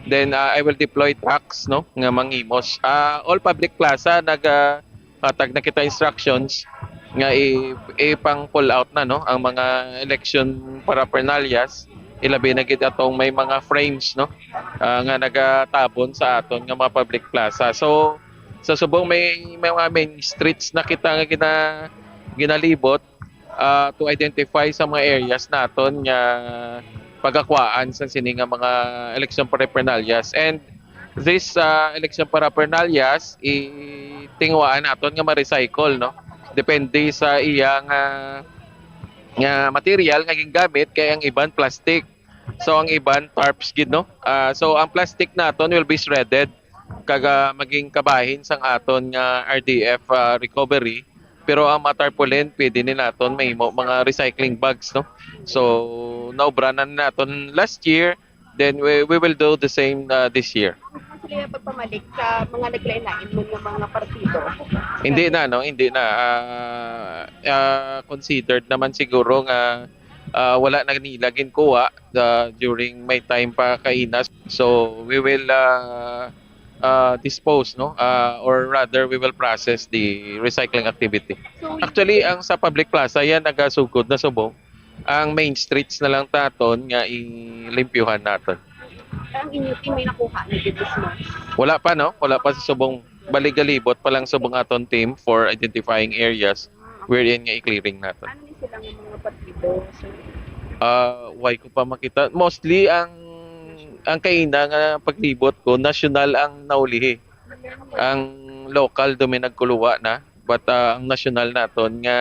then ah, I will deploy trucks, no, nga mangimos. Ah, all public plaza nag ah, hatag na kita instructions nga i, ipang pull out na, no, ang mga election paraphernalias ilabi na gid atong may mga frames, no, ah, nga nagatabon sa aton nga mga public plaza. So sa subong may, may mga main streets na kita nga gina-, ginalibot, ah, to identify sa mga areas naton nga pagakwaan sa sini nga mga election paraphernalias. And this, ah, election paraphernalias, itinguhaan naton nga ma-recycle, no? Depende sa iya nga, nga material nga gingamit, kay ang iban plastic. So ang iban tarps gid, no? Ah, so ang plastic naton will be shredded kag, ah, maging kabahin sang aton nga R D F, ah, recovery. Pero ang mga tarpaulin, pwede ni naton mahimo mga recycling bags, no? So naobra na naton last year, then we, we will do the same, ah, this year. Sila yung pagpamalik sa mga naglain-lain mo nga mga partido? Hindi na, no? Hindi na. Ah, ah, considered naman siguro nga, ah, wala na nila ginkuha, ah, during my time pa kaina. So we will, ah, ah, dispose, no? Ah, or rather, we will process the recycling activity. So, actually, ang sa public plaza, yan nagasugod na subong. Ang main streets na lang taton nga ilimpyuhan naton. Ang inyo team may nakuha na dito, no? Wala pa, no? Wala pa sa subong, baligalibot pa lang subong aton team for identifying areas wherein nga i-clearing naton. Ano ni sila nga mga partido? So, ah, why ko pa makita? Mostly ang, ang kaina nga paglibot ko, national ang naulihi. Ang local do may nagkuluwa na, but, ah, ang national naton nga,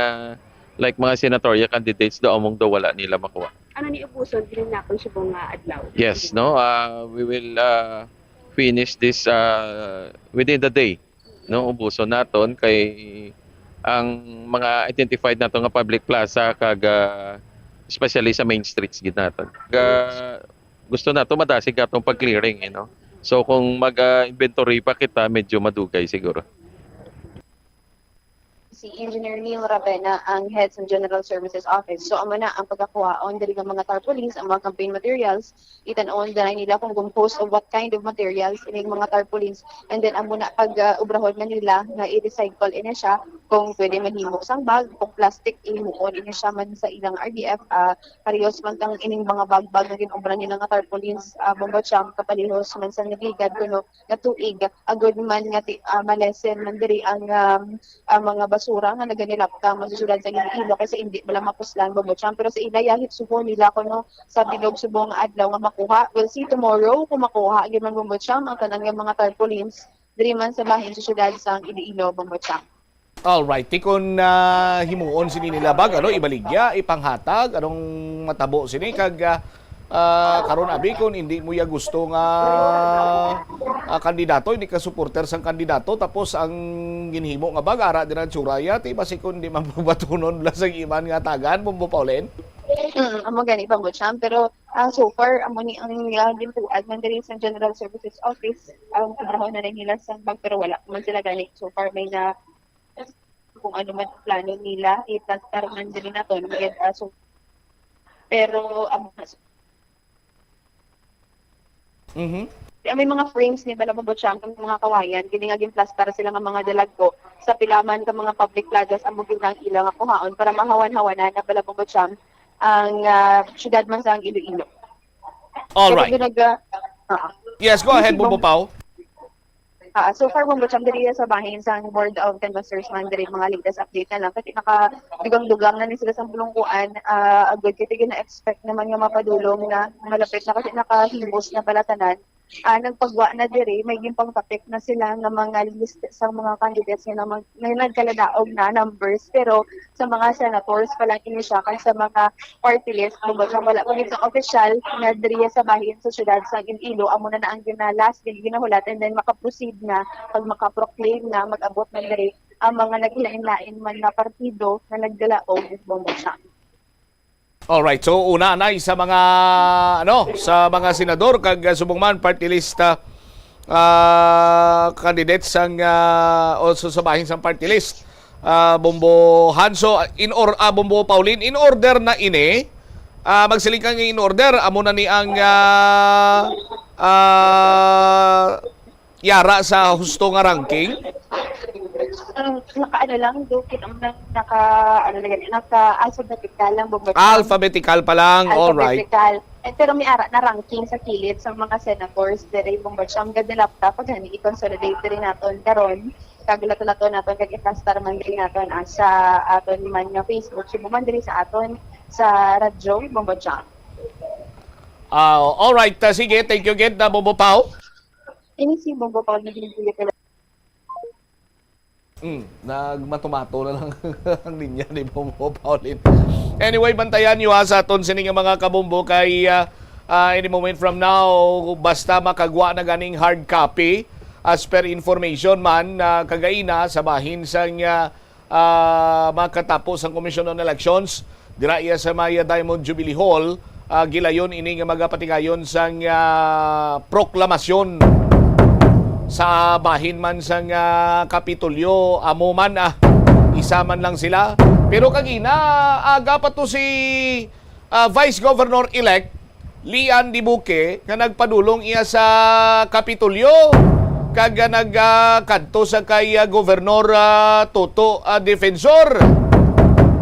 like, mga senatorial candidates do among do wala nila makuha. Ano ni ubuson diri naton subong nga adlaw? Yes, no? Ah, we will, ah, finish this, ah, within the day, no? Ubuson naton kay ang mga identified nato nga public plaza kag, ah, especially sa main streets gid naton. Ga-, gusto nato madasig atong pag-clearing, you know. So kung mag, ah, inventory pa kita, medyo madugay siguro. Si Engineer Neil Ravena ang head sa General Services Office. So, amo na ang pagkakuhaon diri nga mga tarpaulins, ang mga campaign materials. Itan-on na nila kung composed of what kind of materials ining mga tarpaulins. And then, amo na pag, ah, obrahon man nila nga i-recycle ini siya kung pwede mahimo sang bag, kung plastic, ihimuon ini siya man sa ilang R D F. Ah, parehas man kang ining mga bag-bag nga gin-obra nila nga tarpaulins, ah, Bombo Champ, kapalihos man sa nagligad kuno nga tuig, agod man nga ti-, ah, malesen man diri ang, um, ang mga basura nga naganilaptang man sa syudad sa Iloilo, kay sa indi bala mapuslan, Bombo Champ. Pero sa ila yahit subo nila kuno sa bilog subong nga adlaw nga makuha. We'll see tomorrow kung makuha gyud man, Bombo Champ, ang tanan nga mga tarpaulins diri man sa bahin sa syudad sang Iloilo, Bombo Champ. Alright, ti kon, ah, himuon sini nila bag, ano, ibaligya, ipanghatag, anong matabo sini? Kag, ah, ah, karon, abi, kon hindi mo ya gusto nga, ah, kandidato, hindi ka supporter sang kandidato, tapos ang ginhimo nga bag, ara din ang tsura ya, ti basi kon di man pabatunon bala sang iban nga tagan, Bombo Pauline? Mm, amo gani, Bombo Champ, pero, ah, so far, amo ni ang, ah, gintuad man diri sa General Services Office, ang kubrahon na nila sang bag, pero wala man sila gani. So far, may na kung ano man ang plano nila, iplastar man diri naton, may aso. Pero ang, Mhm. May mga frames ni bala, Bombo Champ, ang mga kawayan, kini nga ginplastar sila nga mga dalagko sa pila man ka mga public plazas, amo gyud ang ila nga kuhaon para mahawan-hawanan na bala, Bombo Champ, ang, ah, syudad man sa ang Iloilo. All right. Pero ginag-, ah, ah. Yes, go ahead, Sige, Bombo Pao. Ah, so far, Bombo Champ, diri sa bahin sang Board of Canvassers man, diri mga latest update na lang. Kasi nakadugang-dugang na ni sila sa bulungkuan. Ah, agud, kay gina-expect naman nga mapadulong na malapit na kasi nakahimos na pala tanan. Ah, nagpagwa na diri, may ginpangtapik na sila nga mga list sa mga candidates nga, nga nagkaladaog na numbers. Pero sa mga senators pa lang ini siya, kag sa mga party list, kumbaga, wala pa gid sa official nga diri sa bahin sa syudad sa Iloilo, amo na na ang gina-last, gin-, ginahulat, and then maka-proceed na, pag maka-proclaim na, mag-abot man diri ang mga naglain-lain man nga partido nga nagdala og Bombo Champ. Alright, so una na sa mga, ano, sa mga senador kag, uh, subong man party list, uh, ah, candidates sang, ah, also sa bahin sang party list, ah, Bombo Hanso, in or-, ah, Bombo Pauline, in order na ini. Ah, magsiling ka nga in order, amo na ni ang, ah, ah, yara sa husto nga ranking. Ang naka-ano lang, do, kita mo lang naka, ano na yan, naka-alphabetical lang, Bombo Champ. Alphabetical pa lang, all right. Alphabetical. Pero may ara na ranking sa kilid sa mga senators diri, Bombo Cham, gadilap ta pag gani i-consolidate diri naton karon, kag lato-lato naton kag i-plastar man diri naton, ah, sa aton man nga Facebook, subo man diri sa aton sa radyo, Bombo Cham. Ah, all right. Ah, sige, thank you again, ah, Bombo Pao. Ini si Bombo Pao, naging Mm, nagmatumato na lang ang linya ni Bombo Pauline. Anyway, bantayan nyo ha sa aton sini nga mga kabombo kay ah, ah, any moment from now, basta makagwa na ganing hard copy, as per information man, ah, kagaina sa bahin sang ah, ah, makatapo sang Commission on Elections, dira iya sa may Diamond Jubilee Hall, ah, gilayon ini nga magapatigayon sang ah, proklamasyon sa bahin man sang ah, Kapitolyo. Amo man, ah, isa man lang sila. Pero kagina, aga pa to si ah, Vice Governor-elect Lian Dibuque nga nagpadulong iya sa Kapitolyo kag nagkadto sa kay ah, Governor ah, Toto ah, Defensor.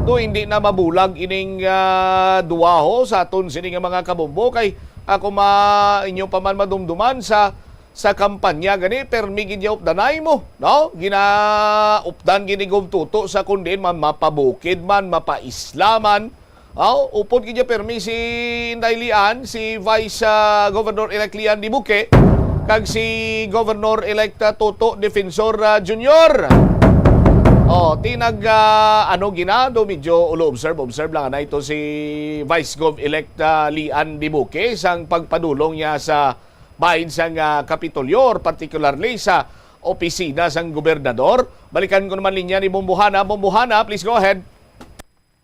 To hindi na mabulag ining ah, duwaho sa aton sini nga mga kabombo kay ako ma inyo pa man madumduman sa sa kampanya gani, permi gid niya updanay mo, no? Ginaupdan gid ni Gov Toto sa kun diin man, mapabukid man, mapaisla man. Aw, upod gid niya permi si Inday Lian, si Vice ah, Governor-elect Lian Dibuque, kag si Governor-elect ah, Toto Defensor ah, Junior. Oh, tinag ah, ano ginado, medyo ulo observe, observe lang na ito si Vice Gov-elect ah, Lian Dibuque sang pagpadulong niya sa bahin sang ah, Kapitolyo, or particularly sa opisina sang gobernador. Balikan ko naman linya ni Bombo Hana. Bombo Hana, please go ahead.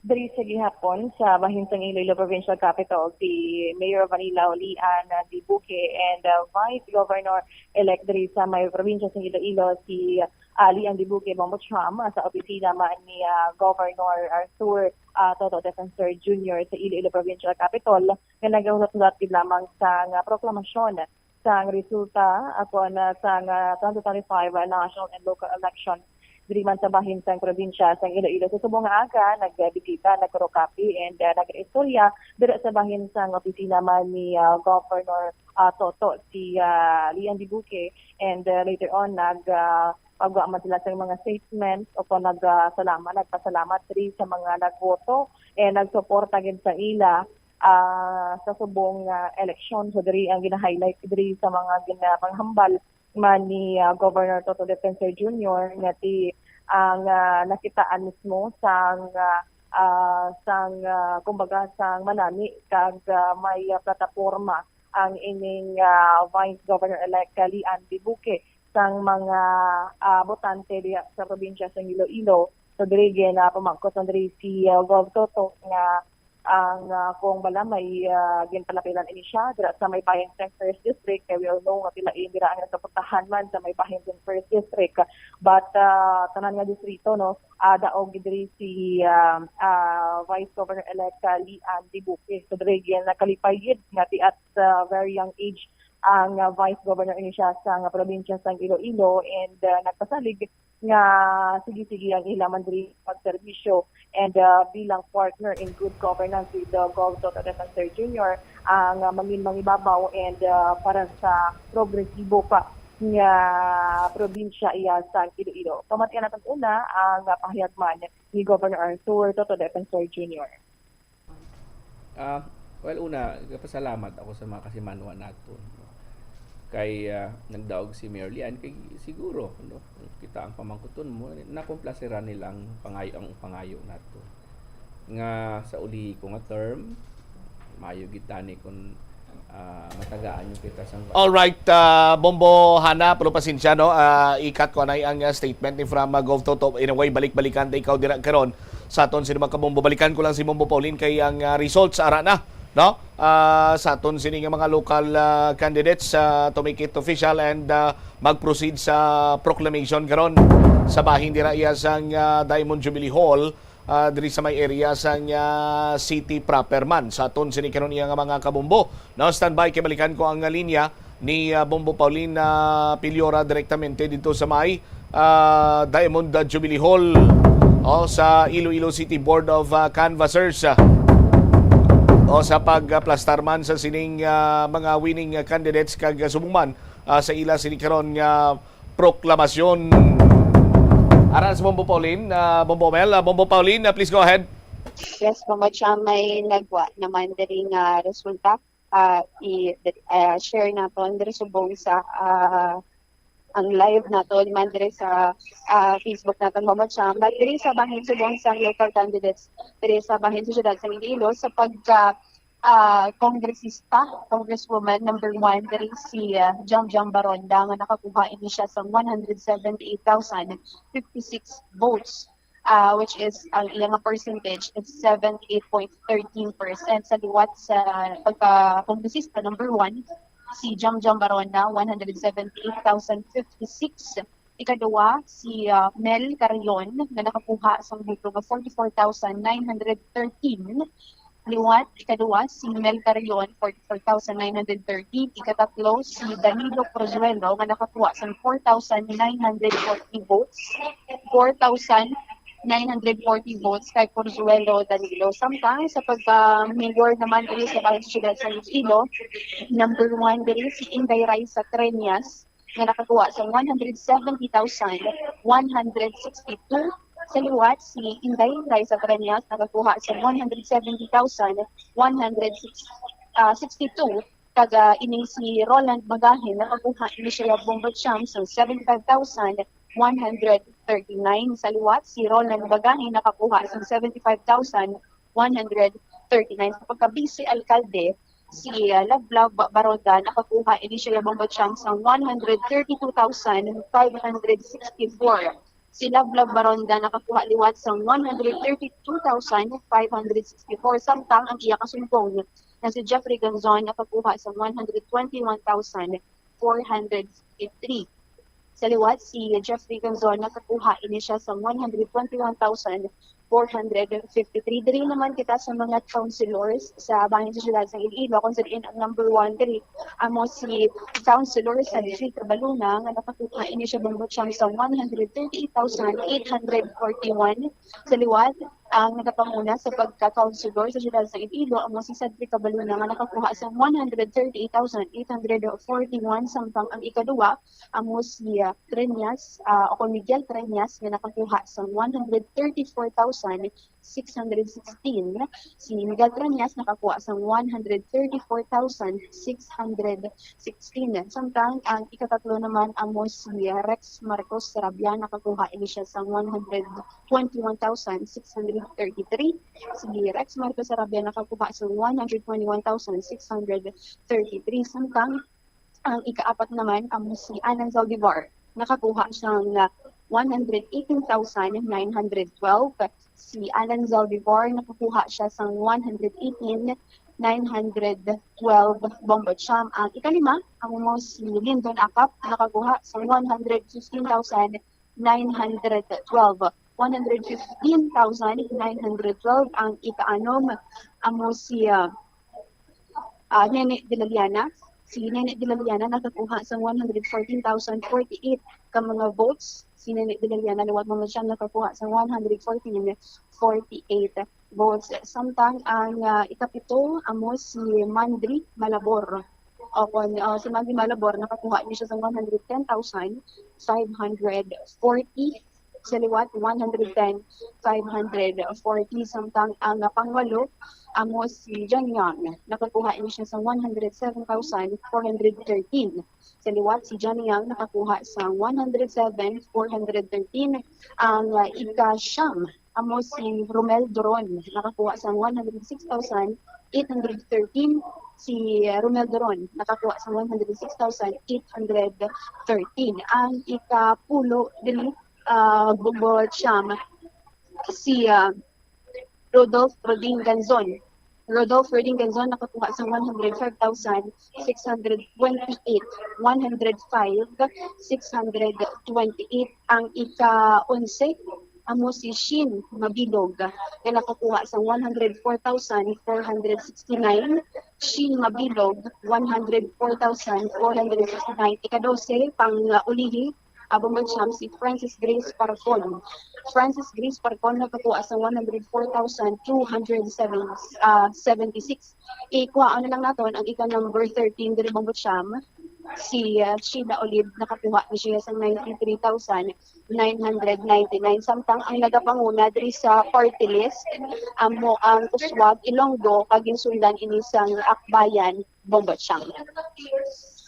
Diri sa gihapon, sa bahin sang Iloilo Provincial Capitol, si Mayor Vanilla Lian Dibuque and uh, Vice Governor-elect diri sa may probinsya sang Iloilo, si uh, Lian Dibuque Bombo Cham, sa opisina man ni uh, Governor Arthur uh, Toto Defensor Junior sa Iloilo Provincial Capitol, nga nagahulat-hulat gid lamang sang proklamasyon sang resulta akon sang twenty twenty-five national and local election diri man sa bahin sang probinsya sang Iloilo. Sa subong nga aga, nagbisita, nagkurukapi, and uh, nag-istorya dira sa bahin sang opisina man ni uh, Governor uh, Toto, si uh, Lian Dibuque, and uh, later on nag uh, pagwa man sila sa mga statements o kung nag uh, salamat, nagpasalamat diri sa mga nagboto and nagsuporta gid sa ila uh, sa subong uh, eleksyon. So diri ang gina-highlight diri sa mga ginapanghambal man ni uh, Governor Toto Defensor Junior nga ti ang uh, nakitaan mismo sang uh, uh, sang uh, kumbaga sang manami kag uh, may uh, plataporma ang ining uh, Vice Governor-elect Lian Dibuque sang mga uh, botante diya sa probinsya sang Iloilo. So diri gina pamangkot na diri si uh, Gov Toto nga ang uh, kung bala may uh, ginpalapilan ini siya dira sa may bahin sang first district, kay we all know nga pila in dira ang nasuportahan man sa may bahin sang first district, but uh, tanan nga distrito, no, uh, daog diri si uh, uh, Vice Governor-elect Lian Dibuque. So diri gina kalipay gid nga ti at uh, very young age ang uh, Vice Governor ini siya sa nga probinsya sang Iloilo, and uh, nagpasalig nga sige-sige ang ila man diri pagserbisyo and uh, bilang partner in good governance with the Gov Toto Defensor Junior ang uh, mangin mangibabaw and uh, para sa progresibo pa nga probinsya iya sa Iloilo. Pamatian natin una ang uh, pahayag man ni Governor Arthur Toto Defensor Junior. Ah, well, una, nagpasalamat ako sa mga kasimanwa nato, no? Kay ah, nagdaog si Mayor Lian, kay siguro, no, kita ang pamangkuton mo, nakumplasiran nila ang pangayo, ang pangayo nato. Nga sa uli ko nga term, mayo gid tani kung ah, matagaan yung kita sang All right, ah, Bombo Hana, pero pasensya, no? Ah, ikat ko anay ang ah, statement ni from ah, Gov Toto. In a way, balik-balikan ta ikaw dira karon sa aton sini mga kabombo. Balikan ko lang si Bombo Pauline kay ang ah, results ara na, no? Ah, sa aton sini nga mga local ah, candidates ah, to make it official and ah, mag-proceed sa proclamation karon sa bahin dira iya sang ah, Diamond Jubilee Hall, ah, diri sa may area sang ah, city proper man. Sa aton sini karon iya nga mga kabombo. Now, standby kay balikan ko ang ah, linya ni ah, Bombo Pauline ah, Piliora direktamente dito sa may ah, Diamond ah, Jubilee Hall, oh, sa Iloilo City Board of ah, Canvassers. Ah, O, sa pagplastar man sa sining, ah, mga winning, ah, candidates kag, ah, subong man, ah, sa ila sini karon nga proklamasyon. Aras Bombo Pauline, ah, Bombo Mel, ah, Bombo Pauline, ah, please go ahead. Yes, Bombo Cham, may nagwa naman diri nga resulta. Ah, i ah, share naton diri subong sa, ah, ang live naton man diri sa, ah, Facebook naton, Bombo Cham. But diri sa bahin subong sang local candidates diri sa bahin sa siyudad sa Iloilo sa pagka, ah, kongresista, congresswoman number one diri si, ah, Jam Jam Baronda nga nakakuha ini siya sang one hundred seventy-eight thousand fifty-six votes, ah, which is ang iya nga percentage is seventy-eight point thirteen percent. Sa liwat sa pagka-kongresista number one, si Jam Jam Baronda, one hundred seventy-eight thousand fifty-six. Ikaduha, si, ah, Mel Carrion, nga nakakuha sang boto nga forty-four thousand nine hundred thirteen. Liwat, ikaduha, si Mel Carrion, forty-four thousand nine hundred thirteen. Ikatatlo, si Danilo Cruzuelo, nga nakakuha sang four thousand nine hundred forty votes. Four thousand nine hundred forty votes kay Cruzuelo Danilo. Samtang sa pagka-mayor naman diri sa Barangay Siyudad sa Iloilo, number one diri si Inday Raisa Treñas, nga nakakuha sa one hundred seventy thousand one hundred sixty-two. Sa liwat, si Inday Raisa Treñas nakakuha sa one hundred seventy thousand one hundred sixty-two. Kag, ah, ining si Roland Magahin, nakakuha ini siya, Bombo Cham, sa seventy-five thousand one hundred thirty-nine. Sa liwat, si Roland Magahin nakakuha sa seventy-five thousand one hundred thirty-nine. Sa pagka-vice alkalde, si, ah, Love Love Ba-, Baronda nakakuha ini siya, Bombo Cham, sang one hundred thirty-two thousand five hundred sixty-four. Si Love Love Baronda nakakuha liwat sang one hundred thirty-two thousand five hundred sixty-four, samtang ang iya kasumpong nga si Jeffrey Ganzon nakakuha sang one hundred twenty-one thousand four hundred sixty-three. Sa liwat, si Jeffrey Ganzon nakakuha ini siya sang one hundred twenty-one thousand four hundred fifty-three. Diri naman kita sa mga councilors sa bahin sa siyudad sa Iloilo, kung sa diin ang number one diri amo si Councilor Cedric Cabaluna nga nakakuha ini siya, Bombo Cham, sa one hundred thirty-eight thousand eight hundred forty-one. Sa liwat, ang nagapanguna sa pagka-councilor sa siyudad sa Iloilo amo si Cedric Cabaluna nga nakakuha sa one hundred thirty-eight thousand eight hundred forty-one, samtang ang ikaduha amo si, ah, Treñas, ah, o kung Miguel Treñas nga nakakuha sa one hundred thirty-four thousand six hundred sixteen. Si Miguel Treñas nakakuha sa one hundred thirty-four thousand six hundred sixteen. Samtang ang ikatatlo naman amo si Rex Marcos Sarabia, nakakuha ini siya sa one hundred twenty-one thousand six hundred thirty-three. Si Rex Marcos Sarabia nakakuha sa one hundred twenty-one thousand six hundred thirty-three. Samtang ang ikaapat naman amo si Anan Zaldivar, nakakuha siya nga one hundred eighteen thousand nine hundred twelve. Si Anan Zaldivar nakakuha siya sang one hundred eighteen nine hundred twelve, Bombo Cham. Ang ikalima amo si Lindon Akap, nakakuha sang one hundred fifteen thousand nine hundred twelve. One hundred fifteen thousand nine hundred twelve. Ang ikaanom amo si, ah, ah, Nene de la Liana. Si Nene de la Liana nakakuha sang one hundred fourteen thousand forty-eight ka mga votes. Si Nene de la Liana liwat, Bombo Cham, nakakuha sang one hundred fourteen forty-eight votes. Samtang ang, ah, ikapito amo si Mandri Malabor. O kon, ah, si Mandri Malabor, nakakuha ini siya sang one hundred ten thousand five hundred forty. Sa liwat, one hundred ten five hundred forty. Samtang ang, ah, pangwalo amo si John Young, nakakuha ini siya sang one hundred seven thousand four hundred thirteen. Sa liwat, si John Young nakakuha sang one hundred seven four hundred thirteen. Ang, ah, ikasyam amo si Romel Doron, nakakuha sang one hundred six thousand eight hundred thirteen. Si, ah, Romel Doron nakakuha sang one hundred six thousand eight hundred thirteen. Ang ikapulo dili, ah, Bombo Cham, si, ah, Rodolph Rodin Ganzon. Rodolph Rodin Ganzon nakakuha sang one hundred five thousand six hundred twenty-eight, one hundred five six hundred twenty-eight. Ang ika-onse amo si Shin Mabilog nga nakakuha sang one hundred four thousand four hundred sixty-nine. Shin Mabilog, one hundred four thousand four hundred sixty-nine. Ika-dose, pang, uh, ulihi, ah, Bombo Cham, si Francis Grace Parcon. Francis Grace Parcon nakakuha sa one hundred four thousand two hundred seven, ah, seventy-six. Ikuha na lang naton ang ika number thirteen diri, Bombo Cham. Si, ah, Sheila Olive, nakakuha na siya sa ninety-three thousand nine hundred ninety-nine. Samtang ang nagapanguna diri sa party list, amo ang Uswag Ilonggo, kag ginsundan ini sang Akbayan, Bombo Cham.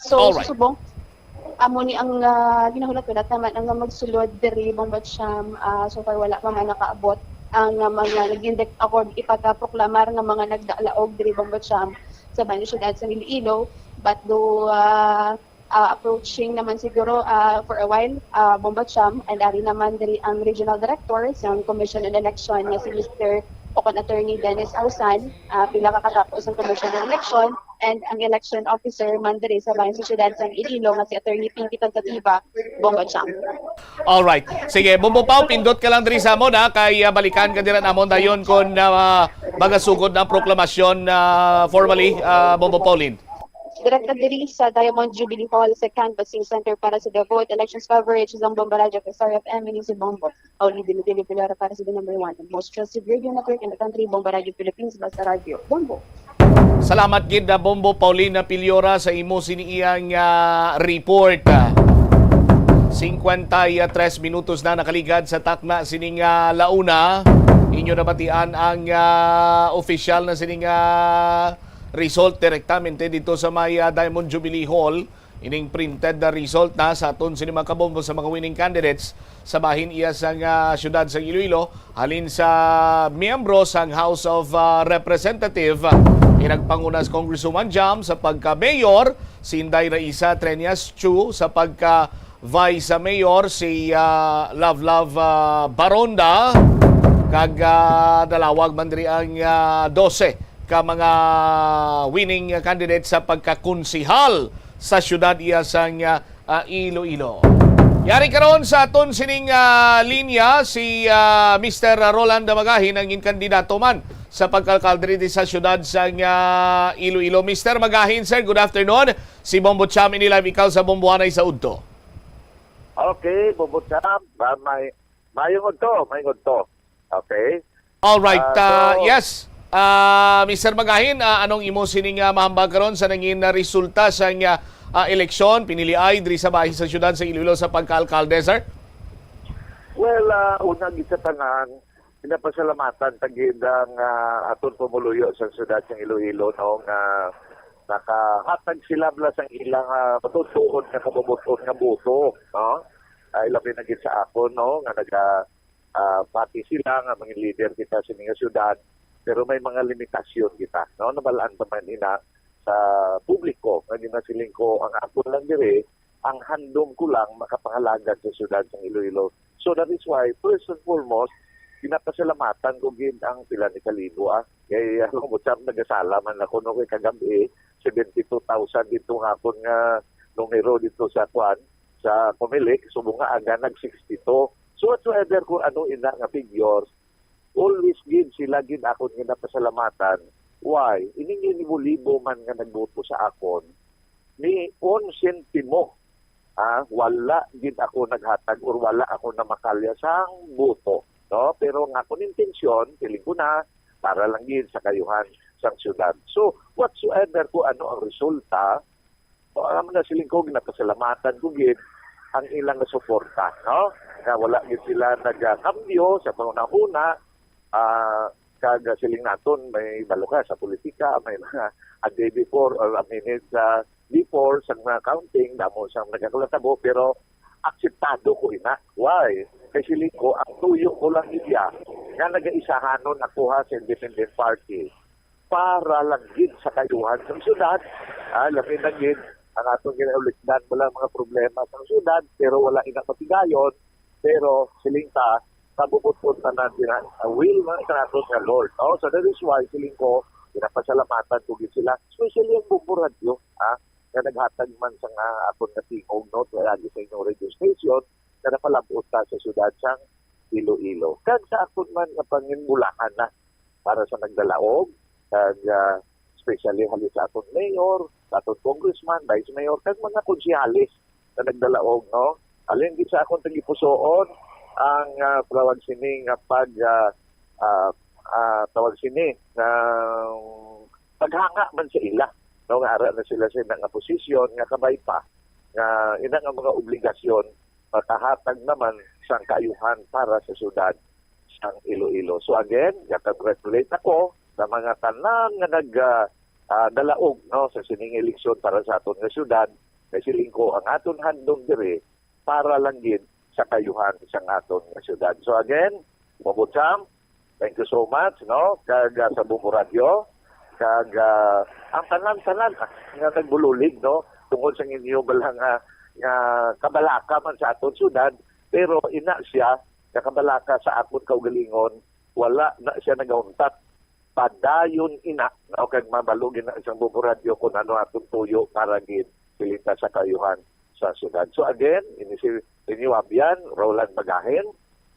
So, Alright. Subong, amo ni ang, ah, ginahulat-hulat naman ang magsulod diri, Bombo Cham. Ah, so far, wala pa man nakaabot ang, ah, mga nag-index ako ipagaproklamar nga mga nagdalaog diri, Bombo Cham, sa Bayan Syudad sa Iloilo. But do, ah, ah, approaching naman siguro, ah, for a while, ah, Bombo Cham, and ari naman diri ang regional director sang Commission on Election nga si Mister o kon Attorney Dennis Ausan, ah, pila ka katapo sang Commission on Election, and ang election officer man diri sa Bayan sa Syudad sang Iloilo nga si Attorney Pinky Tentativa, Bombo Cham. Alright. Sige, Bombo Pau, pindot ka lang diri sa amon, ha, kay ah, balikan ka dira namon dayon kung ah, magasugod na ang proklamasyon ah, formally, ah, Bombo Pauline. Direkta diri sa Diamond Jubilee Hall sa Canvassing Center para sa The Vote, Elections Coverage, sang Bombo Radyo, kay Star F M, ini si Bombo Pauline Dili-Dili Pilara para sa The Number One, the most trusted radio network in the country, Bombo Radyo Philippines, basta radyo. Bombo! Salamat gid na Bombo Paulina Piliora sa imo sini iyang ah, report. Cincuenta y tres minutos na nakaligad sa takna sining ah, launa. Inyo nabatian ang ah, opisyal na sining ah, result direktamente dito sa may ah, Diamond Jubilee Hall. Ining printed na result na sa aton sini mga kabombo sa mga winning candidates sa bahin iya sang ah, siyudad sa Iloilo, halin sa miyembro sang House of ah, Representative, inagpanguna si Congresswoman Jam sa pagka-mayor, si Inday Raisa Treñas Chu sa pagka Vice Mayor, si ah, Love Love ah, Baronda, kag ah, dalawag man diri ang ah, dose ka mga winning candidates sa pagkakonsihal sa siyudad iya sang ah, ah, Iloilo. Yari karon sa aton sining ah, linya si ah, Mister Roland Magahin, ang ginkandidato man sa pagkalkalde diri sa siyudad sang ah, Iloilo. Mister Magahin, sir, good afternoon. Si Bombo Cham ini live, ikaw sa Bomboanay sa udto. Okay, Bombo Cham, ah, may mayong udto, mayong udto. Okay? All right. Ah, ah, so- yes. Ah, Mister Magahin, ah, anong imo sining ah, mahambal karon sa nangin na resulta sa nga ah, eleksyon piniliay diri sa bahin sa siyudad sa Iloilo sa pagkaalkalde, sir? Well, ah, una gid sa tanan, pinapasalamatan ta gid ang ah, aton pumuluyo sa siyudad sang Iloilo, no, nga nakahatag sila bala sang ilang ah, matutuod nga kabubot-on nga boto, no? Ah, ilabi na gid sa akon, no, nga naga ah, pati sila nga mga leader kita sa mga syudad, pero may mga limitasyon kita, no? Nabalaan pa man ina sa publiko nga ginasiling ko, ang akon lang diri, ang handom ko lang makapangalagad sa syudad sang Iloilo. So that is why, first and foremost, ginapasalamatan ko gid ang pila ni kalibo, ah. Kay ano mo, Cham, nagasala man ako, no, kay kagab-i, seventy-two thousand dito nga akon nga numero dito sa kwan, sa Comelec, subong nga aga nag sixty-two. So whatsoever kung ano ina nga figures, always gid sila gid akon ginapasalamatan. Why? Ining libo-libo man nga nagboto sa akon, ni un sentimo, ah, wala gid ako naghatag or wala ako namakalya sang boto, no? Pero ang akon intensyon, feeling ko na para lang gid sa kayuhan sang syudad. So, whatsoever kung ano ang resulta, o, ang mga siling ko, ginapasalamatan ko gid ang ilang suporta, no? Nga wala gid sila nagakambyo sa panghunahuna, ah, kag siling naton, may balo ka sa politika, may mga a day before or a minute ah, before sa mga counting, damo sang nagakalatabo, pero akseptado ko ina. Why? Kay siling ko, ang tuyo ko lang iya nga nagaisahanon ako ha sa independent party para lang gid sa kayuhan sa syudad. Ah, labi na gid ang atong ginaulikdan mo lang mga problema sa syudad, pero wala ina matigayon. Pero siling ta, kabubot-on tanan din ang will man sa aton nga Lord. No? So that is why siling ko, ginapasalamatan ko gid sila, especially ang Bombo Radyo, ha, nga naghatag man sa nga akon nga tingog, no, sa lagi sa inyong radio station, nga napalabot ta sa syudad sang Iloilo. Kag sa akon man nga panginbulahan na para sa nagdalaog, kag ah, especially halin sa aton mayor, sa aton congressman, vice mayor, kag mga konsehales na nagdalaog, no? Halin gid sa akon tagipusoon ang, ah, tawag sini nga pag, ah, ah, ah, tawag sini nga paghanga man sa ila, no, nga ara na sila sa ina nga posisyon nga kabay pa nga ina nga mga obligasyon makahatag naman sang kaayuhan para sa syudad sang Iloilo. So again, ga-congratulate ako sa mga tanan nga nag, ah, ah, dalaog, no, sa sining eleksyon para sa aton nga syudad. Kay siling ko, ang aton handom diri para lang gid sa kaayuhan sang aton nga syudad. So again, Bobo Cham, thank you so much, no, kag, ah, sa Bombo Radio, kag, ah, ang tanan-tanan, ah, nga nagbululig, no, tungod sa inyo bala nga, nga kabalaka man sa aton syudad, pero ina siya nga kabalaka sa aton kaugalingon, wala na siya nagauntat. Padayon ina, no, kag mabalo gid na sang Bombo Radio kung ano atong tuyo para gid silita sa kaayuhan sa syudad. So again, ini si inyo abyan, Roland Magahin,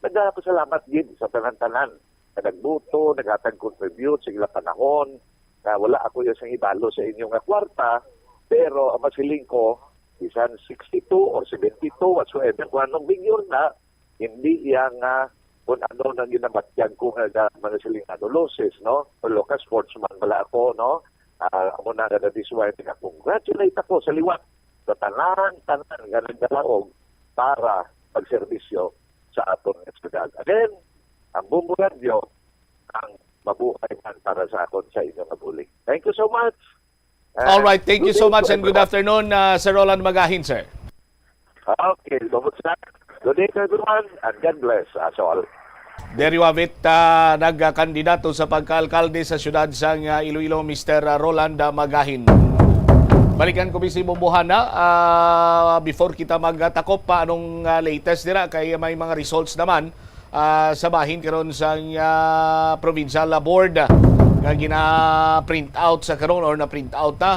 nagapasalamat gid sa tanan-tanan nga nagbuto, naghatag contribute sa ila panahon, nga wala ako ya sang ibalo sa inyo nga kwarta, pero ang masiling ko, bisan sixty-two or seventy-two, whatsoever, kung anong figure na, hindi iya nga kung ano nang ginabatyag ko nga, nga mga siling ano, losses, no? Pero ka sportsman bala ako, no? Ah, amo na nga, that is why nag-congratulate ako sa liwat sa tanan-tanan nga nagdalaog para pagserbisyo sa aton nga syudad. Again, ang Bombo Radio, ang mabuhay man para sa akon sa inyong abuli. Thank you so much. Ah, All right, thank you good so day much to and good everyone. Afternoon, uh, Sir Roland Magahin, sir. Okay, good, sir. Good day to everyone and God bless us all. Diri wavit, uh, nagkandidato sa pagkaalkalde sa siyudad sang, uh, Iloilo, Mister Roland, uh, Magahin. Balikan ko si Bombohana, uh, before kita magtakop pa anong, uh, latest dira kay may mga results naman, ah, sa bahin karon sang, ah, provincial board, ah, nga gina-print out sa karon or na-print out na,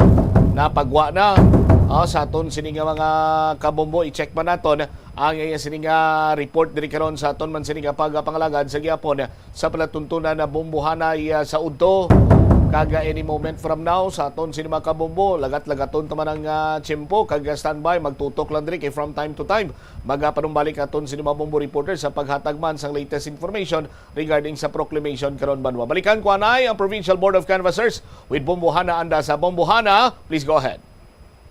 napagwa na, ah, sa aton sini nga mga kabombo. I-check man naton ang iya sini nga report diri karon sa aton man sini nga pagpangalagad sa gihapon sa palatuntunan na Bombohanay, ah, sa udto. Kag, ah, any moment from now sa aton sini mga kabombo, lagat-lagaton ta man ang, ah, tiyempo kag, ah, standby, magtutok lang diri kay from time to time magapanumbalik aton sini mga bombo reporter sa paghatag man sang latest information regarding sa proclamation karon banwa. Balikan ko anay ang Provincial Board of Canvassers with Bombohana Anda sa Bombohana. Please go ahead.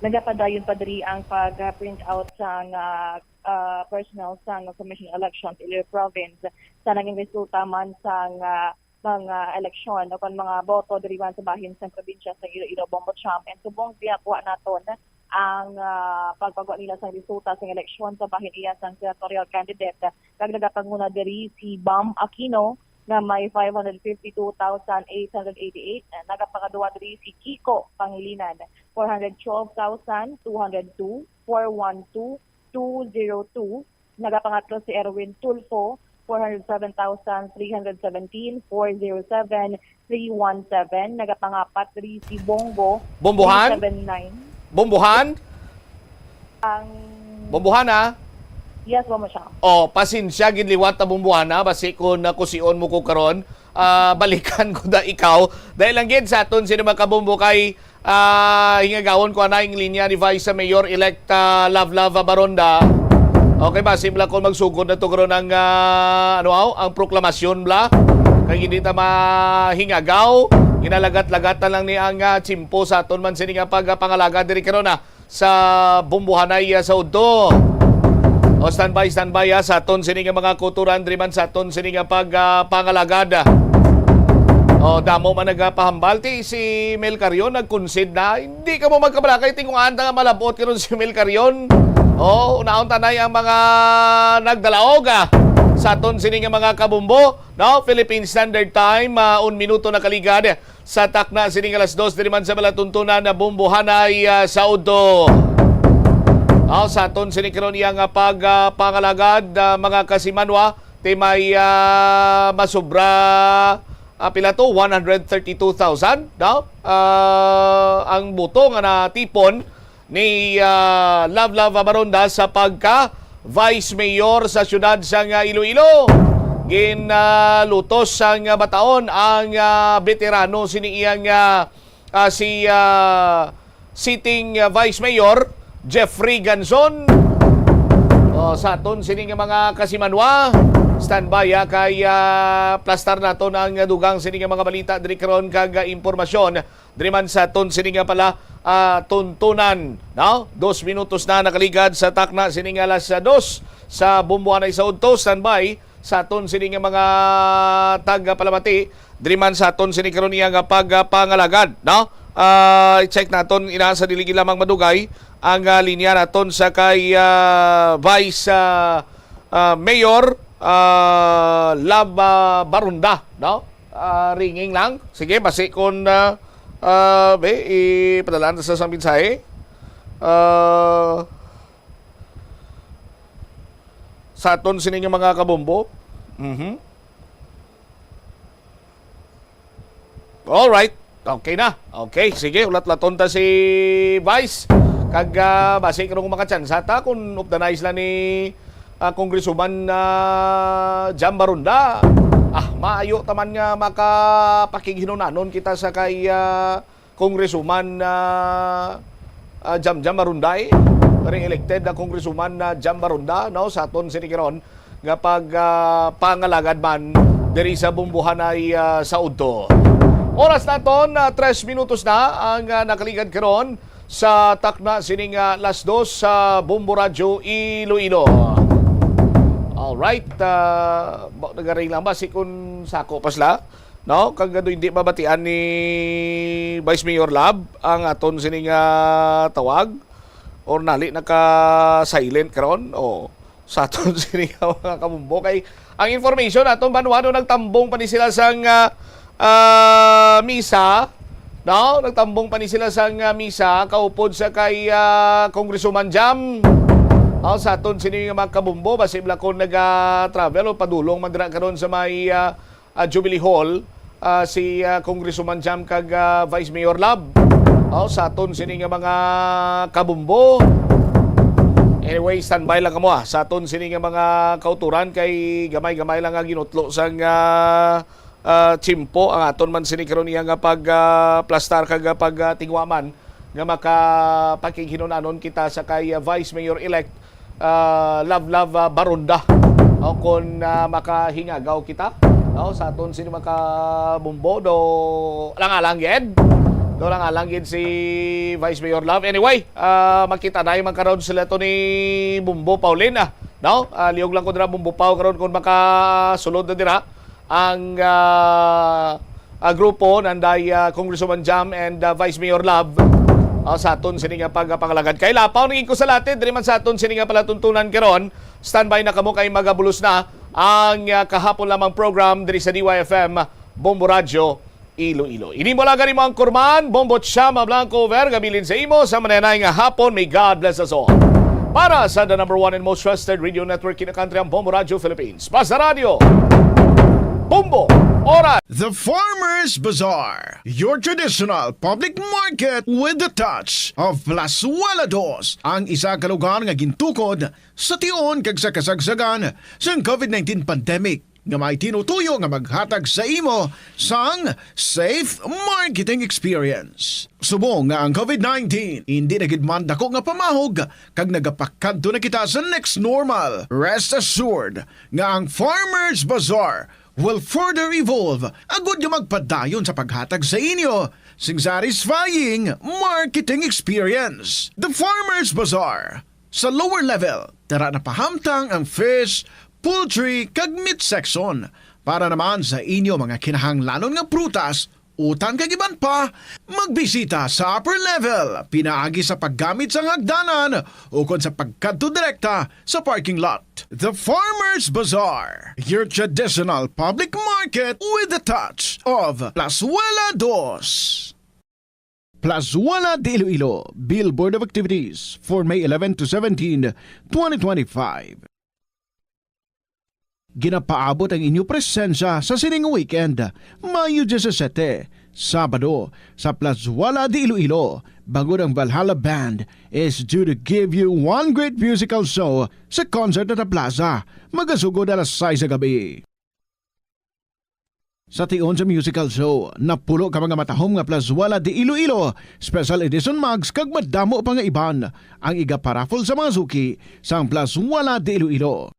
Nagapadayon pa diri ang pag-print out sang, ah, ah, personnel sang Commission on Elections Iloilo Province sa naging resulta man sang, ah, mga eleksyon o kon mga boto diri man sa bahin sang probinsya sa Iloilo, Bombo Cham, and subong ginakuha naton ang, ah, pagpagwa nila sang resulta sang eleksyon sa bahin iya sang senatorial candidate. Kag nagapanguna diri si Bam Aquino nga may five hundred fifty-two thousand eight hundred eighty-eight. Nagapangadua diri si Kiko Pangilinan, four hundred twelve thousand two hundred two, four one two, two zero two. Nagapangatlo si Erwin Tulfo, four hundred seven thousand three hundred seventeen, four zero seven, three one seven. Nagapangapat diri si Bongo, Bombohan? three seven nine. Bombohan? Ang Bombohana? Yes, Bombo siya. Oh, pasensya gid liwat ta Bombohana, basi kung nakusion mo ko karon, ah, balikan ko da ikaw. Dahil lang gid sa aton sino mga kabombo kay, ah, hingagawon ko anay ang linya ni Vice Mayor-elect, ah, Love Love Baronda. Okay ba? Simple ko magsugod na to karon ang, ah, ano, aw, ang proklamasyon bla. Kay hindi ta mahingagaw, ginalagat-lagat na lang ni ang, ah, tiyempo sa aton man sini nga pagpangalagad diri karon, ah, sa Bombohanay, ah, sa udto. O, standby, standby, ah, sa aton sini nga mga kuturan diri man sa aton sini nga pag, ah, pangalagad. O, damo man nagapahambal ti si Mel Carion nag-concede na. Hindi ka mo magkabalakay tinguan ta nga malabot karon si Mel Carion. O, unaon tanay ang mga nagdalaog, ah, sa aton sini nga mga kabombo, no? Philippine Standard Time, ah, un minuto na kaligad sa takna sini nga alas dos diri man sa malatuntunan na Bombohanay, ah, sa udto. Aw, sa aton sini karon iya nga pag, ah, pangalagad, ah, mga kasimanwa, ti may, ah, masobra, ah, pila to? One hundred thirty-two thousand, no? Ah, ang boto nga natipon ni, ah, Love Love Abaronda sa pagka Vice Mayor sa siyudad sang, ah, Iloilo. Ginlutos sang, ah, bataon ang, ah, veterano sini iyang, ah, ah, si, ah, sitting, ah, Vice Mayor Jeffrey Ganzon. Oh, sa aton sini nga mga kasimanwa, standby, ah, kay, ah, plastar naton ang dugang sini nga mga balita diri karon kag, ah, impormasyon diri man sa aton sini nga pala, ah, tuntunan, no? Dos minutos na nakaligad sa takna sini nga alas, ah, dos sa Bumbuanay sa udto. Standby sa aton sini nga mga tagapalamati diri man sa aton sini karon iya nga pagpangalagad, no? Ah, i-check naton ina sa dili gid lamang madugay ang, ah, linya naton sa kay, ah, Vice, ah, ah, Mayor, ah, Lab, ah, Barunda, no? Ah, ringing lang. Sige, basi kung, ah, ah, be, ipadala na sa, sa mensahe. Ah, sa aton sini nga mga kabombo. Mhm. Alright. Okay na. Okay, sige, ulat-laton ta si Vice. Kag, ah, basi kung makatsansa ta, kung updanay sila ni, ah, Congresswoman, ah, Jam Barunda. Ah, maayo taman nga makapakighinunanon kita sa kay, ah, Congresswoman, ah, ah, Jam Jam Barunda, eh. Re-elected na Congresswoman, ah, Jam Barunda, no, sa aton sini karon nga pag, ah, pangalagad man diri sa Bumbuhanay, ah, sa udto. Oras naton, ah, tres minutos na ang, ah, nakaligad karon sa takna sining, ah, alas dos sa Bombo Radyo Iloilo. Alright, ah, ba, nagaring lang ba si kun sako pa sila? No? Kag ano, hindi mabatian ni Vice Mayor Lab ang aton sining, ah, tawag? Or nali naka-silent karon? O, sa aton sini nga mga kabumbo. Kay ang information aton banwa, no, nagtambong pa ni sila sang, ah, ah, misa, no? Nagtambong pa ni sila sang, ah, misa kaupod sa kay, ah, Congresswoman Jam. Oh, sa aton sini nga mga kabumbo, basi bala kon naga-travel o padulong man dira karon sa may, ah, ah, Jubilee Hall, ah, si, ah, Congresswoman Jam kag, ah, Vice Mayor Lab. Oh, sa aton sini nga mga kabumbo. Anyway, standby lang kamo, ah. Sa aton sini nga mga kauturan kay gamay-gamay lang nga ginutlo sang, ah, ah, tiyempo ang aton man sini karon iya nga pag, ah, plastar kag, ah, pag, ah, tingwa man nga makapakighinunanon kita sa kay, ah, Vice Mayor-elect, ah, Love Love, ah, Baronda. O, kung, ah, makahingagaw kita, no, sa aton sini mga kabumbo, do lang-alang gid. Do lang-alang gid si Vice Mayor Love. Anyway, ah, makita na man karon sila to ni Bumbo Paulin, ah, no? Ah, liog lang ko dira, Bumbo Pau, karon kung makasulod na dira ang, ah, ah, grupo nanday, ah, Congresswoman Jam and, ah, Vice Mayor Love, ah, sa aton sini nga pagpangalagad. Kay lapaw ning ko sa latin, diri man sa aton sini nga palatuntunan karon. Standby na kamo kay magabulos na ang, ah, kahapon lamang program diri sa D Y F M Bombo Radyo Iloilo. Ini mo lang gani mo ang kurman, Bombo Chama Blanco Over, nga bilin sa imo sa mananay nga hapon. May God bless us all. Para sa the number one and most trusted radio network in the country, ang Bombo Radio Philippines. Basta Radio, Bombo, Oras. The Farmers Bazaar, your traditional public market with the touch of Plazuela Dos, ang isa ka lugar nga gintukod sa tion kag sa kasagsagan sang COVID nineteen pandemic, nga may tinutuyo nga maghatag sa imo sang safe marketing experience. Subong nga ang COVID nineteen indi na gid man dako nga pamahog kag nagapakadto na kita sa next normal, rest assured nga ang Farmers Bazaar will further evolve agud nga magpadayon sa paghatag sa inyo sing satisfying marketing experience. The Farmers Bazaar, sa lower level, dira na pahamtang ang fish, poultry, kag meat section. Para naman sa inyo mga kinahanglanon nga prutas, utan kag iban pa, magbisita sa upper level, pinaagi sa paggamit sang hagdanan ukon sa pagkadto direkta sa parking lot. The Farmers Bazaar, your traditional public market with the touch of Plazuela Dos. Plazuela de Iloilo, Billboard of Activities for May eleven to seventeen, twenty twenty-five. Ginapaabot ang inyo presensya sa sining weekend, Mayo disisete, Sabado, sa Plazuela de Iloilo, bangod ang Valhalla Band is due to give you one great musical show sa concert at the plaza, magasugod alas sais sa gabi. Sa tion sa musical show, napulo ka mga matahom nga Plazuela de Iloilo Special Edition mugs kag madamo pa nga iban ang igaparaffle sa mga suki sang Plazuela de Iloilo.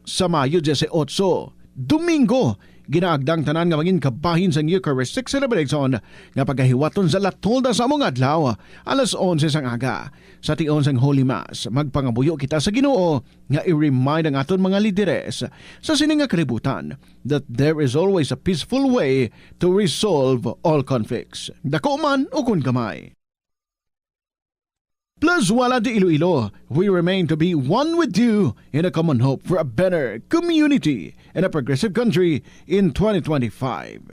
Sa Mayo dieciocho, Domingo, ginaagda ang tanan nga mangin kabahin sang Eucharistic Celebration nga pagahiwaton sa La Tolda sa amo nga adlaw, alas onse sang aga. Sa tion sang Holy Mass, magpangamuyo kita sa Ginoo nga i-remind ang aton mga lideres sa sini nga kalibutan that there is always a peaceful way to resolve all conflicts, dako man ukon gamay. Plazuela de Iloilo, we remain to be one with you in a common hope for a better community and a progressive country in twenty twenty-five.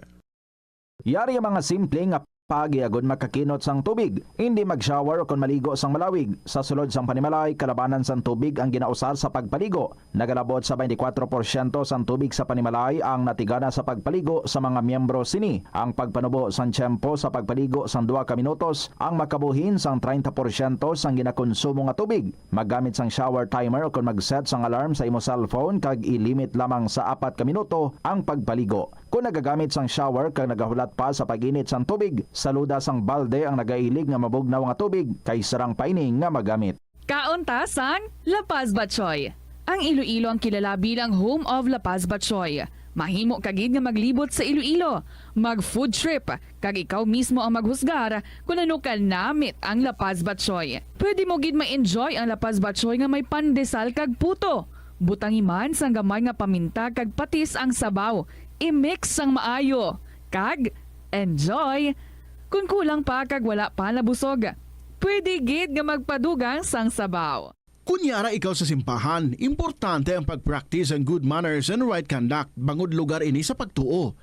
Yari ang mga simple nga pagi agud makakinot sang tubig. Indi mag-shower ukon maligo sang malawig. Sa sulod sang panimalay, kalabanan sang tubig ang ginausar sa pagpaligo. Nagalabot sa twenty-four porsyento sang tubig sa panimalay ang natigana sa pagpaligo sa mga miyembro sini. Ang pagpanubo sang tiyempo sa pagpaligo sang duha ka minutos ang makabuhin sang treinta porsyento sang ginakonsumo nga tubig. Maggamit sang shower timer ukon mag-set sang alarm sa imo cellphone kag i-limit lamang sa apat ka minuto ang pagpaligo. Kon nagagamit sang shower kag nagahulat pa sa pag-init sang tubig, saluda sang balde ang nagailig nga mabugnaw nga tubig kay sarang pa ini nga magamit. Kaon ta sang La Paz Batchoy. Ang Iloilo ang kilala bilang home of La Paz Batchoy. Mahimo ka gid nga maglibot sa Iloilo, mag food trip, kag ikaw mismo ang maghusgar kon ano ka namit ang La Paz Batchoy. Pwede mo gid ma-enjoy ang La Paz Batchoy nga may pandesal kag puto. Butangi man sang gamay nga paminta kag patis ang sabaw. I-mix sang maayo. Kag, enjoy! Kon kulang pa kag wala pa nabusog, pwede gid nga magpadugang sang sabaw. Kon yara ikaw sa simbahan, importante ang pag-practice ang good manners and right conduct bangod lugar ini sa pagtuo.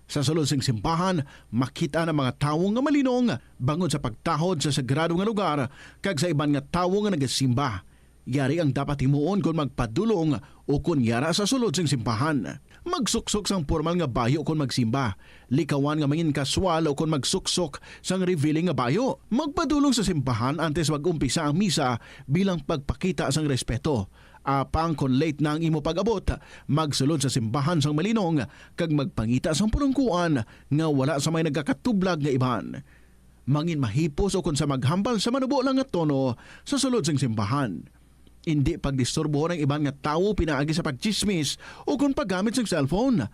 Sa sulod sing simbahan, makit-an ang mga tawo nga malinong bangod sa pagtahod sa sagrado nga lugar kag sa iban nga tawo nga nagasimba. Yari ang dapat himuon kon magpadulong ukon yara sa sulod sing simbahan. Magsuksok sang pormal nga bayo kon magsimba. Likawan nga mangin-casual ukon magsuksok sang revealing nga bayo. Magpadulong sa simbahan antes mag-umpisa ang misa bilang pagpakita sang respeto. Apang kon late na ang imo pag-abot, magsulod sa simbahan sang malinong kag magpangita sang pulungkuan nga wala sa may nagakatublag nga iban. Mangin mahipos ukon sa maghambal sa manubo lang nga tono sa sulod sing simbahan. Indi pagdisturbohon ang iban nga tawo pinaagi sa pagtsismis ukon paggamit sing cellphone.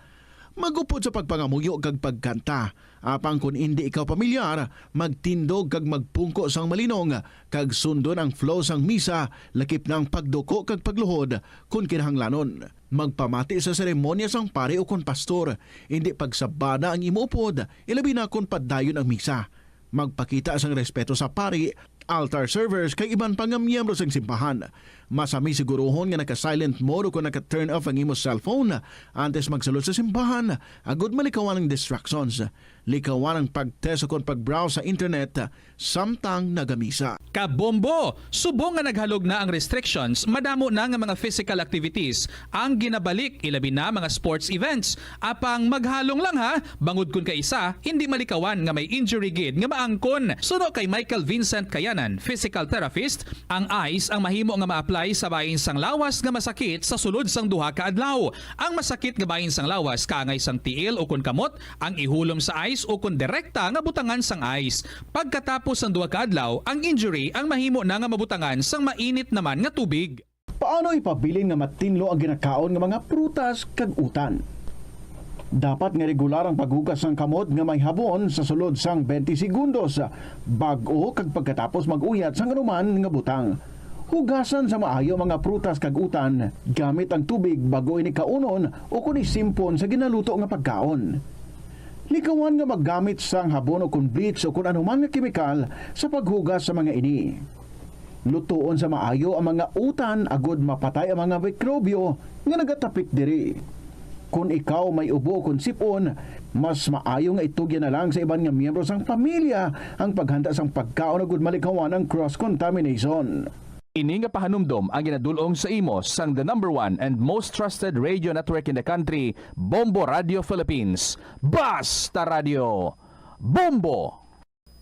Mag-upod sa pagpangamuyo kag pagkanta. Apang kon indi ikaw pamilyar, magtindog kag magpungko sang malinong kag sundon ang flow sang misa, lakip na ang pagduko kag pagluhod kon kinahanglanon. Magpamati sa seremonya sang pari ukon pastor, indi pagsabada ang imo upod, ilabi na kon padayon ang misa. Magpakita sang respeto sa pari, altar servers, kag iban pa nga miyembro sang simbahan. Masami siguruhon nga naka-silent mode ukon naka-turn off ang imo cellphone antes magsulod sa simbahan, agud malikawan ang distractions. Likawan ang pag-test ukon pag-browse sa internet samtang nagamisa. Kabombo! Subong nga naghalog na ang restrictions, madamo na nga mga physical activities ang ginabalik, ilabi na mga sports events. Apang maghalong lang ha, bangod kon kaisa, hindi malikawan nga may injury gid nga maangkon. Suno kay Michael Vincent Kayanan, physical therapist, ang ice ang mahimo nga ma-apply sa bahin sang lawas nga masakit sa sulod sang duha ka adlaw. Ang masakit nga bahin sang lawas kaangay sang tiil ukon kamot ang ihulom sa ice ukon direkta nga butangan sang ice. Pagkatapos sang duha ka adlaw, ang injury ang mahimo na nga mabutangan sang mainit naman nga tubig. Paano ipabilin nga matinlo ang ginakaon nga mga prutas kag utan? Dapat nga regular ang paghugas sang kamot nga may habon sa sulod sang twenty segundos bag-o kag pagkatapos mag-uyat sang anuman nga butang. Hugasan sa maayo ang mga prutas kag utan gamit ang tubig bag-o ini kaunon ukon isimpon sa ginaluto nga pagkaon. Likawan nga maggamit sang habon ukon bleach ukon anuman nga kemikal sa paghugas sa mga ini. Lutoon sa maayo ang mga utan agod mapatay ang mga mikrobyo nga nagatapik diri. Kon ikaw may ubo kon sip-on, mas maayo nga itugyan na lang sa iban nga miyembro sang pamilya ang paghanda sang pagkaon agud malikawan ang cross-contamination. Ini nga pahanumdom ang ginadul-ong sa imo sang the number one and most trusted radio network in the country, Bombo Radio Philippines. Basta Radio! Bombo!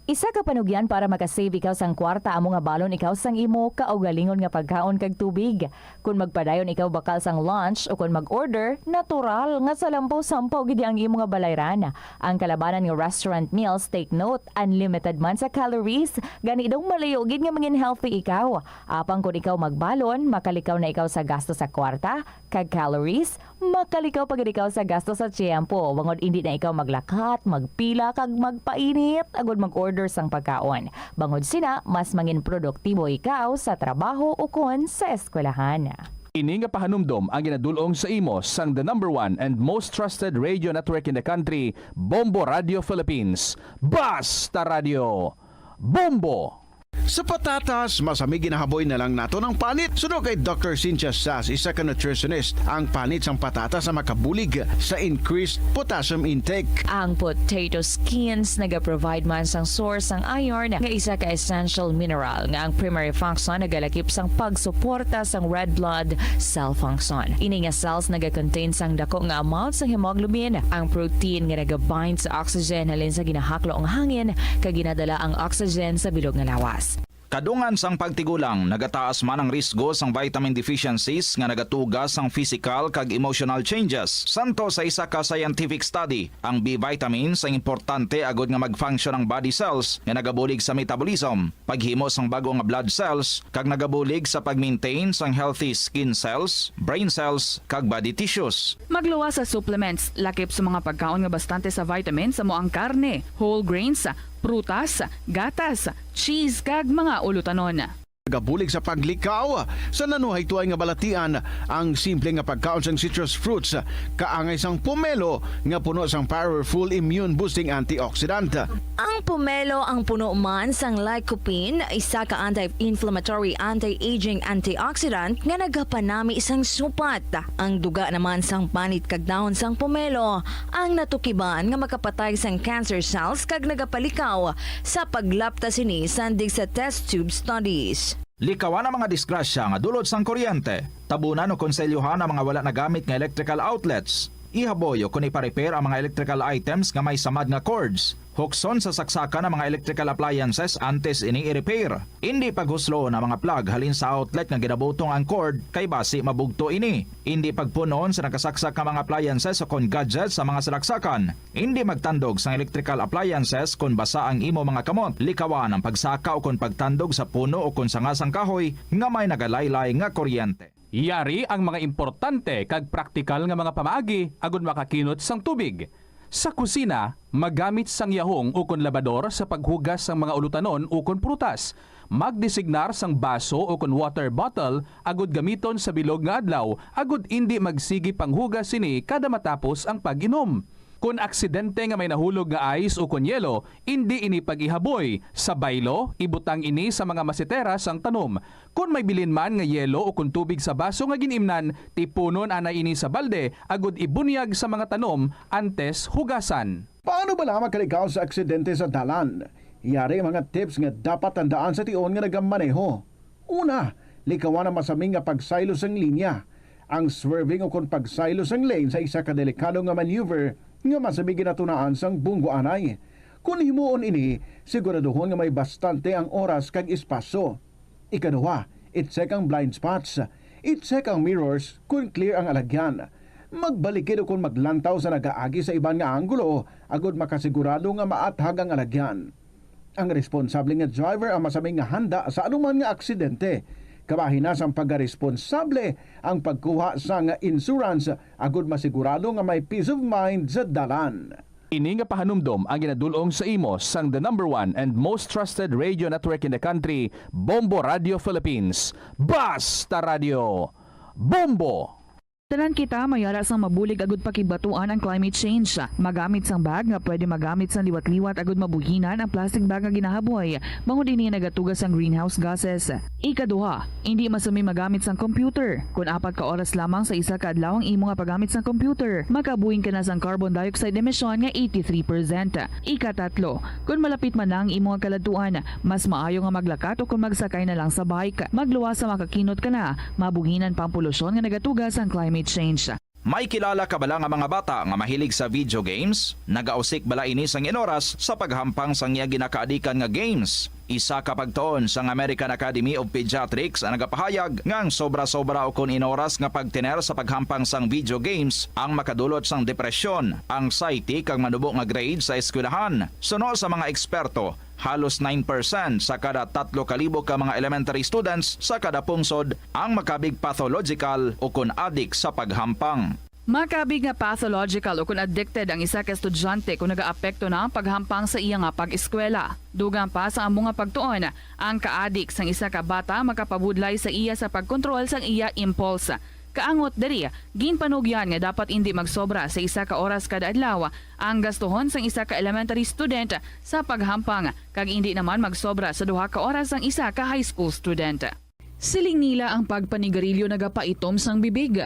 Isa ka panugyan para makasave ikaw sang kwarta amo nga balon ikaw sang imo kaugalingon nga pagkaon kag tubig. Kon magpadayon ikaw bakal sang lunch o kon mag-order, natural nga salampaw-sampaw gid ang imo nga balayran. Ang kalabanan nga restaurant meals, take note, unlimited man sa calories, gani daw malayo gid nga mangin healthy ikaw. Apang kon ikaw magbalon, makalikaw na ikaw sa gasto sa kwarta kag calories, makalikaw pa gid ikaw sa gasto sa tiyempo, bangod indi na ikaw maglakat, magpila, kag magpainit agud mag-order sang pagkaon. Bangod sina, mas mangin produktibo ikaw sa trabaho ukon sa eskwelahan. Ini nga pahanumdom ang ginadul-ong sa imo sang the number one and most trusted radio network in the country, Bombo Radio Philippines. Basta Radio, Bombo! Sa patatas, masami ginahaboy na lang naton ang panit. Suno kay Doctor Cynthia Sas, isa ka nutritionist, ang panit sang patatas ang makabulig sa increased potassium intake. Ang potato skins nagaprovide man sang source sang iron, nga isa ka essential mineral nga ang primary function nagalakip sang pagsuporta sang red blood cell function. Ini nga cells nagakontain sang dako nga amount sang hemoglobin, ang protein nga nagabind sa oxygen halin sa ginahaklo nga hangin kag ginadala ang oxygen sa bilog nga lawas. Kadungan sang pagtigulang, nagataas man ang risgo sang vitamin deficiencies nga nagatuga sang physical kag emotional changes. Santo sa isa ka scientific study, ang B vitamins ang importante agud nga mag-function ang body cells nga nagabulig sa metabolism, paghimo sang bag-o nga blood cells, kag nagabulig sa pag-maintain sang healthy skin cells, brain cells, kag body tissues. Magluwas sa supplements, lakip sa mga pagkaon nga bastante sa vitamins amo ang karne, whole grains, prutas, gatas, cheese, kag mga ulutanon. Nagabulig sa paglikaw sa nanuhay tuay nga balatian ang simple nga pagkaon sang citrus fruits, kaangay sang pomelo nga puno sang powerful immune boosting antioxidant. Ang pomelo ang puno man sang lycopene, isa ka anti-inflammatory, anti-aging antioxidant nga nagapanami sang supat. Ang duga naman sang panit kag dahon sang pomelo ang natukiban nga makapatay sang cancer cells kag nagapalikaw sa paglapta sini sandig sa test tube studies. Likawan ang mga disgrasya nga dulot sang kuryente. Tabunan o konselyuhan ang mga wala nagamit nga electrical outlets. Ihaboy o kon ipa-repair ang mga electrical items nga may samad nga cords. Hukson sa saksakan ang mga electrical appliances antes ini i-repair. Indi paghusloon ang mga plug halin sa outlet nga ginabutong ang cord, kay basi mabugto ini. Indi pagpun-on sa nakasaksak nga mga appliances o kon gadgets sa mga salaksakan. Indi magtandog sang electrical appliances kon basa ang imo mga kamot. Likawan ang pagsaka o kon pagtandog sa puno o kon sanga sang kahoy nga may nagalaylay nga kuryente. Yari ang mga importante kag praktikal nga mga pamaagi agud makakinot sang tubig. Sa kusina, magamit sang yahong ukon labador sa paghugas sang mga ulutanon ukon prutas. Magdesignar sang baso ukon water bottle agud gamiton sa bilog nga adlaw agud indi magsigi panghugas sini kada matapos ang pag-inom. Kon aksidente nga may nahulog nga ice ukon yelo, indi ini pag-ihaboy. Sa baylo, ibutang ini sa mga masetera sang tanom. Kon may bilin man nga yelo ukon tubig sa baso nga gin-imnan, tipunon anay ini sa balde agud ibunyag sa mga tanom antes hugasan. Paano bala makalikaw sa aksidente sa dalan? Yari mga tips nga dapat tandaan sa tion nga nagamaneho. Una, likawan ang masami nga pagsaylo sang linya. Ang swerving ukon pagsaylo sang lane sa isa ka delikado nga maneuver nga masami ginatunaan sang bunggo anay. Kon himuon ini, siguraduhon nga may bastante ang oras kag espasyo. Ikaduha, i-check ang blind spots. I-check ang mirrors kon clear ang alagyan. Magbalikid ukon maglantaw sa nagaagi sa iban nga anggulo agud makasigurado nga maathag ang alagyan. Ang responsable nga driver ang masami nga handa sa anuman nga aksidente. Kabahin na sang pagkaresponsable ang pagkuha sang insurance agud masigurado nga may peace of mind sa dalan. Ini nga pahanumdom ang ginadul-ong sa imo sang the number one and most trusted radio network in the country, Bombo Radio Philippines. Basta Radio, Bombo! Tanan kita may ara sang mabulig agud pakigbatuan ang climate change. Magamit sang bag nga pwede magamit sang liwat-liwat agud mabuhinan ang plastic bag nga ginahaboy, bangod ini nagatuga sang greenhouse gases. Ikaduha, indi masami magamit sang computer. Kon apat ka oras lamang sa isa ka adlaw ang imo nga paggamit sang computer, makabuhing ka na sang carbon dioxide emission nga eighty-three percent. Ikatatlo, kon malapit man na ang imo nga kaladtuan, mas maayo nga maglakat o kon magsakay na lang sa bike. Magluwas sa makakinot ka na, mabuhinan pa ang polusyon nga nagatuga sang climate change. May kilala ka bala nga mga bata nga mahilig sa video games? Nagausik bala ini sang inoras sa paghampang sang iya ginakaadikan nga games? Isa ka pagtuon sang American Academy of Pediatrics ang nagapahayag nga ang sobra-sobra ukon inoras nga pagtener sa paghampang sang video games ang makadulot sang depresyon, anxiety, kag manubo nga grade sa eskwelahan. Suno sa mga eksperto, halos nine percent sa kada tatlo ka libo ka mga elementary students sa kada pungsod ang makabig pathological ukon adik sa paghampang. Makabig nga pathological ukon addicted ang isa ka estudyante kon nagaapekto na ang paghampang sa iya nga pag-eskwela. Dugang pa sa amo nga pagtuon, ang kaadik sang isa ka bata makapabudlay sa iya sa pagkontrol sang iya impulse. Kaangot diri, ginpanugyan nga dapat indi magsobra sa isa ka oras kada adlaw ang gastuhon sang isa ka elementary student sa paghampang, kag indi naman magsobra sa duha ka oras ang isa ka high school student. Siling nila ang pagpanigarilyo nagapaitom sang bibig.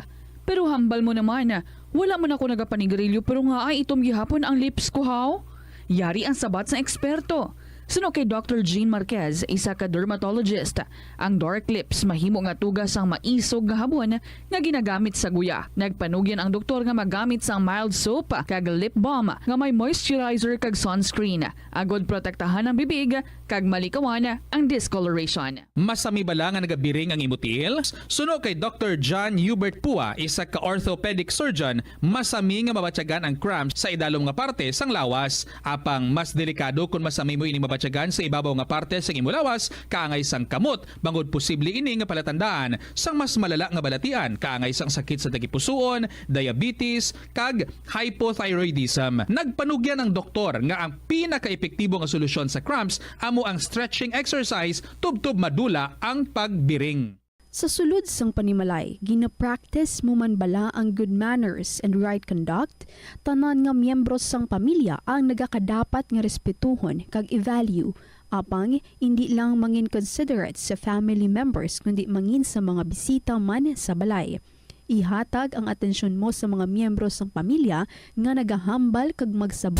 Pero hambal mo naman, wala man ako nagapanigarilyo pero nga ay itom gihapon ang lips ko, haw? Yari ang sabat sang eksperto. Suno kay Doctor Jean Marquez, isa ka dermatologist, ang dark lips mahimo nga tuga sang maisog nga habon nga ginagamit sa guya. Nagpanugyan ang doktor nga magamit sang mild soap kag lip balm nga may moisturizer kag sunscreen, agod protektahan ang bibig kag malikawan ang discoloration. Masami bala nga nagabiring ang imo tiil? Suno kay Doctor John Hubert Pua, isa ka orthopedic surgeon, masami nga mabatyagan ang cramps sa idalom nga parte sang lawas. Apang mas delikado kon masami mo ini mabatyagan sa ibabaw nga parte sang imo lawas, kaangay sang kamot, bangod posible ini nga palatandaan sang mas malala nga balatian, kaangay sang sakit sa tagipusoon, diabetes, kag hypothyroidism. Nagpanugyan ang doktor nga ang pinakaepektibo nga solusyon sa cramps amo ang stretching exercise tubtob madula ang pagbiring. Sa sulod sang panimalay, gina-practice mo man bala ang good manners and right conduct? Tanan nga miyembro sang pamilya ang nagakadapat nga respetuhon kag i-value, apang indi lang mangin considerate sa family members, kundi mangin sa mga bisita man sa balay. Ihatag ang atensyon mo sa mga miyembro sang pamilya nga nagahambal kag magsab-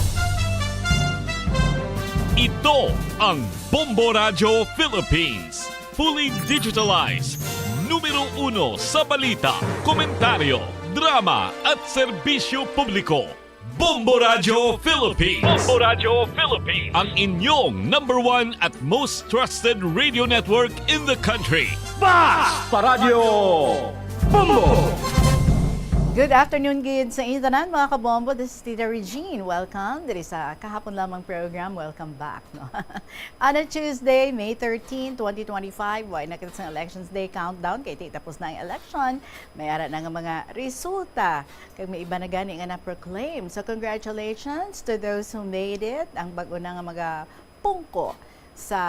Ito ang Bombo Radyo Philippines. Fully digitalized. Numero uno sa balita, komentaryo, drama, at serbisyo publiko. Bombo Radyo Philippines. Bombo Radyo Philippines. Ang inyong number one at most trusted radio network in the country. Basta Radyo Bombo! Good afternoon gid sa inyo tanan, mga kabombo. This is Tita Regine. Welcome diri sa kahapon lamang program. Welcome back, no? On a Tuesday, May thirteen, twenty twenty-five, way na kita sa Elections Day countdown. Kay ti tapos na ang election, may ara na nga mga resulta. Kag may iba na gani nga na-proclaim. So, congratulations to those who made it. Ang bag-o na nga mga pungko sa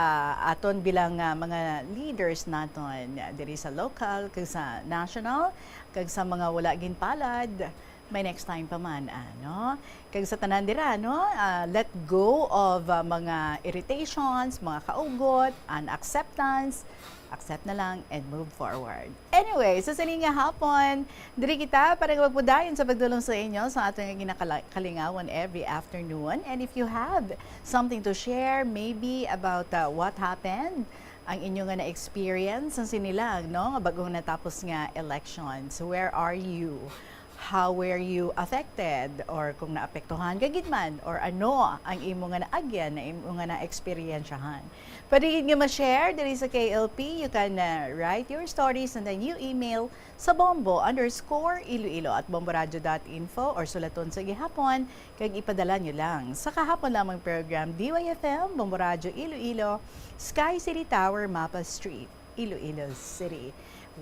aton bilang, ah, mga leaders naton, ah, diri sa local, kag sa national, kag sa mga wala ginpalad. May next time pa man, ano? Kag sa tanan dira, no? Ah, let go of, ah, mga irritations, mga kaugot, an acceptance. Accept na lang and move forward. Anyway, sa sini nga hapon, diri kita para nga magpadayon sa pagdulong sa inyo sa aton nga ginakala-, kalingawan every afternoon. And if you have something to share, maybe about, uh, what happened, ang inyo nga na-experience, ang sinilang, no, nga bagong natapos nga elections. Where are you? How were you affected? Or kung naapektuhan ka gid man, or ano ang imo nga naagyan, na imo nga naeksperyensyahan? Pwede gid nga ma-share diri sa K L P. You can, uh, write your stories and then you email sa bombo underscore iloilo at bomboradio dot info or sulaton sa gihapon kag ipadala nyo lang sa kahapon lamang program, D Y F M, Bombo Radyo Iloilo, Sky City Tower, Mapa Street, Iloilo City.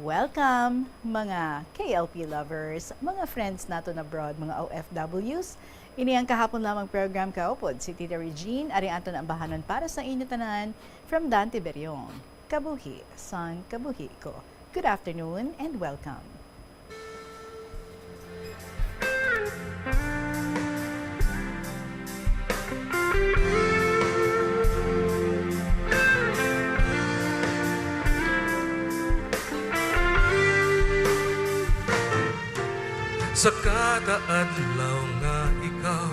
Welcome, mga K L P lovers, mga friends naton abroad, mga O F Ws. Ini ang kahapon lamang program, kaupod si Tita Regine. Ari aton ang bahanon para sa inyo tanan from Dante Berion, kabuhi sang kabuhi ko. Good afternoon and welcome. Sa kada adlaw nga ikaw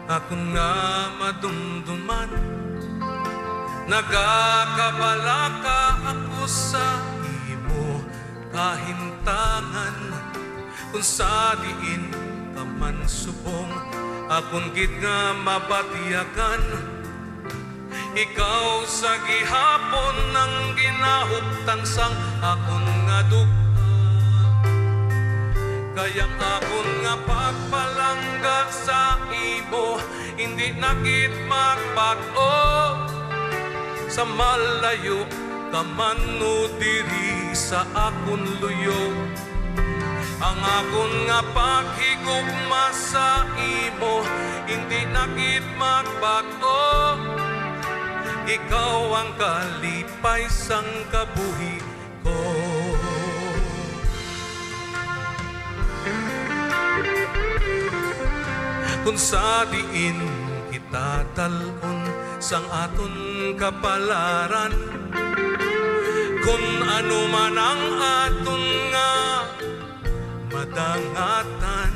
akon nga madumduman, nagakabalaka ako sa imo kahimtangan. Sa diin ka man subong, akon gid nga mabatyagan. Ikaw sa gihapon ang ginahuptan sang akon nga duga. Kay ang akon nga pagpalangga sa imo, hindi na gid magbag-o. Sa malayo ka man o diri sa akon luyo, ang akon nga paghigugma sa imo hindi na gid magbag-o. Ikaw ang kalipay sang kabuhi ko. Kung sa diin kita dal-on sang aton kapalaran, kun ano man ang aton nga madangatan,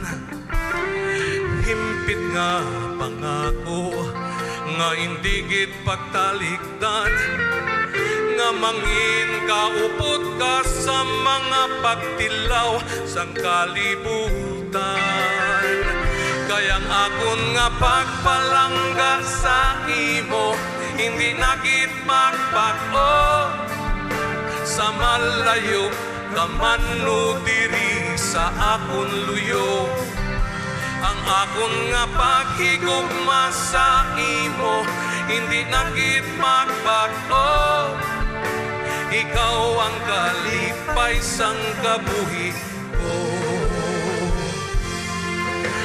himpit nga pangako nga indi gid pagtalikdan, nga mangin kaupod ka sa mga pagtilaw sang kalibutan. Kay ang akon nga pagpalangga sa imo hindi na gid magbago. Sa malayo ka man o diri sa akon luyo, ang akon nga paghigugma sa imo hindi na gid magbago. Ikaw ang kalipay sang kabuhi ko.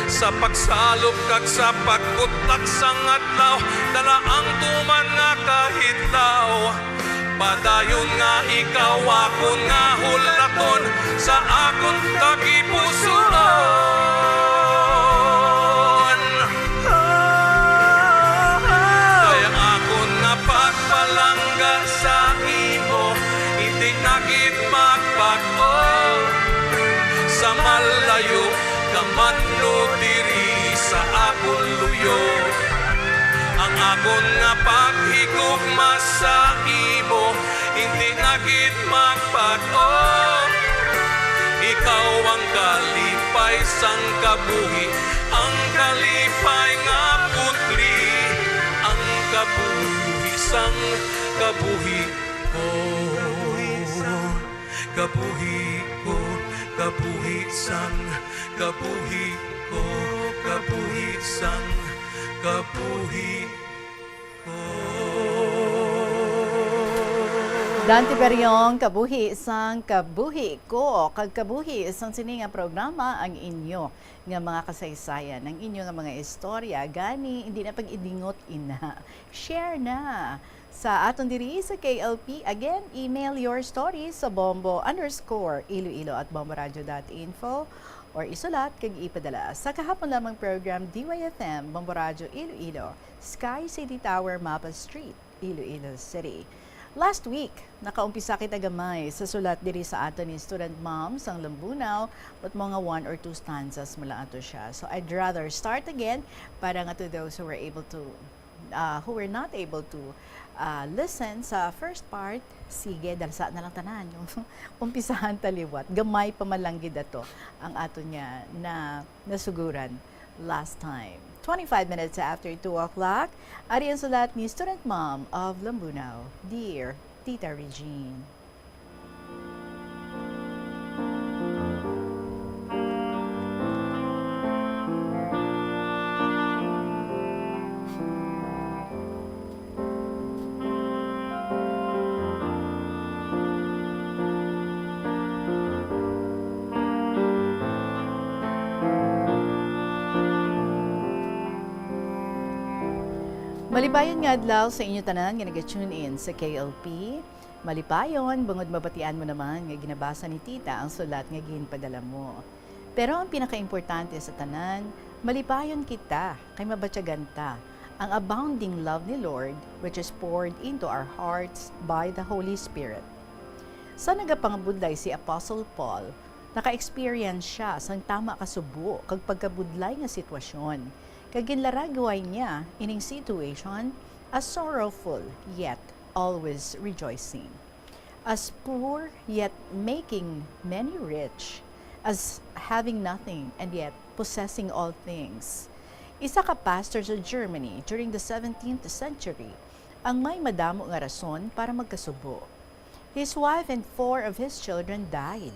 Sa pagsalop kag sa pagkutak sang adlaw, dala ang tuman nga kahitlaw. Padayon nga ikaw akon nga hulaton sa akon tagipusoon. Kay ang akon nga pagpalangga sa imo hindi na gid magbago. Sa malayo ka man o diri sa akon luyo, ang akon nga paghigugma sa imo hindi na gid magbago. Ikaw ang kalipay sang kabuhi, ang kalipay nga putli, ang kabuhi sang kabuhi ko. Kabuhi sang, kabuhi ko, kabuhi sang, kabuhi ko, kabuhi sang, kabuhi ko. Dante Beriong, Kabuhi sang Kabuhi Ko, kag kabuhi sang sini nga programa ang inyo nga mga kasaysayan, ang inyo nga mga istorya, gani hindi na pag-idingot ina. Share na sa aton diri sa K L P. Again, email your stories sa bombo underscore iloilo at bomboradio dot info or isulat kag ipadala sa kahapon lamang program, D Y F M, Bombo Radyo Iloilo, Sky City Tower, Mapa Street, Iloilo City. Last week, nakaumpisa kita gamay sa sulat diri sa aton ni student mom sang Lambunao, but mga one or two stanzas mo lang ato siya. So I'd rather start again para nga to those who were able to, uh, who were not able to, uh, listen sa first part, sige, dalsa na lang tanan. Umpisahan ta liwat. Gamay pa man lang gid ato ang ato niya na nasuguran last time. Twenty-five minutes after two o'clock, ari ang sulat ni student mom of Lambunao, Dear Tita Regine. Malipayon nga adlaw sa inyo tanan nga naga-tune in sa K L P. Malipayon, bangod mabatian mo naman nga ginabasa ni Tita ang sulat nga ginpadala mo. Pero ang pinakaimportante sa tanan, malipayon kita kay mabatyagan ta ang abounding love ni Lord, which is poured into our hearts by the Holy Spirit. Sa nagapangabudlay si Apostle Paul, naka-experience sia sang tama ka subo kag pagkabudlay nga sitwasyon, kag ginlaragway niya ining situation as sorrowful yet always rejoicing, as poor yet making many rich, as having nothing and yet possessing all things. Isa ka pastor sa Germany during the seventeenth century ang may madamo nga rason para magkasubo. His wife and four of his children died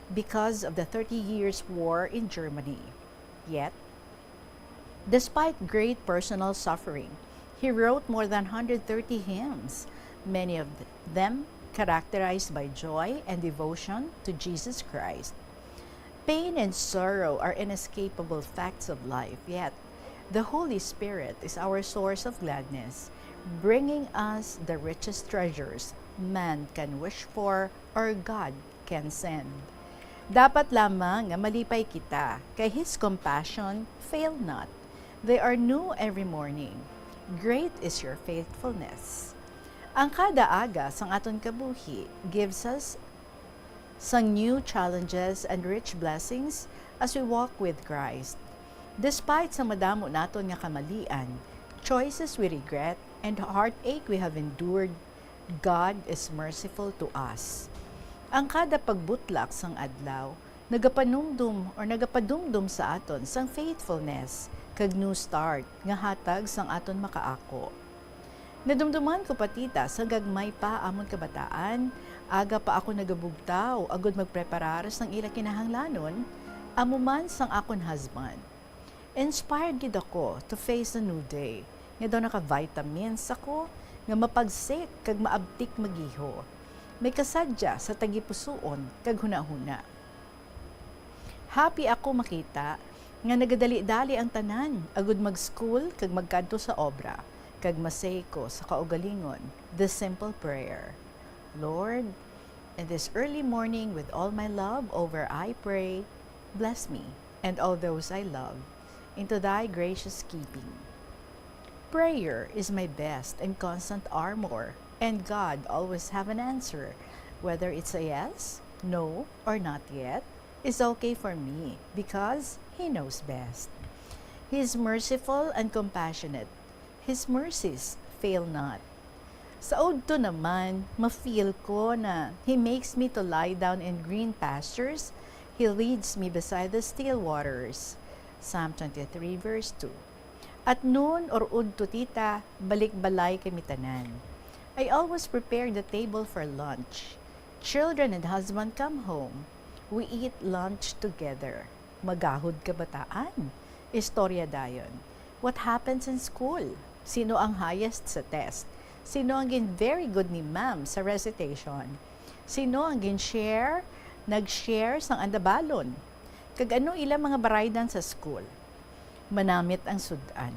because of the Thirty Years' War in Germany. Yet, despite great personal suffering, he wrote more than one hundred thirty hymns, many of them characterized by joy and devotion to Jesus Christ. Pain and sorrow are inescapable facts of life, yet the Holy Spirit is our source of gladness, bringing us the richest treasures man can wish for or God can send. Dapat lamang nga malipay kita, kay His compassion fail not. They are new every morning. Great is your faithfulness. Ang kada aga sang aton kabuhi gives us sang new challenges and rich blessings as we walk with Christ. Despite sa madamo naton nga kamalian, choices we regret, and heartache we have endured, God is merciful to us. Ang kada pagbutlak sang adlaw nagapanumdom or nagapadumdom sa aton sang faithfulness kag new start nga hatag sang aton makaako. Nadumduman ko pa, tita, sa gagmay pa amon kabataan, aga pa ako nagabugtaw agud magpreparar sang ila kinahanglanon, amo man sang akon husband. Inspired gid ako to face a new day, nga daw naka-vitamins ako nga mapagsik kag maabtik magiho. May kasadya sa tagipusoon kag hunahuna. Happy ako makita nga nagadali-dali ang tanan agud mag-school kag magkadto sa obra, kag ma-say ko sa kaugalingon the simple prayer, "Lord, in this early morning with all my love over I pray, bless me and all those I love into thy gracious keeping." Prayer is my best and constant armor, and God always have an answer, whether it's a yes, no, or not yet, is okay for me because He knows best. He is merciful and compassionate. His mercies fail not. Sa udto naman, ma-feel ko na He makes me to lie down in green pastures. He leads me beside the still waters. Psalm twenty-three, verse two. At noon or udto, tita, balik balay kami tanan. I always prepare the table for lunch. Children and husband come home. We eat lunch together. Magahod kabataan. Istorya dayon. What happens in school? Sino ang highest sa test? Sino ang gin very good ni ma'am sa recitation? Sino ang gin-share, nag-share sang andabalon? Kag ano ila mga baraydan sa school? Manamit ang sud-an.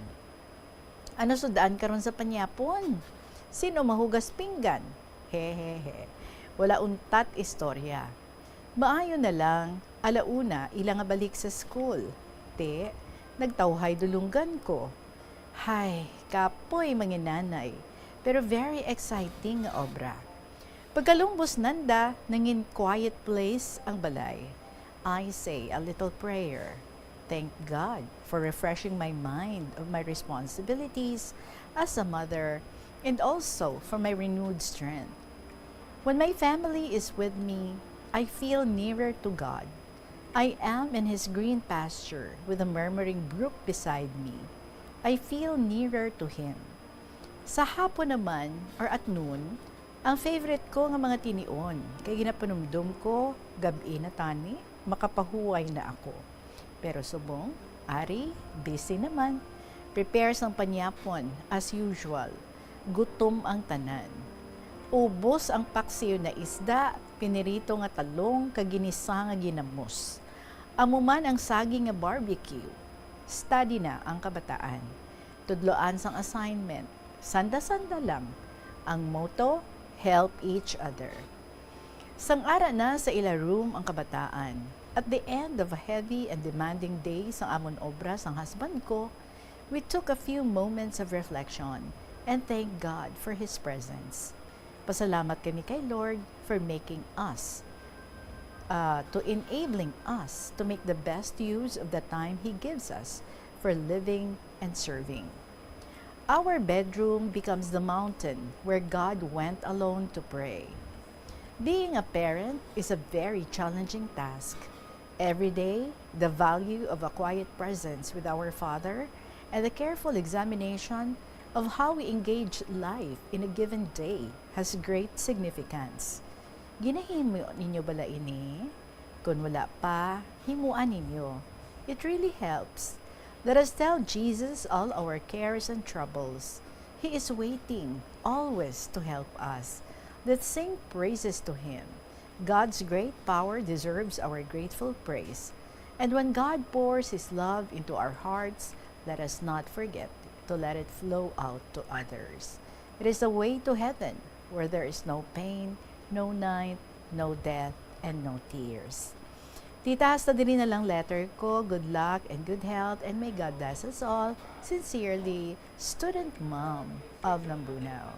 Ano sud-an karon sa panyapon? Sino mahugas pinggan? Hehehe. Wala untat istorya. Maayo na lang, ala una ila nga balik sa school. Te, nagtawhay dulunggan ko. Hay, kapoy manginanay, pero very exciting nga obra. Pagkalumbos nanda, nangin quiet place ang balay. I say a little prayer. Thank God for refreshing my mind of my responsibilities as a mother and also for my renewed strength. When my family is with me, I feel nearer to God. I am in His green pasture with a murmuring brook beside me. I feel nearer to Him. Sa hapon naman, or at noon, ang favorite ko nga mga tinion, kay ginapanumdom ko, gab-i na tani, makapahuway na ako. Pero subong, ari, busy naman. Prepare sang panyapon, as usual. Gutom ang tanan. Ubos ang paksiw na isda, pinirito nga talong, kag ginisa nga ginamos. Amo man ang saging nga barbecue. Study na ang kabataan. Tudloan sang assignment. Sanda-sanda lang. Ang motto, help each other. Sang ara na sa ila room ang kabataan, at the end of a heavy and demanding day sang amon obra sang husband ko, we took a few moments of reflection and thank God for His presence. Pasalamat kami kay Lord for making us, uh, to enabling us to make the best use of the time He gives us for living and serving. Our bedroom becomes the mountain where God went alone to pray. Being a parent is a very challenging task. Every day, the value of a quiet presence with our Father and the careful examination of how we engage life in a given day has great significance. Ginahimo ninyo bala ini? Kon wala pa, himuan ninyo. It really helps. Let us tell Jesus all our cares and troubles. He is waiting always to help us. Let's sing praises to Him. God's great power deserves our grateful praise. And when God pours His love into our hearts, let us not forget to let it flow out to others. It is the way to heaven, where there is no pain, no night, no death, and no tears. Tita, hasta diri na lang letter ko. Good luck and good health, and may God bless us all. Sincerely, Student Mom of Lambunao.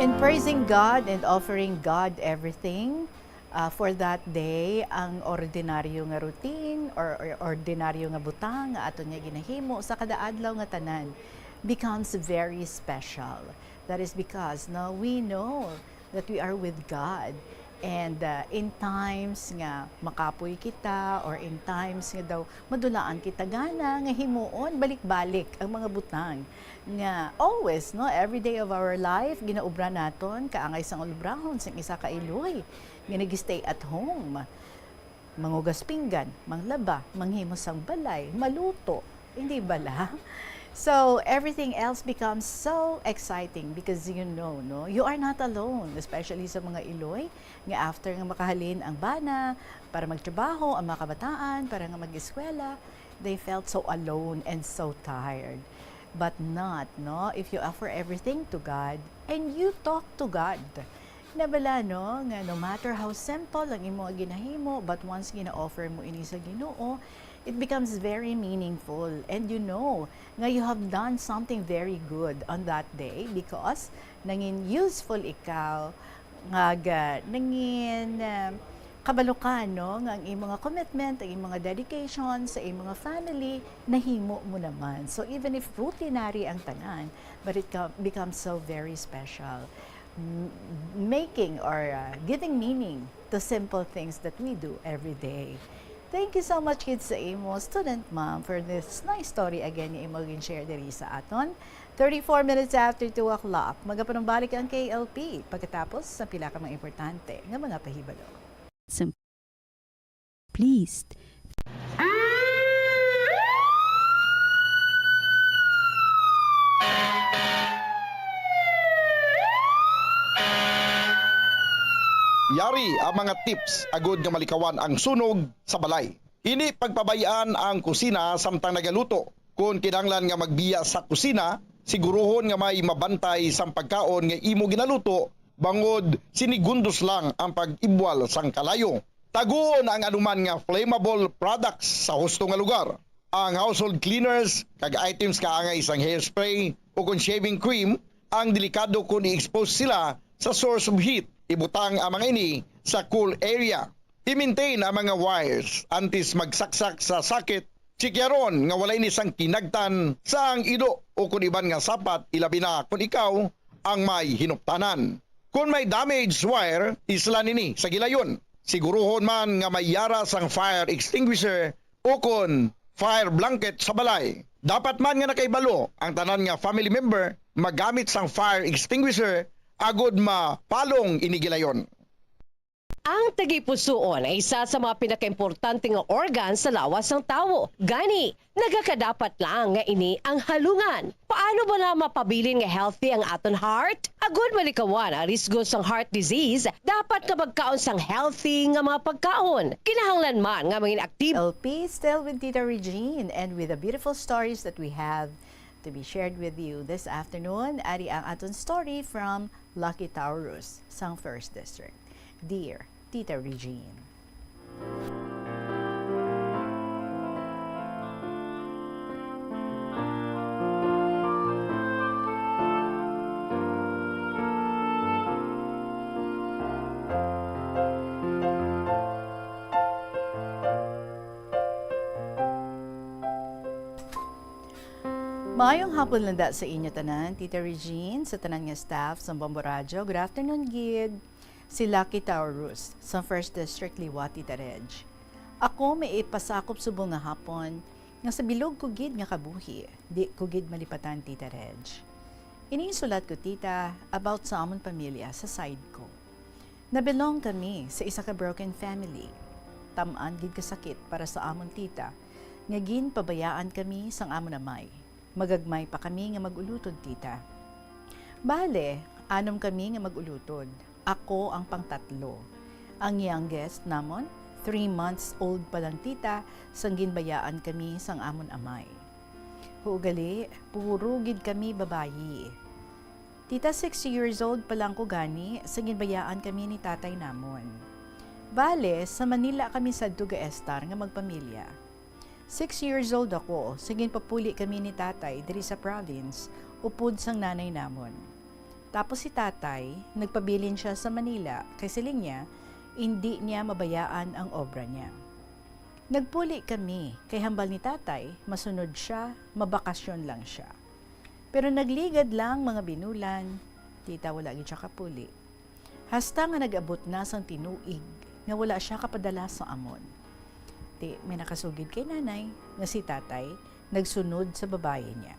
In praising God and offering God everything, uh, for that day, ang ordinaryo nga routine or, or ordinaryo nga butang nga aton nga ginahimo sa kada adlaw nga tanan becomes very special. That is because, no, we know that we are with God. And, uh, in times nga makapoy kita, or in times nga daw madulaan kita gana nga himuon balik-balik ang mga butang nga always, no, every day of our life, ginaobra naton, kaangay sang ulubrahon sang isa ka iloy nga nag-stay at home. Mangugas pinggan, manglaba, manghimo sang balay, maluto, hindi bala? So, everything else becomes so exciting because, you know, no, you are not alone, especially sa mga iloy, nga after nga makahalin ang bana para magtrabaho, ang mga kabataan para nga mag-eskwela, they felt so alone and so tired. But not, no, if you offer everything to God and you talk to God. Nabala, no, nga no matter how simple ang imo nga ginahimo, but once gina-offer mo ini sa Ginoo, it becomes very meaningful. And you know nga you have done something very good on that day because nangin useful ikaw, nga ga-, nangin, ah, kabalo ka, no, nga ang imo nga commitment, ang imo nga dedication sa imo nga family, nahimo mo naman. So even if routinary ang tanan, but it co-, becomes so very special. M-, making or, ah, giving meaning to simple things that we do every day. Thank you so much gid sa imo, student mom, for this nice story again nga imo gin-share diri sa aton. Thirty-four minutes after two o'clock, magapanumbalik ang K L P pagkatapos sa pila ka mga importante nga mga pahibalo. Sim-, pleased. Yari ang mga tips agud nga malikawan ang sunog sa balay. Hindi pagpabay-an ang kusina samtang nagaluto. Kon kinahanglan nga magbiya sa kusina, siguruhon nga may mabantay sang pagkaon nga imo ginaluto, bangod sinigundos lang ang pag-ibwal sang kalayo. Taguon ang anuman nga flammable products sa husto nga lugar. Ang household cleaners kag items kaangay sang hairspray o kon shaving cream ang delikado kon i-expose sila sa source of heat. Ibutang ang mga ini sa cool area. I-maintain ang mga wires antes magsaksak sa socket. Tsikyaron nga wala ini sang kinagtan sa ang ido o kon iban nga sapat, ilabi na kon ikaw ang may hinuptanan. Kon may damaged wire, islan ini sa gilayon. Siguruhon man nga may yara sang fire extinguisher o kon fire blanket sa balay. Dapat man nga nakahibalo ang tanan nga family member magamit sang fire extinguisher agod mapalong ini gilayon. Ang tagipusoon ay isa sa mga pinakaimportante nga organ sa lawas sang tawo. Gani, nagakadapat lang nga ini ang halungan. Paano bala mapabilin nga healthy ang aton heart? Agud malikawan ang risgo sang heart disease, dapat nga magkaon sang healthy nga mga pagkaon. Kinahanglan man nga mangin aktibo. L P, still with Tita Regine and with the beautiful stories that we have to be shared with you this afternoon. Ari ang aton story from Lucky Taurus sang First District. Dear Tita Regine. Maayong hapon lang da sa inyo tanan, Tita Regine, sa tanan nga staff sa Bombo Radyo. Good afternoon gid. Si Lucky Taurus sa First District Liwa, Tita Reg. Ako may ipasakop subong nga hapon nga sa bilog ko gid nga kabuhi, di ko gid malipatan, Tita Reg. Ining sulat ko, Tita, about sa amon pamilya sa side ko. Nabelong kami sa isa ka broken family. Tam-an gid ka sakit para sa amon tita nga ginpabayaan kami sang amon amay. Magagmay pa kami nga mag-ulutod, tita. Bale, anom kami nga mag-ulutod. Ako ang pangtatlo. Ang youngest namon, three months old pa lang, tita, sang ginbayaan kami sang amon amay. Huo gali, puro gid kami babayi. Tita, six years old pa lang ko gani sa ginbayaan kami ni tatay namon. Bale, sa Manila kami sadto gaestar nga magpamilya. Six years old ako sa ginpapuli kami ni tatay diri sa province upod sang nanay namon. Tapos si tatay, nagpabilin siya sa Manila kay siling niya, indi niya mabayaan ang obra niya. Nagpuli kami kay hambal ni tatay, masunod siya, mabakasyon lang siya. Pero nagligad lang mga binulan, tita, wala gid siya kapuli. Hasta nga nag-abot na sang tinuig nga wala siya kapadala sa amon. Ti, may nakasugid kay nanay nga si tatay nagsunod sa babayi niya.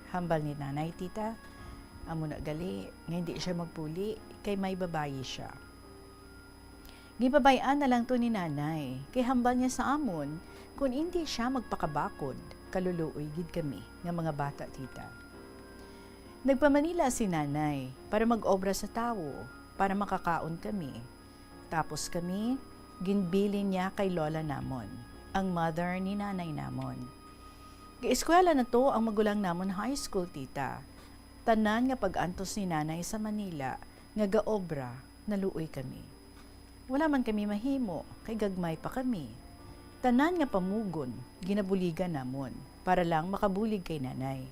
Hambal ni nanay, tita, amo na gali nga hindi siya magpuli kay may babayi siya. Gipabay-an na lang to ni nanay, kay hambal niya sa amon, kun indi siya magpakabakod, kaluluoy gid kami nga mga bata, tita. Nagpa-Manila si nanay para mag-obra sa tawo, para makakaon kami. Tapos kami, ginbilin niya kay lola namon, ang mother ni nanay namon. Gaeskwela na to ang magulang namon high school, tita. Tanan nga pag-antos ni nanay sa Manila nga gaobra, naluoy kami. Wala man kami mahimo, kay gagmay pa kami. Tanan nga pamugon, ginabuligan namon, para lang makabulig kay nanay.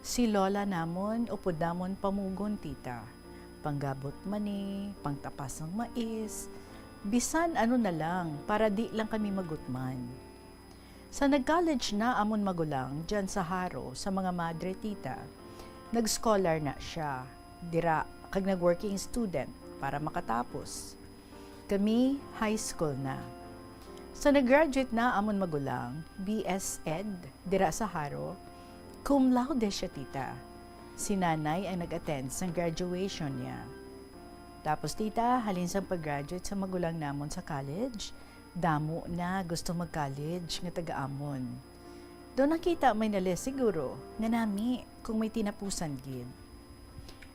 Si lola namon, upod namon pamugon, tita. Panggabot mani, pangtapas sang mais, bisan ano na lang, para di lang kami magutman. Sa nag-college na amon magulang dyan sa Jaro, sa mga madre, tita, nag-scholar na siya dira kag nag-working student para makatapos. Kami, high school na. Sa nag-graduate na amon magulang, B S Ed, dira sa Jaro, cum laude siya, tita. Si nanay ang nag-attend sang graduation niya. Tapos, tita, halin sang pag-graduate sa magulang namon sa college, damo na gusto mag-college nga taga-amon. Daw nakita may na-list siguro nga nami kung may tinapusan gid.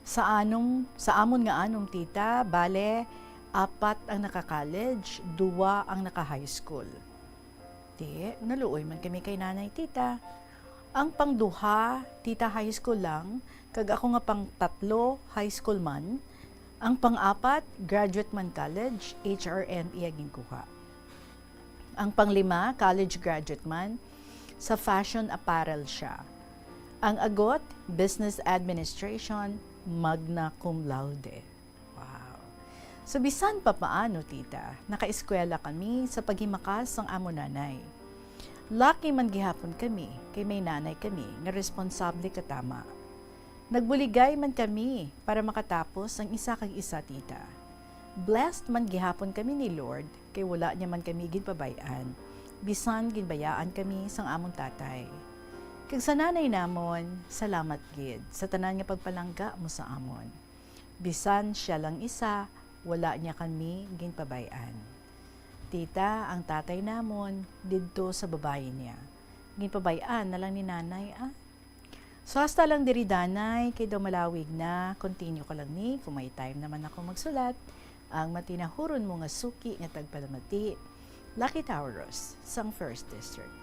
Sa anom, sa amon nga anom, tita, bale, apat ang naka-college, duwa ang naka-high school. Ti, naluoy man kami kay nanay, tita. Ang pangduha, tita, high school lang, kag ako nga pangtatlo, high school man. Ang pang-apat, graduate man college, H R M E ang ginkuha. Ang panglima, college graduate man, sa fashion apparel siya. Ang agot, business administration, magna cum laude. Wow. So, bisan pa paano, tita, nakaeskwela kami sa paghimakas sang amo nanay. Lucky man gihapon kami, kay may nanay kami nga responsable katama. Nagbuligay man kami para makatapos ang isa kag isa, tita. Blessed man gihapon kami ni Lord, kay wala niya man kami ginpabay-an, bisan ginbayaan kami sang amon tatay. Kag sa nanay namon, salamat gid sa tanan nga pagpalangga mo sa amon. Bisan sia lang isa, wala niya kami ginpabay-an. Tita, ang tatay namon didto sa babayi niya. Ginpabay-an na lang ni nanay, ah. So, hasta lang diri, danay, kay daw malawig na. Continue ko lang ni, kung may time naman ako magsulat. Ang matinahuron mo nga suki nga tagpalamati, Lucky Taurus, sang First District.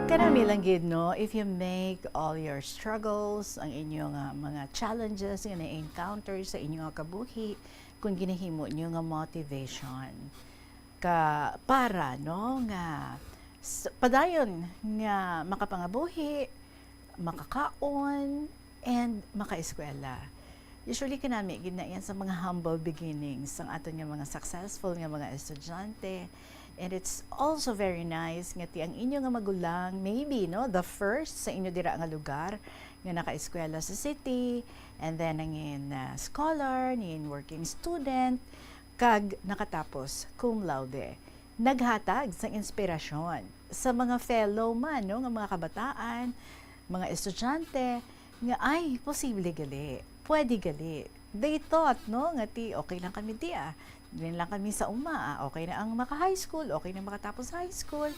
Kanami lang gid, no, if you make all your struggles, ang inyo nga mga challenges nga na-encounter sa inyo nga kabuhi, kung ginahimo niyo nga motivation ka para, no, nga s-, padayon nga makapangabuhi, makakaon, And makaeskwela. Usually, kanami gid na yan sa mga humble beginnings sang aton nga mga successful nga mga estudyante. And it's also very nice nga ti ang inyo nga magulang, maybe, no, the first sa inyo dira nga lugar nga nakaeskwela sa city, and then nangin, ah, scholar, nangin working student, kag nakatapos cum laude. Naghatag sang inspirasyon sa mga fellow man, no, nga mga kabataan, mga estudyante, nga, "Ay, posible gali, pwede gali." They thought, no, nga ti, "Okay lang kami di, ah. Din lang kami sa uma, ah. Okay na ang maka-high school, okay na makatapos high school.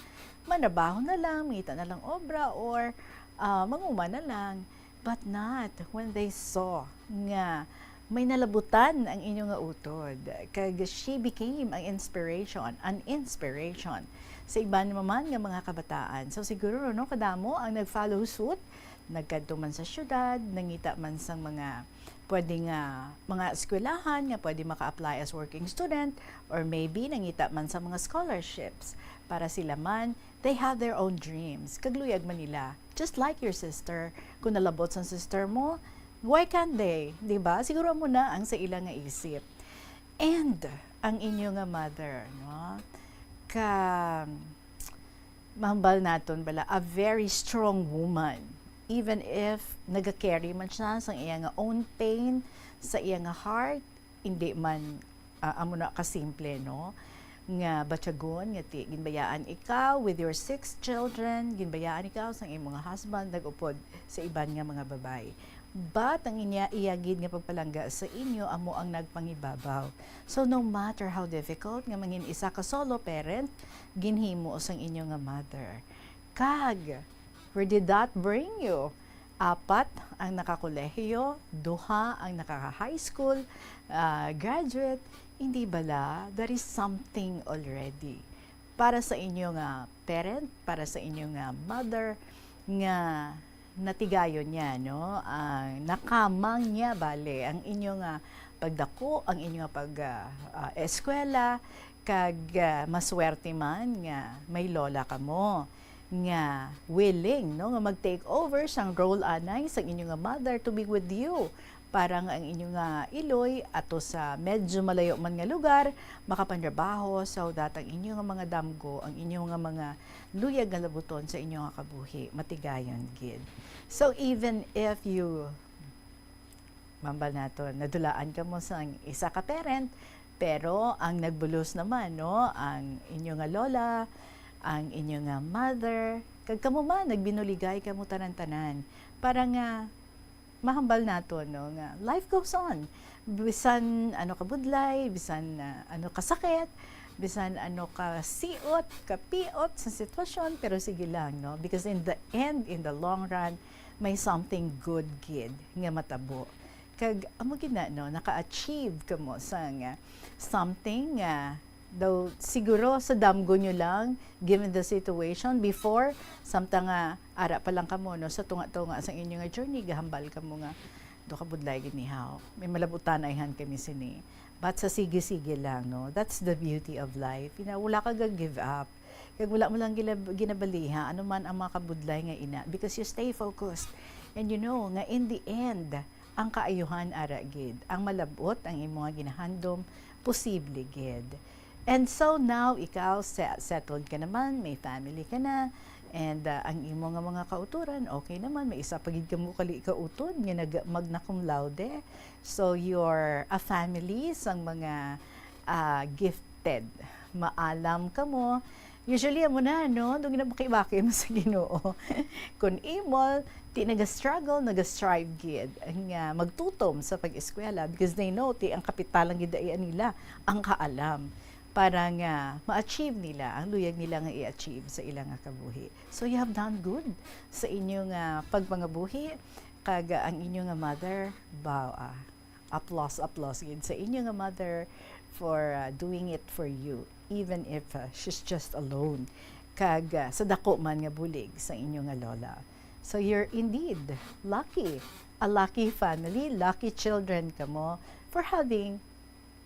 Manabaho na lang, mangita na lang obra, or, ah, manguma na lang." But not when they saw nga may nalabutan ang inyo nga utod. Kag she became an inspiration, an inspiration sa iban naman nga mga kabataan. So, siguro, no, kadamo ang nag-follow suit, nagkadto man sa syudad, nangita man sang mga pwede nga mga eskwelahan nga pwede maka-apply as working student, or maybe nangita man sa mga scholarships para sila man, they have their own dreams. Kag luyag man nila. Just like your sister, kung nalabot sang sister mo, why can't they? Di ba? Siguro amo na ang sa ila nga isip. And ang inyo nga mother, no? Ka, mahambal naton bala, a very strong woman. Even if naga-carry man siya sa iya nga own pain, sa iya nga heart, hindi man, ah, amo na kasimple, no? Nga batyagon, nga ti, ginbayaan ikaw with your six children, ginbayaan ikaw sang imong husband, nag-upod sa iban nga mga babayi. But ang inya, iya gid nga pagpalangga sa inyo amo ang nagpangibabaw. So, no matter how difficult nga mangin isa ka solo parent, ginhimo sang inyo nga mother. Kag, where did that bring you? Apat ang nakakolehiyo, duha ang naka-high school, ah, graduate. Hindi bala, that is something already. Para sa inyo nga parent, para sa inyo nga mother, nga natigayon niya, no? Ang nakamang niya, bale, ang inyo nga pagdako, ang inyo nga pag, ah, ah, eskwela, kag, ah, maswerte man nga may lola kamo nga willing, no, nga mag-take over sang role anay sang inyo nga mother to be with you, para nga ang inyo nga iloy ato sa medyo malayo man nga lugar makapanrabaho, so that ang inyo nga mga damgo, ang inyo nga mga luyag nga labuton sa inyo nga kabuhi matigayon gid. So even if you, mambal nato, nadulaan kamo sang isa ka parent, pero ang nagbulos naman, no, ang inyo nga lola, ang inyo nga mother, kag kamo man, nagbinuligay kamo tanan-tanan para nga mahambal nato, no, nga life goes on. Bisan ano ka budlay, bisan, ah, ano ka sakit, bisan ano ka siot, ka piot sa sitwasyon, pero sige lang, no? Because in the end, in the long run, may something good gid nga matabo. Kag amo gid na, no, naka-achieve kamo sang, ah, something nga daw siguro sa damgo nyo lang, given the situation. Before, samtang nga ara pa lang kamo, no, sa tunga-tunga sa inyo nga journey, gahambal kamo nga, "Do ka budlay gid ni haw. May malabutan ayhan kami sini." But sa sige-sige lang, no, that's the beauty of life. You know, wala ka ga-give up. Kag wala mo lang gila-, ginabaliha ano man ang mga kabudlay nga ina, because you stay focused. And you know nga in the end, ang kaayuhan ara gid, ang malab-ot, ang imo nga ginahandom, posible gid. And so now, ikaw, se-, settled ka naman, may family ka na, and, ah, ang imo nga mga kautoran, okay naman, may isa pa gid kamo kali kautod nga nag-, magna cum laude. So, you're a family sang mga, ah, gifted. Maalam kamo. Usually, amo na, no? Nung ginabaki-baki mo sa Ginoo. Kung imo, ti naga-struggle, naga-strive gid nga magtutom sa pag-eskwela because they know ti ang kapital lang gid iya nila ang kaalam para nga ma-achieve nila ang luyag nila nga i-achieve sa ila nga kabuhi. So you have done good sa inyo nga pagpangabuhi, kag, ah, ang inyo nga mother, baw, ah, applause, applause gid sa inyo nga mother for, ah, doing it for you, even if, ah, she's just alone. Kag, ah, sa dako man nga bulig sa inyo nga lola. So you're indeed lucky, a lucky family, lucky children kamo for having,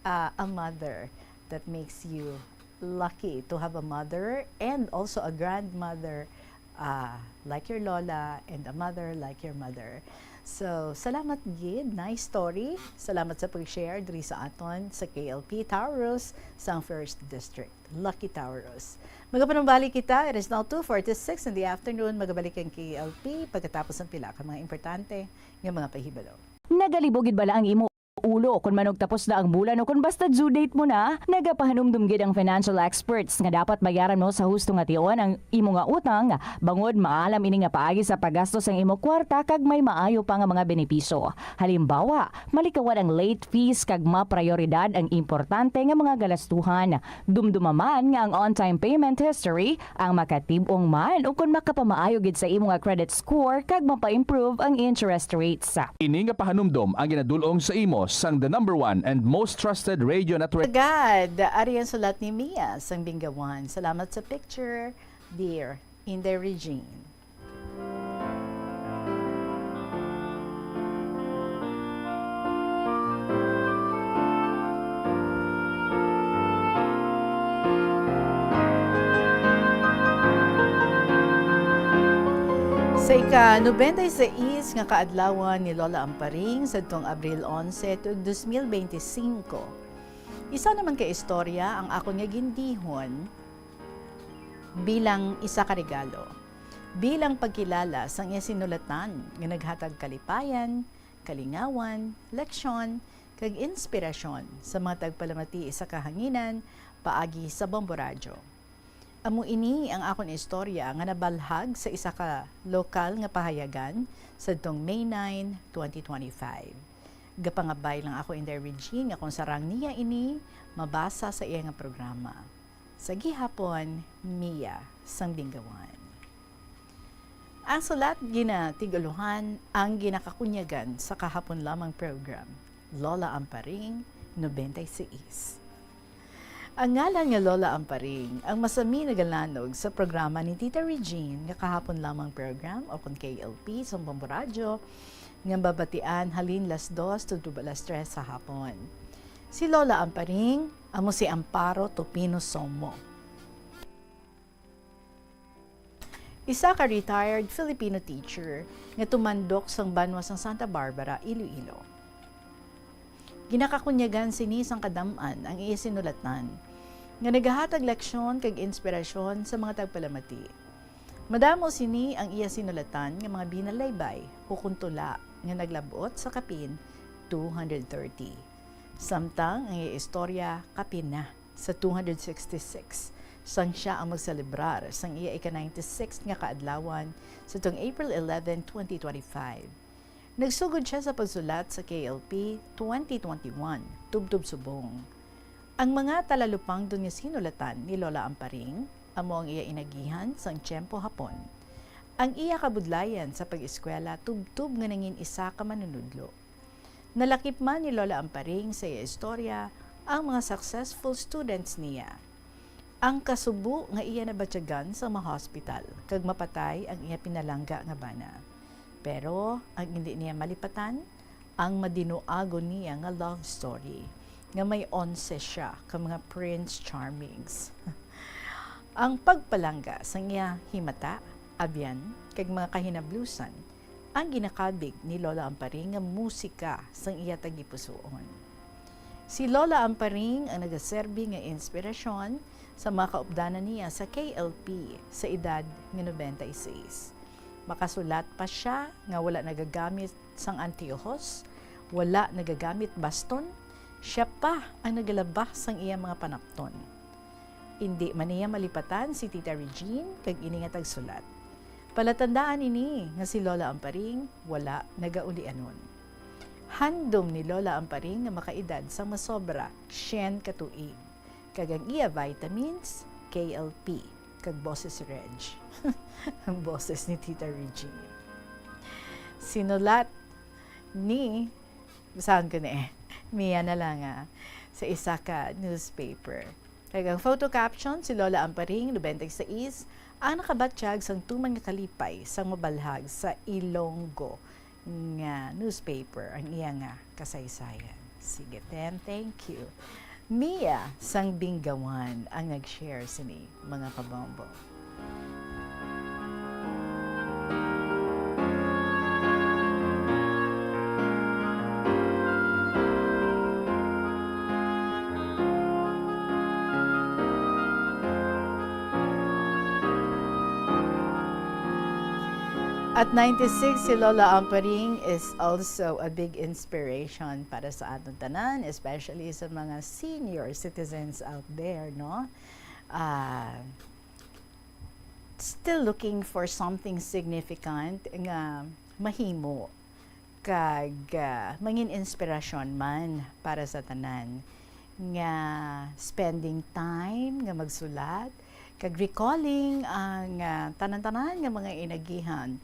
ah, a mother that makes you lucky to have a mother and also a grandmother, ah, like your lola and a mother like your mother. So, salamat gid. Nice story. Salamat sa pag-share diri sa aton sa K L P Taurus, sang First District. Lucky Taurus. Magapanumbalik kita. It is now two forty-six in the afternoon. Magabalik ang K L P pagkatapos ng pila ka mga importante nga mga pahibalo. Nagalibog gid bala ang imo ulo kon manugtapos na ang bulan o kon basta due date mo na? Nagapahanumdom gid ang financial experts nga dapat bayaran mo sa husto nga tion ang imo nga utang, bangod maalam ini nga paagi sa paggasto sang imo kwarta kag may maayo pa nga mga benepisyo. Halimbawa, malikawan ang late fees kag maprayoridad ang importante nga mga galastuhan. Dumduma man nga ang on-time payment history ang makatib-ong man ukon makapamaayo gid sa imo nga credit score kag mapa-improve ang interest rates. Ini nga pahanumdom ang ginadul-ong sa imo sang the number one and most trusted radio network. Agad, ari ang sulat ni Mia sang Binggawan. Salamat sa picture, dear Inday Regine. Sa ika-nobenta y seis nga kaadlawan ni Lola Amparing, sadtong Abril onse tuig dos mil bente singko, isa naman ka istorya ang akon nga gindihon bilang isa ka regalo, bilang pagkilala sang iya sinulatan nga naghatag kalipayan, kalingawan, leksyon, kag inspirasyon sa mga tagpalamati sa kahanginan paagi sa Bombo Radyo. Amo ini ang akon istorya nga nabalhag sa isa ka lokal nga pahayagan sadtong May nine, twenty twenty-five. Gapangabay lang ako, Inday Regine, nga kung sarang niya ini mabasa sa iya nga programa. Sa gihapon, Mia sang Binggawan. Ang sulat ginatig-ulohan ang ginakakunyagan sa kahapon lamang program, Lola Amparing, nobenta y seis. Ang ngalan nga Lola Amparing ang masami nagalanog sa programa ni Tita Regine nga kahapon lamang program o kon K L P sa Bombo Radyo nga babatian halin las dos tubtob alas tres sa hapon. Si Lola Amparing amo si Amparo Tupino Somo. Isa ka retired Filipino teacher nga tumandok sang banwa sang Santa Barbara, Iloilo. Ginakakunyagan sini sang kadam-an ang iya sinulatan nga nagahatag leksyon kag inspirasyon sa mga tagpalamati. Madamo sini ang iya sinulatan nga mga binalaybay ukon tula nga naglab-ot sa kapin two hundred thirty. Samtang ang iya istorya kapin na sa two hundred sixty-six, sang sia ang magselebrar sang iya ika-ninety-six nga kaadlawan sa tuong April eleven, twenty twenty-five. Nagsugod sia sa pagsulat sa K L P twenty twenty-one, tubtob subong. Ang mga talalupangdon nga sinulatan ni Lola Amparing amo ang iya inagihan sang tiyempo Hapon, ang iya kabudlayan sa pag-eskwela tubtob nga nangin isa ka manunudlo. Nalakip man ni Lola Amparing sa iya istorya ang mga successful students niya. Ang kasubo nga iya nabatyagan sa mga hospital kag mapatay ang iya pinalangga nga bana. Pero ang indi niya malipatan, ang madinuagon niya nga love story nga may onse siya ka mga Prince Charmings. Ang pagpalangga sang iya himata, abyan, kag mga kahinablusan ang ginakabig ni Lola Amparing nga musika sang iya tagipusoon. Si Lola Amparing ang nagaserbi nga inspirasyon sa mga kaupdanan niya sa K L P sa edad nga nobenta y seis. Makasulat pa sia nga wala nagagamit sang anteojos, wala nagagamit baston, sia pa ang nagalaba sang iya mga panapton. Indi man niya malipatan si Tita Regine kag ini nga tagsulat. Palatandaan ini nga si Lola Amparing wala nagaulianon. Handom ni Lola Amparing nga makaedad sang masobra syen ka tuig, kag ang iya vitamins, K L P, kag Boses Reg. Ang boses ni Tita Regine. Sinulat ni, basahan ko na eh, Mia na lang, ah, sa isa ka newspaper. Kag ang photo caption, si Lola Amparing, nobenta y seis, ang nakabatyag sang tuman nga kalipay sang mabalhag sa Ilonggo nga newspaper ang iya nga kasaysayan. Sige, Tem, thank you. Mia sang Binggawan ang nag-share sini, mga kabombo. At ninety-six, si Lola Amparing is also a big inspiration para sa aton tanan, especially sa mga senior citizens out there, no? Ah, still looking for something significant nga mahimo kag, ah, mangin inspirasyon man para sa tanan nga spending time nga magsulat kag recalling ang, ah, tanan-tanan nga mga inagihan,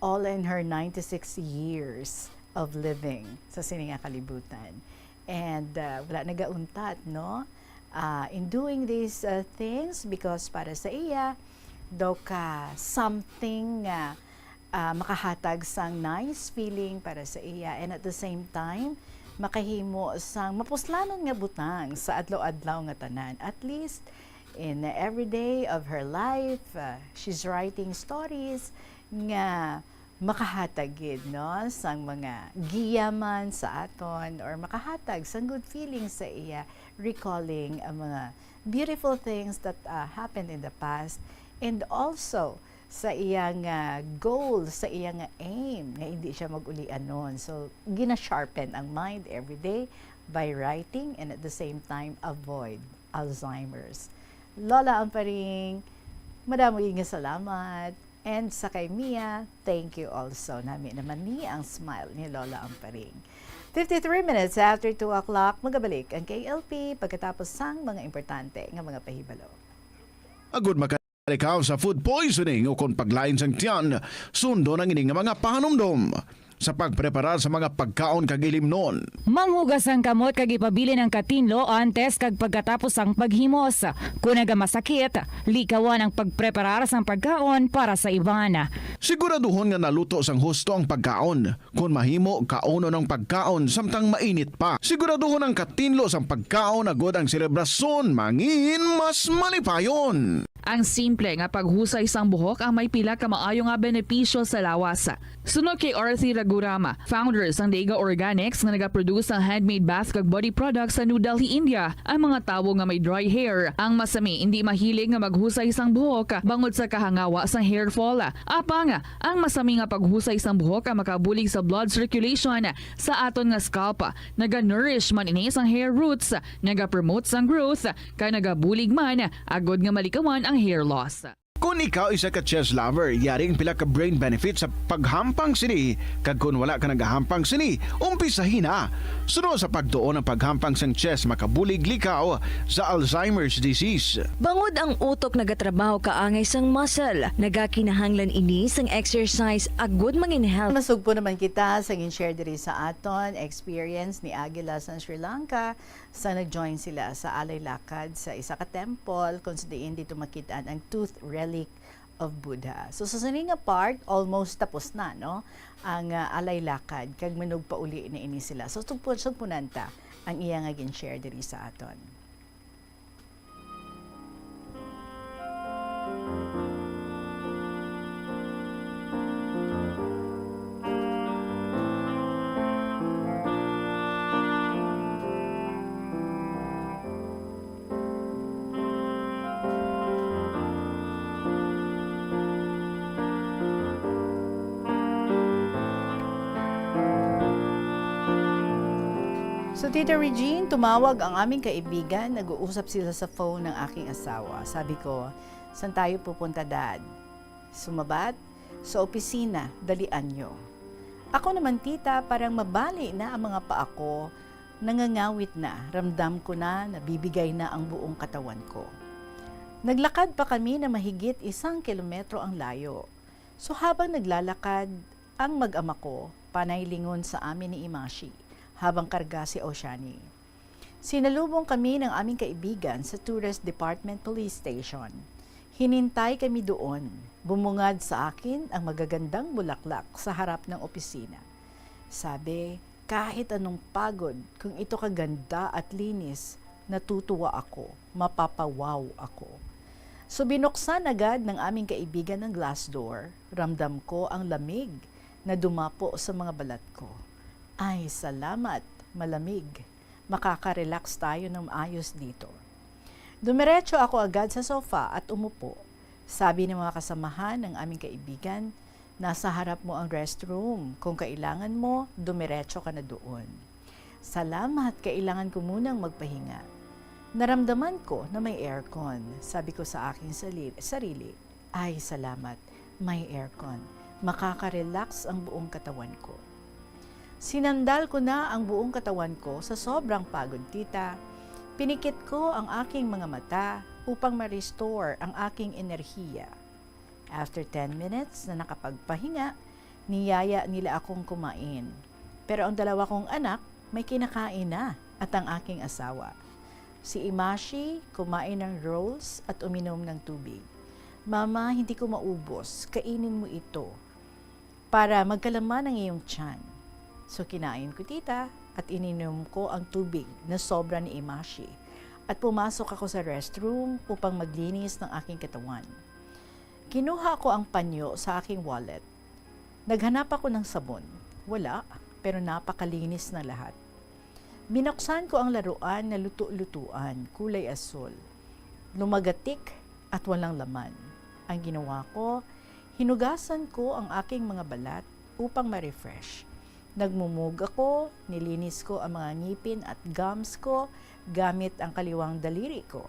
all in her ninety-six years of living sa sini nga kalibutan. And, ah, wala nagauntat, no? Ah, in doing these, ah, things, because para sa iya, daw ka something nga, ah, makahatag sang nice feeling para sa iya, and at the same time, makahimo sang mapuslanon nga butang sa adlaw-adlaw nga tanan. At least, in every day of her life, ah, she's writing stories nga makahatag gid, no, sang mga giya man sa aton, or makahatag sang good feeling sa iya, recalling ang mga beautiful things that, ah, happened in the past, and also sa iya nga goal, sa iya nga aim, nga hindi siya mag-ulianon. So, gina-sharpen ang mind every day by writing and at the same time avoid Alzheimer's. Lola Amparing, madamo gid nga salamat. And sa kay Mia, thank you also. Nami naman ni ang smile ni Lola Amparing. Fifty-three minutes after two o'clock, magabalik ang K L P pagkatapos sang mga importante nga mga pahibalo. Agud maka- ikaw sa food poisoning o kon paglain sang tiyan, sundon ang ini nga mga pahanumdom sa pagpreparar sa mga pagkaon kag ilimnon. Manghugas ang kamot kag ipabilin ang katinlo antes kag pagkatapos sang paghimos. Kon nagamasakit, likawan ang pagpreparar sang pagkaon para sa iban. Siguraduhon nga naluto sang husto ang pagkaon. Kon mahimo, kaunon ang pagkaon samtang mainit pa. Siguraduhon ang katinlo sang pagkaon agod ang selebrasyon mangin mas malipayon. Ang simple nga paghusay sang buhok ang may pila ka maayo nga benepisyo sa lawas. Suno kay Arthur Ragurama, founder sang Dega Organics nga nagaproduce sang handmade bath kag body products sa New Delhi, India, ang mga tawo nga may dry hair. Ang masami indi mahilig nga maghusay sang buhok bangod sa kahangawa sang hair fall. Apang, ang masami nga paghusay sang buhok ang makabulig sa blood circulation sa aton nga scalp. Naga-nourish man ini sang hair roots, nagapromote sang growth, kag nagabulig man agud nga malikawan ang hair loss. Kon ikaw isa ka chess lover, yari ang pila ka brain benefits sa paghampang sini, kag kon wala ka nagahampang sini, umpisahi na. Suno sa pagtuon ang paghampang sang chess makabulig likaw sa Alzheimer's disease. Bangod ang utok nagatrabaho kaangay sang muscle, nagakinahanglan ini sang exercise agud mangin health. Masugpo naman kita sa gin-share diri sa aton experience ni Aguila sa Sri Lanka sa nag-join sila sa Alay Lakad sa isa ka temple kung sa diin dito makit-an ang tooth relic of Buddha. So, sa sini nga part, almost tapos na, no? Ang, ah, Alay Lakad, kag manugpauli na ini sila. So, sugpon, sugpunan ta ang iya nga gin-share diri sa aton. So, Tita Regine, tumawag ang aming kaibigan. Nag-uusap sila sa phone ng aking asawa. Sabi ko, "Saan tayo pupunta, Dad?" Sumabat, "Sa opisina, dalian niyo." Ako naman, Tita, parang mabali na ang mga paa ko. Nangangawit na, ramdam ko na nabibigay na ang buong katawan ko. Naglakad pa kami na mahigit isang kilometro ang layo. So, habang naglalakad ang mag-ama ko, panay lingon sa amin ni Imashi, habang karga si Oshani. Sinalubong kami ng aming kaibigan sa Tourist Department Police Station. Hinintay kami doon. Bumungad sa akin ang magagandang bulaklak sa harap ng opisina. Sabi, "Kahit anong pagod, kung ito kaganda at linis, natutuwa ako, mapapawaw ako." So, binuksan agad ng aming kaibigan ang glass door. Ramdam ko ang lamig na dumapo sa mga balat ko. "Ay, salamat, malamig. Makaka-relax tayo ng maayos dito." Dumiretso ako agad sa sofa at umupo. Sabi ng mga kasamahan ng aming kaibigan, Nasa harap mo ang restroom. Kung kailangan mo, dumiretso ka na doon. Salamat, kailangan ko munang magpahinga. Naramdaman ko na may aircon. Sabi ko sa aking sali- sarili, "Ay, salamat, may aircon. Makaka-relax ang buong katawan ko." Sinandal ko na ang buong katawan ko sa sobrang pagod, tita. Pinikit ko ang aking mga mata upang ma-restore ang aking enerhiya. After ten minutes na nakapagpahinga, niyaya nila akong kumain. Pero ang dalawa kong anak may kinakain na at ang aking asawa. Si Imashi kumain ng rolls at uminom ng tubig. "Mama, hindi ko maubos. Kainin mo ito para magkalaman ang iyong tiyan." So kinain ko, tita, at ininom ko ang tubig na sobra ni Imashi. At pumasok ako sa restroom upang maglinis ng aking katawan. Kinuha ko ang panyo sa aking wallet. Naghanap ako ng sabon. Wala, pero napakalinis ng lahat. Binuksan ko ang laruan na luto-lutuan, kulay asul. Lumagatik at walang laman. Ang ginawa ko, hinugasan ko ang aking mga balat upang ma-refresh. Nagmumug ako, nilinis ko ang mga ngipin at gums ko gamit ang kaliwang daliri ko.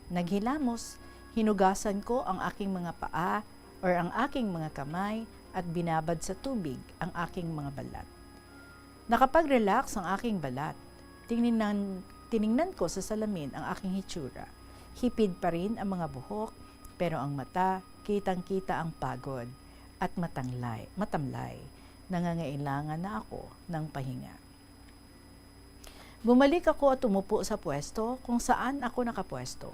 Naghilamos, hinugasan ko ang aking mga paa or ang aking mga kamay at binabad sa tubig ang aking mga balat. Nakapag-relax ang aking balat. Tiningnan, tiningnan ko sa salamin ang aking hitsura. Hipid pa rin ang mga buhok, pero ang mata, kitang-kita ang pagod at matanglay, matamlay. Nangangailangan na ako ng pahinga. Bumalik ako at umupo sa pwesto kung saan ako nakapwesto.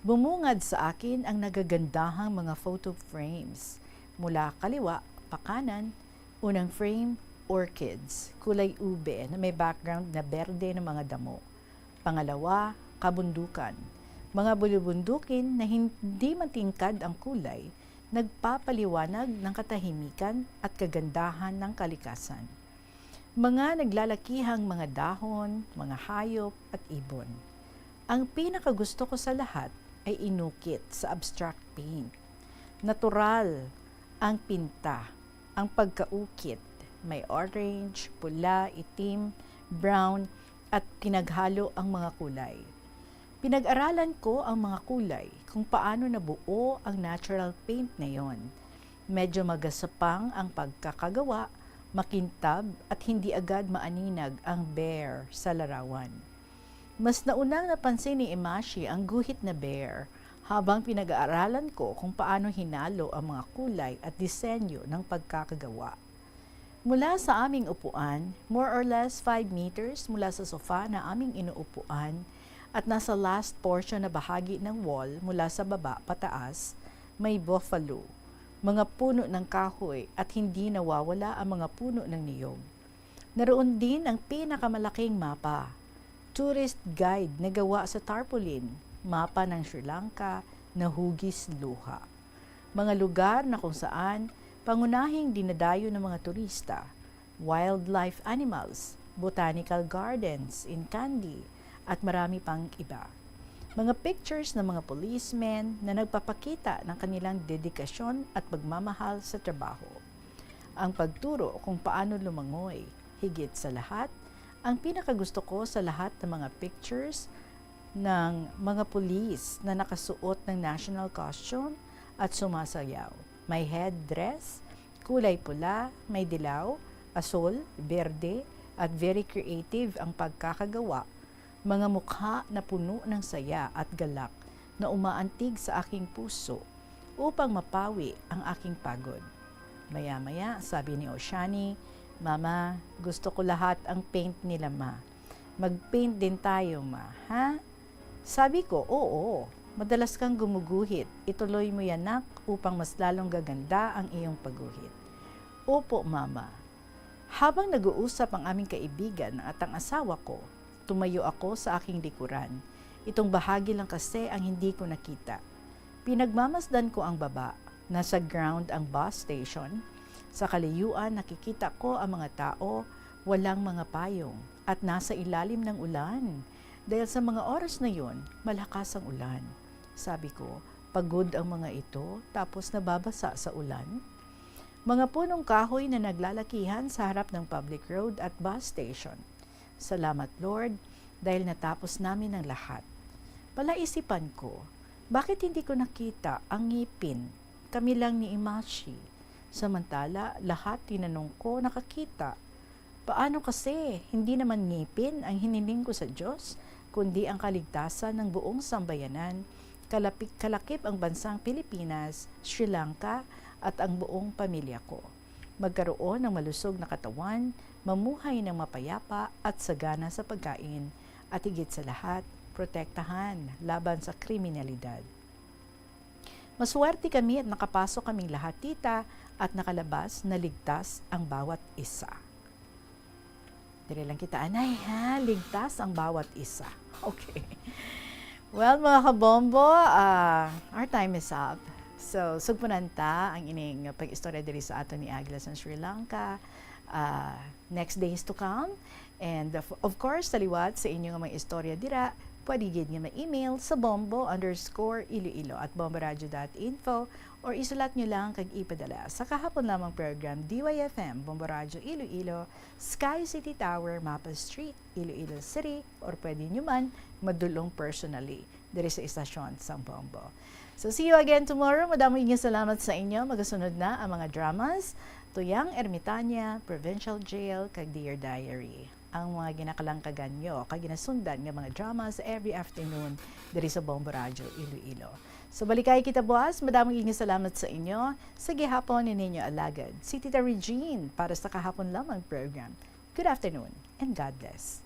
Bumungad sa akin ang nagagandahang mga photo frames. Mula kaliwa pa kanan, unang frame, orchids, kulay ube na may background na berde ng mga damo. Pangalawa, kabundukan. Mga bulubundukin na hindi matingkad ang kulay, nagpapaliwanag ng katahimikan at kagandahan ng kalikasan. Mga naglalakihang mga dahon, mga hayop, at ibon. Ang pinakagusto ko sa lahat ay inukit sa abstract paint. Natural ang pinta, ang pagkaukit. May orange, pula, itim, brown, at pinaghalo ang mga kulay. Pinag-aralan ko ang mga kulay, kung paano nabuo ang natural paint na yon. Medyo magasapang ang pagkakagawa, makintab at hindi agad maaninag ang bear sa larawan. Mas naunang napansin ni Imashi ang guhit na bear habang pinag-aaralan ko kung paano hinalo ang mga kulay at disenyo ng pagkakagawa. Mula sa aming upuan, more or less five meters mula sa sofa na aming inuupuan, at nasa last portion na bahagi ng wall mula sa baba pataas, may buffalo, mga puno ng kahoy, at hindi nawawala ang mga puno ng niyog. Naroon din ang pinakamalaking mapa, tourist guide na gawa sa tarpaulin, mapa ng Sri Lanka na hugis luha. Mga lugar na kung saan pangunahing dinadayo ng mga turista, wildlife animals, botanical gardens in Kandy, at marami pang iba. Mga pictures ng mga policemen na nagpapakita ng kanilang dedikasyon at pagmamahal sa trabaho. Ang pagturo kung paano lumangoy. Higit sa lahat, ang pinakagusto ko sa lahat ng mga pictures ng mga pulis na nakasuot ng national costume at sumasayaw. May headdress, kulay pula, may dilaw, asul, berde, at very creative ang pagkakagawa. Mga mukha na puno ng saya at galak na umaantig sa aking puso upang mapawi ang aking pagod. Maya-maya, sabi ni Oshani, "Mama, gusto ko lahat ang paint nila, ma. Mag-paint din tayo, ma, ha?" Sabi ko, "Oo, madalas kang gumuguhit. Ituloy mo yan, nak, upang mas lalong gaganda ang iyong pagguhit." "Opo, mama." Habang nag-uusap ang aming kaibigan at ang asawa ko, tumayo ako sa aking likuran. Itong bahagi lang kasi ang hindi ko nakita. Pinagmamasdan ko ang baba. Nasa ground ang bus station. Sa kalayuan, nakikita ko ang mga tao, walang mga payong, at nasa ilalim ng ulan. Dahil sa mga oras na yon, malakas ang ulan. Sabi ko, "Pagod ang mga ito, tapos nababasa sa ulan?" Mga punong kahoy na naglalakihan sa harap ng public road at bus station. Salamat, Lord, dahil natapos namin ang lahat. Palaisipan ko, bakit hindi ko nakita ang ngipin? Kami lang ni Imashi. Samantala, lahat tinanong ko nakakita. Paano kasi? Hindi naman ngipin ang hiniling ko sa Diyos, kundi ang kaligtasan ng buong sambayanan, kalapit-, kalakip ang bansang Pilipinas, Sri Lanka, at ang buong pamilya ko. Magkaroon ng malusog na katawan, mamuhay ng mapayapa at sagana sa pagkain, at higit sa lahat, protektahan laban sa kriminalidad. Maswerte kami at nakapasok kaming lahat, tita, at nakalabas na ligtas ang bawat isa. Diri lang kita, anay, ha? Ligtas ang bawat isa. Okay. Well, mga kabombo, ah, our time is up. So, sugpunan ta ang ining pag-istorya diri sa aton ni Agla sa Sri Lanka. Ah, next days to come. And of, of course, sa liwat sa inyo nga mga istorya dira, pwede gid nga ma-email sa bombo underscore iloilo at bomboradio dot info, or isulat nyo lang kag ipadala sa kahapon lamang program, D Y F M, Bombo Radio Iloilo, Sky City Tower, Mapa Street, Iloilo City, or pwede nyo man madulong personally diri sa istasyon sang Bombo. So, see you again tomorrow. Madamo nga salamat sa inyo. Magasunod na ang mga dramas, Tuyang Ermitaña, Provincial Jail, kag Dear Diary. Ang mga ginakalangkagan nyo kag ginasundan nga mga dramas every afternoon diri sa Bombo Radyo Iloilo. So, balikay kita buas. Madamo nga salamat sa inyo. Sa gihapon ni ninyo alagad, si Tita Regine para sa kahapon lamang program. Good afternoon and God bless.